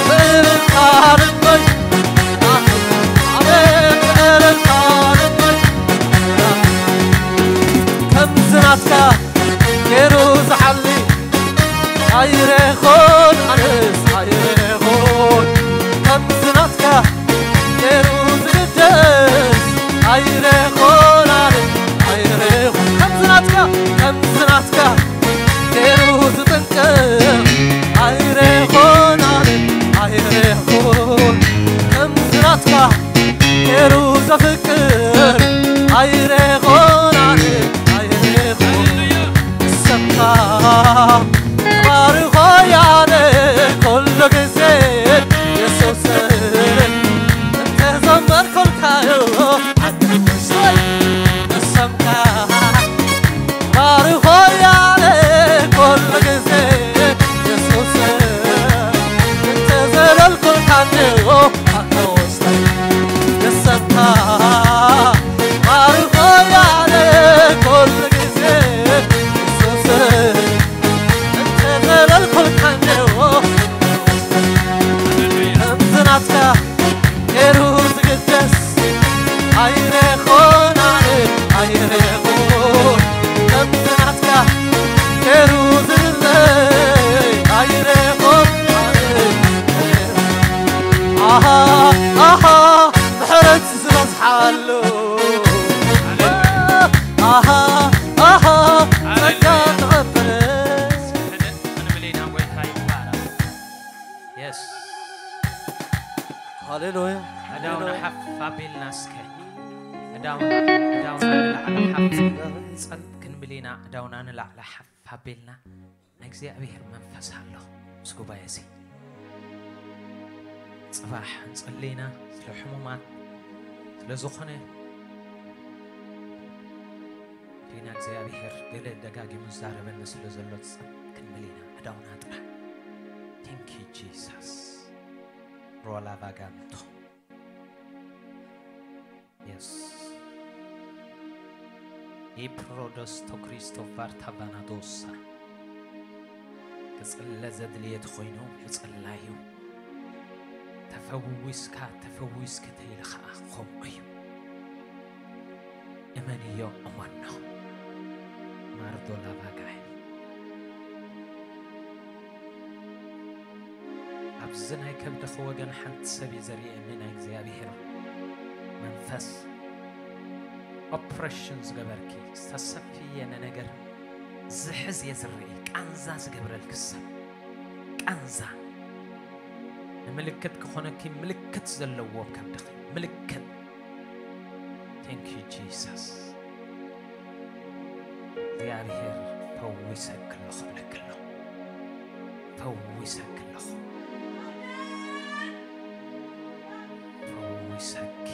ብእልልታ ልበይ ኣሜን ብእልልታ ልበይ ከምዚ ናትካ ገይሩ ዝሓሊ ኣይረኾን ኣነስ ኣይረኾን ከምዚ ናትካ ገይሩ ዝግደስ ኣይረኾን ኣነ ኣይረኾን ከምዚ ናትካ ከምዚ ናትካ ገይሩ ዝጥንቅቕ ኣይረኾን ኣነ ኣይረኾን ከምዚ ናትካ ገይሩ ዘፍቅር ኣይረኾን ኣነ ኣይረኾን ሰምካ ባርኾ ያለ ኩሉ ግዜ የሱስ እንተዘመርኩልካዮ ኣንተ ውሽጠይ ንሰምካ ባርኾ ያለ ኩሉ ግዜ የሱስ እንተዘለልኩልካዮ ኣንተ ውሽጠይ ንሰምካ ባርኾ ያለ ኩሉ ግዜ የሱስ እንተዘለልኩልካዮ ከምዚ ናትካ ገይሩ ዝግደስ ኣይረኾን ኣነ ኣይረኾን ከምዚ ናትካ ገይሩ ዝድለይ ኣይረኾን ኣነ ኣሃ ኣሃ ምሕረት ዝበዝሓሉ ኣሃ ኣሃ ጸጋ ተቐበለ የስ ሃሌሉያ። እዳውና ሓፍ ኣቢልና እስከ እዳውና እዳውና ንላዕሊ ሓፍ ጸጥ ክንብል ኢና። እዳውና ንላዕሊ ሓፍ ኣቢልና ናይ እግዚኣብሔር መንፈስ ኣሎ ምስ ጉባኤ እዚ። ጽባሕ እንጽልይና ስለ ሕሙማት ስለ ዝኾነ ዲና እግዚኣብሔር ገለ ደጋጊሙ ዝዛረበኒ ስለ ዘሎ ጸጥ ክንብል ኢና። እዳውና ጥራሕ። Thank you Jesus. ሮላ ቫጋንቶ የስ ኢፕሮዶስቶ ክሪስቶ ቫርታቫናዶሳ ክጽለ ዘድልየ ተኾይኑ ምጽላይ እዩ። ተፈዊስካ ተፈዊስኪ ተይሉ ኸዓ ከምኡ እዩ። እመንዮ እመኖ ማርዶላ ቫጋይ ኣብዚ ናይ ከብድኺ ወገን ሓንቲ ሰብ እዩ ዘርእየኒ ናይ እግዚኣብሔር መንፈስ ኦፕሬሽን ዝገበርኪ ዝተሰፍየ ንነገር ዝሕዝ እየ ዝርኢ ቃንዛ ዝገብረልኪ ሰብ ቃንዛ ንምልክት ክኾነኪ ምልክት ዘለዎ ከብድኺ ምልክት Thank you Jesus እግዚኣብሔር ፈዊሰኪ ኣለኹ ብለኪ ኣለኹ ፈዊሰኪ ኣለኹ ፈዊሰኪ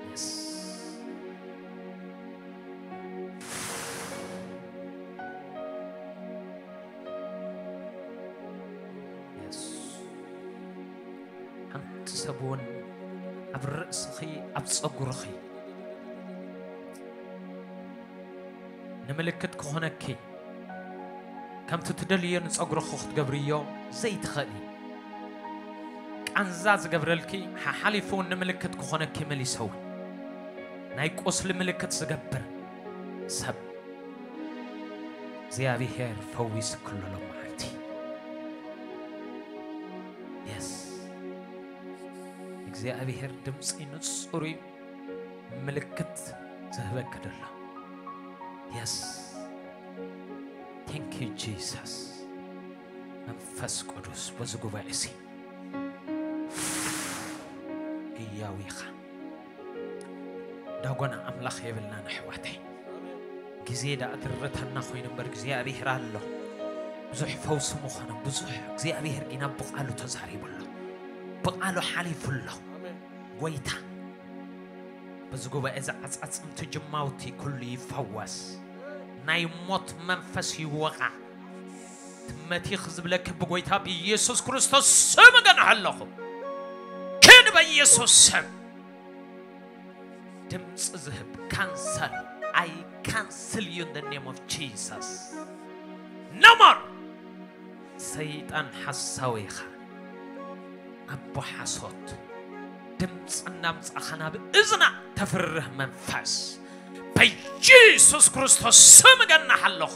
Yes Yes ሓንቲ ሰብ እውን ኣብ ርእስኺ ኣብ ጸጉርኺ ንምልክት ክኾነኪ ከምቲ ትደልዮ ንጸጉርኺ ክትገብርዮ ዘይትኽእሊ ቃንዛ ዝገብረልኪ ሓሓሊፉ እውን ንምልክት ክኾነኪ መሊሰ እውን ናይ ቁስሊ ምልክት ዝገብር ሰብ እግዚኣብሔር ፈዊስኪ ኣሎ ሎም መዓልቲ የስ እግዚኣብሔር ድምፂ ንፁር እዩ ምልክት ዝህበኪ ደሎ የስ Thank you Jesus መንፈስ ቅዱስ በዚ ጉባኤ እዚ ህያው ኢኻ ዳጎና ኣምላኽ የብልናን ኣሕዋተይ ግዜ ደኣ ትረተና ኮይኑ እምበር እግዚኣብሔር ኣሎ ብዙሕ ፈውሲ ምኾነ ብዙሕ እግዚኣብሔር ጊና ብቓሉ ተዛሪቡ ኣሎ ብቓሉ ሓሊፉ ኣሎ ጎይታ በዚ ጉባኤ እዚ ዓጻጽምቲ ጅማውቲ ኩሉ ይፈወስ ናይ ሞት መንፈስ ይወቓ ትመቲኽ ዝብለኪ ብጎይታ ብኢየሱስ ክርስቶስ ስም እገንሖ ኣለኹ ክድ በኢየሱስ ስም ድምፂ ዝህብ ካንሰል I cancel you in the name of Jesus no more ሰይጣን ሓሳዊ ኢኻ ኣቦ ሓሶት ድምፂ እናምፃኻ ናብ እዝና ተፍርህ መንፈስ በኢየሱስ ክርስቶስ ስም እገናሕ ኣለኹ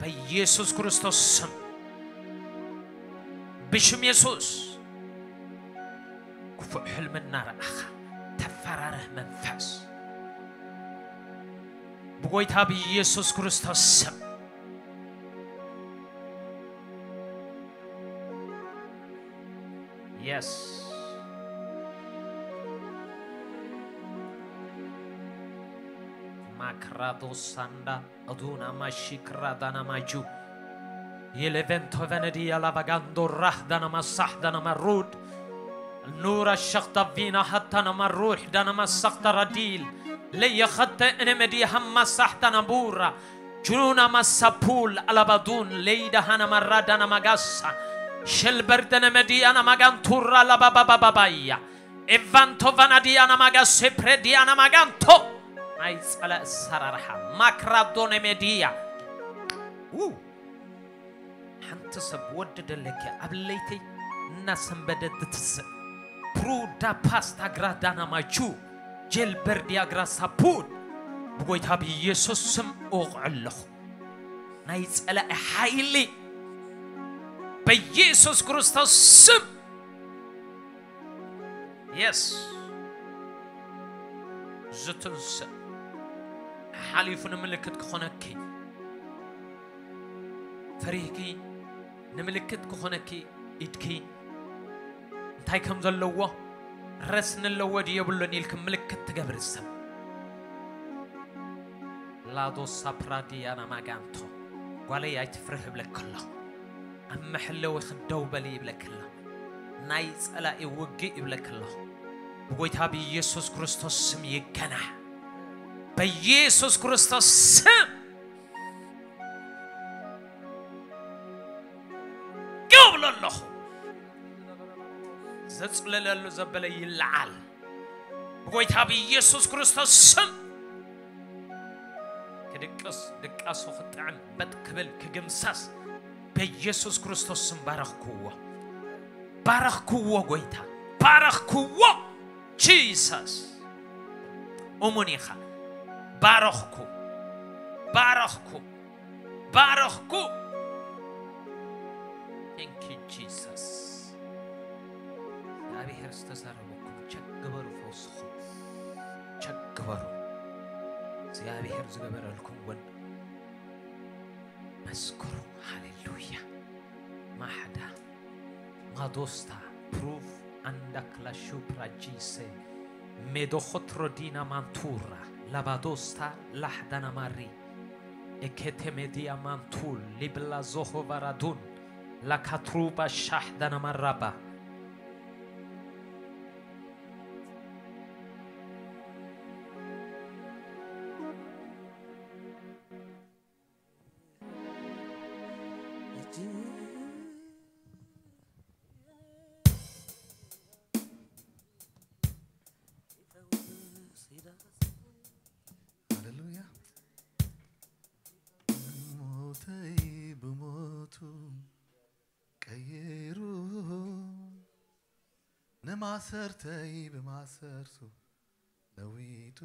በኢየሱስ ክርስቶስ ስም ብሽም የሱስ ክፉእ ሕልሚ እናረኣኻ ተፈራርህ መንፈስ ብጎይታ ብኢየሱስ ክርስቶስ ስም የስ ማክራዶ ሳንዳ ادونا ماشيك رادانا ماجو يلفنتو فندي يا لافاغاندو راهدانا ما صحدانا ما رود نورا شختا فينا حتى ما روح دانا ما سخت رديل لي خدت انمدي هم ما صحدانا بورا جنونا ما سابول على بدون ليدا هانا ما رادانا ما غاسا شل بردنا مدي انا ما غانتورا لا بابا بابا بايا ايفانتو فانا دي انا ما غاسي بريدي انا ما غانتو ናይ ጸላእ ኣሰራርሓ ማክራዶነ ሜድያ ው ሓንቲ ሰብ ወዲ ደለኪ ኣብ ለይተይ እናሰንበደት ትስእ ፕሩዳ ፓስታ ግራዳና ማጁ ጀልበርዲያ ግራ ሳፑን ብጎይታ ብኢየሱስ ስም እወቕዖ ኣለኹ ናይ ጸላኢ ሓይሊ በኢየሱስ ክርስቶስ ስም የስ ዝትንስእ ሓሊፉ ንምልክት ክኾነኪ ፈሪህኪ ንምልክት ክኾነኪ ኢድኪ እንታይ ከም ዘለዎ ረስኒ ኣለዎ ድዩ የብሉን ኢልኪ ምልክት ትገብሪ ሰብ ላዶ ሳፕራዲያና ማጋንቶ ጓለይ ኣይትፍርህ እብለኪ ኣለኹ። ኣብ መሐለዊ ክደው በሊ ይብለኪ ኣለኹ። ናይ ጸላኢ ውግእ ይብለኪ ኣለኹ። ብጎይታ ብኢየሱስ ክርስቶስ ስም ይገናሕ። በኢየሱስ ክርስቶስ ስም ይብሎ ኣለኹ። ዘጽለለሉ ዘበለ ይለዓል። ብጎይታ ብኢየሱስ ክርስቶስ ስም ክድቅስ ድቃሱ ክጥዕም በጥ ክብል ክግምሰስ በኢየሱስ ክርስቶስ ስም ባረኽክዎ። ባረኽክዎ ጎይታ ባረኽክዎ። ጂሰስ እሙን ኢኻ። ባረኽኩ ባረኽኩ ባረኽኩ። Thank you Jesus። እግዚኣብሔር ዝተዛረበኩም ቸክ ግበሩ፣ ፈውስኹም ቸክ ግበሩ። እግዚኣብሔር ዝገበረልኩም እውን መስክሩ። ሃሌሉያ። ማሕዳ ማዶስታ ፕሩፍ ኣንዳክላሹ ፕራጂሰ ሜዶኾትሮ ዲና ማንቱራ ላባዶስታ ላሕዳና ማሪ ኤኬቴ ሜዲያ ማንቱል ሊብላ ዞሆ ቫራዱን ላካትሩባ ሻሕዳና ማራባ ሃሌሉያ። ሞተይ ብሞቱ ቀይሩ ንማሰርተይ ብማሰርቱ ለዊጡ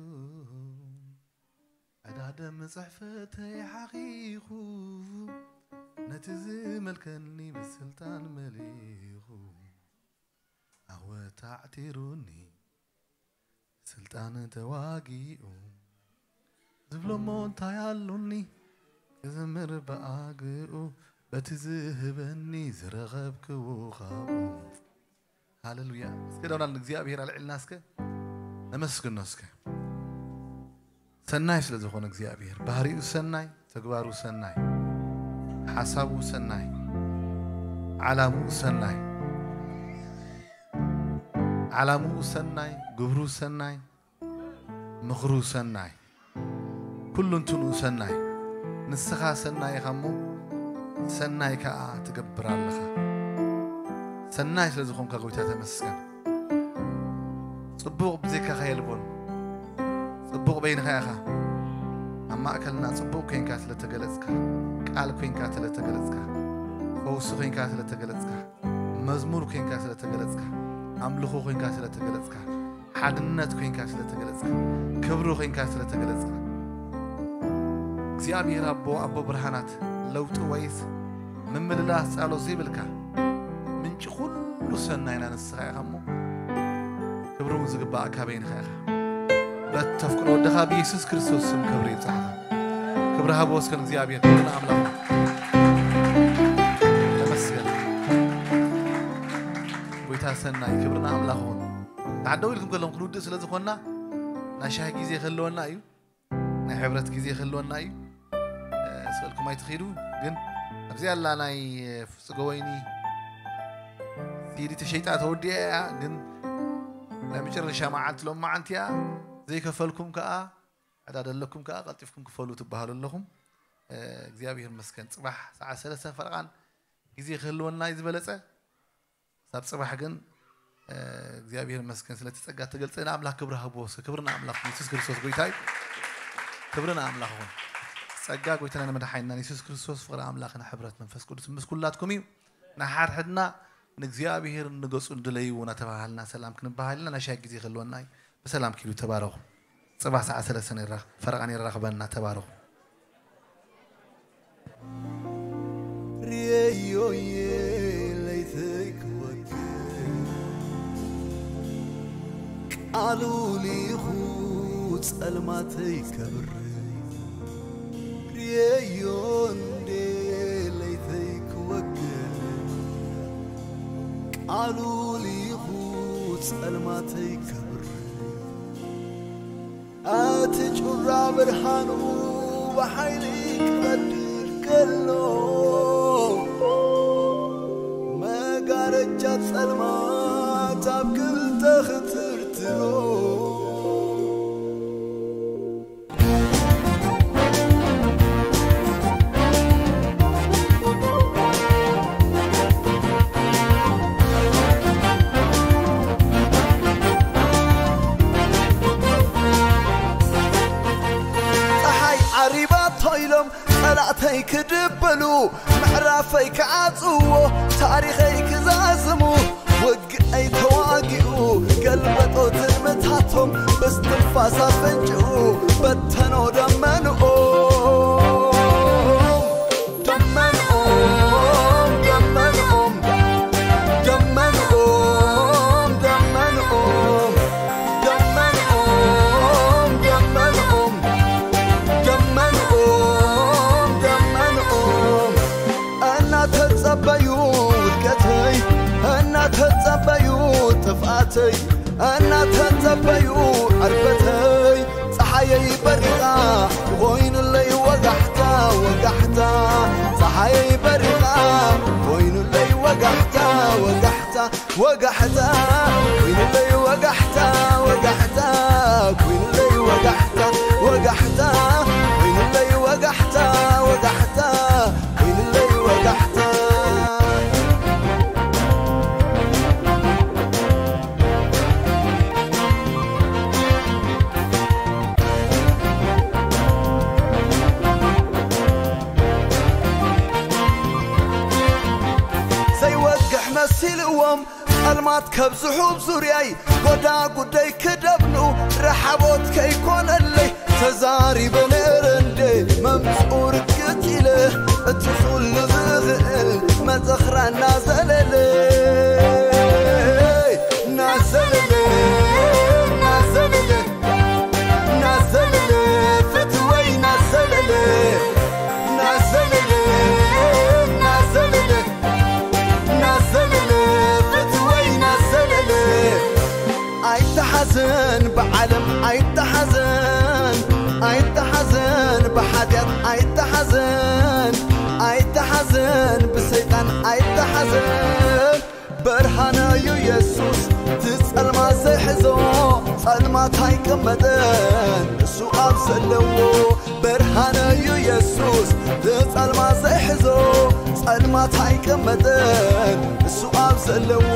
ዕዳ ደም ጽሕፈተይ ሓኺኹ ነቲ ዝመልከኒ ብስልጣን መሊኹ ኣወታዕቲሩኒ ስልጣን ተዋጊኡ ዝብሎሞ እንታይ ኣሉኒ ክዝምር ብኣግኡ በቲ ዝህበኒ ዝረኸብክዎ ኻኡ ሃሌሉያ። እስከ ደውና ንእግዚኣብሔር ኣልዕልና እስከ ነመስግኖ እስከ ሰናይ ስለ ዝኾነ እግዚኣብሔር ባህሪኡ ሰናይ ተግባሩ ሰናይ ሓሳቡ ሰናይ ዓላምኡ ሰናይ ዓላምኡ ሰናይ ግብሩ ሰናይ ምኽሩ ሰናይ ኩሉ እንትንኡ ሰናይ ንስኻ ሰናይ ኢኻ እሞ ሰናይ ከኣ ትገብር ኣለኻ ሰናይ ስለ ዝኾንካ ጎይታ ተመስገን ጽቡቕ ብዘይካኻ የልቦን ጽቡቕ በይንኻ ኢኻ ኣብ ማእከልና ጽቡቕ ኮይንካ ስለ ተገለጽካ ቃል ኮይንካ ስለ ተገለጽካ ፈውሲ ኮይንካ ስለ ተገለጽካ መዝሙር ኮይንካ ስለ ተገለጽካ ኣምልኾ ኮይንካ ስለ ተገለጽካ ሓድነት ኮይንካ ስለ ተገለጽካ ክብሪ ኮይንካ ስለ ተገለጽካ እግዚኣብሔር ኣቦ ኣቦ ብርሃናት ለውጢ ወይስ ምምልላስ ጻሎ ዘይብልካ ምንጪ ኩሉ ሰናይና ንስኻ ኢኻ እሞ ክብሪ እውን ዝግባኣካ በይንኻ ኢኻ በተፍቅሮ ወድኻ ብየሱስ ክርስቶስ ስም ክብሪ ይብጻሕኻ ክብሪ ሃቦ እስከ እግዚኣብሔር ክብሪ ንኣምላኽ ተመስገን ጎይታ ሰናይ ክብሪ ንኣምላኽ ይኹን ተሓደው ኢልኩም ከለኹም ክንውድእ ስለ ዝኾንና ናይ ሻሂ ግዜ ክህልወና እዩ ናይ ሕብረት ግዜ ክህልወና እዩ ስእልኩም ኣይትኺዱ ግን ኣብዚ ኣላ ናይ ፍፅገ ወይኒ ሲዲ ተሸይጣ ተወዲኣ እያ ግን ናይ መጨረሻ መዓልቲ ሎም መዓልቲ እያ ዘይከፈልኩም ከዓ ዕዳ ደለኩም ከዓ ቀልጢፍኩም ክፈሉ ትበሃሉ ኣለኹም እግዚኣብሔር መስገን ፅባሕ ሰዓት ሰለስተ ፈረቓን ግዜ ክህልወና እዩ ዝበለፀ ሳብ ጽባሕ ግን እግዚኣብሔር መስገን ስለቲ ጸጋ ተገልጸ ንኣምላኽ ክብሪ ሃብዎ ክብሪ ንኣምላኽ የሱስ ክርስቶስ ጎይታ እዩ ክብሪ ንኣምላኽ ይኹን ጸጋ ጎይታና ንመድሓይና የሱስ ክርስቶስ ፍቕሪ ኣምላኽን ሕብረት መንፈስ ቅዱስ ምስ ኩላትኩም እዩ ንሓድሕድና ንእግዚኣብሔር ንገጹ ንድለይዎ እናተባሃልና ሰላም ክንበሃል ኢና ናይ ሻይ ግዜ ክህልወና እዩ ብሰላም ኪዱ ተባረኹ ጽባሕ ሰዓት ሰለስተ ፈረቓ ነራኽበና ተባረኹ ርእዮየ ለይተይ ክወክል ቃሉ ልኢኹ ጸልማተይ ከብርህ ርእየዮ እንዴ ለይተይ ክወግሕ ቃሉ ልኢኹ ጸልማተይ ከብርህ እቲ ጩራ ብርሃኑ ብሓይሊ ክቐድድ ከሎ መጋረጃ ጸልማት ኣብ ክልተ ክትርትሮ ፀሓይ ዓሪባቶ ኢሎም ጸላእተይ ክድብሉ ምዕራፈይ ክዓጽዎ ታሪኸይ ክዛዝሙ ውግአይ ተዋጊኡ ገልበጦ ትእምታቶም በስትንፋስ ኣፈንጭኡ በተኖ ደመንኦም ደመንኦም ደመንኦም ደመንኦም ደመንኦም ደመንኦም ደመንኦም ደመንኦም ደመንኦም እናተጸበዩ ውድቀተይ እናተጸበዩ ጥፍኣተይ እናተጸበዩ ዕርበተይ ፀሓየይ በሪቓ ኮይኑለይ ወጋሕታ ወጋሕታ ፀሓየይ በሪቓ ኮይኑለይ ወጋሕታ ወጋሕታ ወጋሕታ ኮይኑለይ ወጋሕታ ወጋሕታ ኮይኑለይ ወጋሕታ ወጋሕታ ኮይኑለይ ወጋሕታ ወጋሕታ ኮይኑለይ ወጋሕታ ዘይወግሕ መሲልዎም ጸልማት ከብዝሑ ብ ዙርያይ ጎዳ ጉደይ ክደብኑ ረሓቦት ከይኮነለይ ተዛሪበ ነረ እንደ መምጽኡ ርግጥ ኢለ እቲ ኩሉ ዝኽእል መዘኽራ እናዘለለ እናዘለለ እናዘለለ እናዘለለ ፍትወይ እናዘለለ እናዘለለ እናዘለለ እናዘለለ ፍትወይ እናዘለለ ኣይተሓዘን ብዓለም ኣይተሓዘን ኣይተሓዘን ብሓጢኣት ኣይተሓዘን ኣይተሓዘን ብሰይጣን ኣይተሓዘን በርሃነ እዩ የሱስ እቲ ጸልማት ዘይሕዞ ጸልማት ኣይቅመጠን እሱ ኣብ ዘለዎ በርሃነ እዩ የሱስ እቲ ጸልማት ዘይሕዞ ጸልማት ኣይቅመጠን እሱ ኣብ ዘለዎ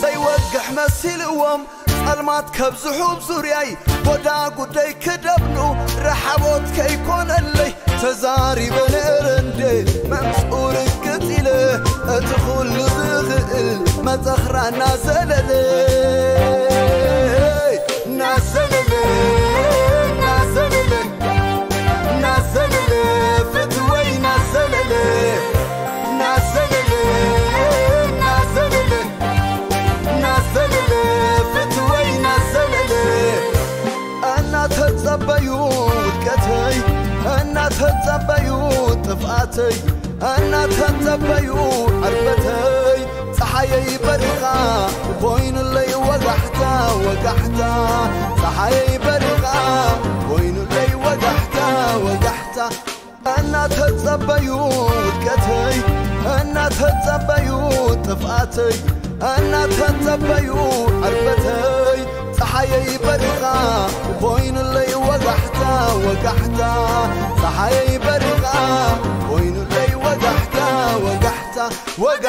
ዘይወግሕ መሲልዎም ጸልማት ከብዝሑ ብ ዙርያይ ጎዳ ጉደይ ክደብኑ ረሓቦት ከይኮነለይ ተዛሪበ ነረ እንደ መምጽኡ ርግጽ ኢለ እቲ ኩሉ ዝኽእል መጸኽራ እናዘለለ እናዘለለ እናዘለለ እናዘለለ ፍትወይ እናዘለለ እናዘለለ እናዘለለ እናዘለለ ፍትወይ እናዘለለ እናተጸበዩ ውድቀተይ እናተጸበዩ ጥፍኣተይ እናተጸበዩ ዕርበተይ ፀሓየይ በሪቓ ኮይኑለይ ወጋሕታ ወጋሕታ ፀሓየይ በሪቓ ኮይኑለይ ወጋሕታ ወጋሕታ እናተጸበዩ ውድቀተይ እናተጸበዩ ጥፍኣተይ እናተጸበዩ ዕርበተይ ፀሓየይ በሪቓ ኮይኑለይ ወጋሕታ ወጋሕታ ፀሓየይ በሪቓ ኮይኑለይ ወጋሕታ ወጋሕታ ወጋ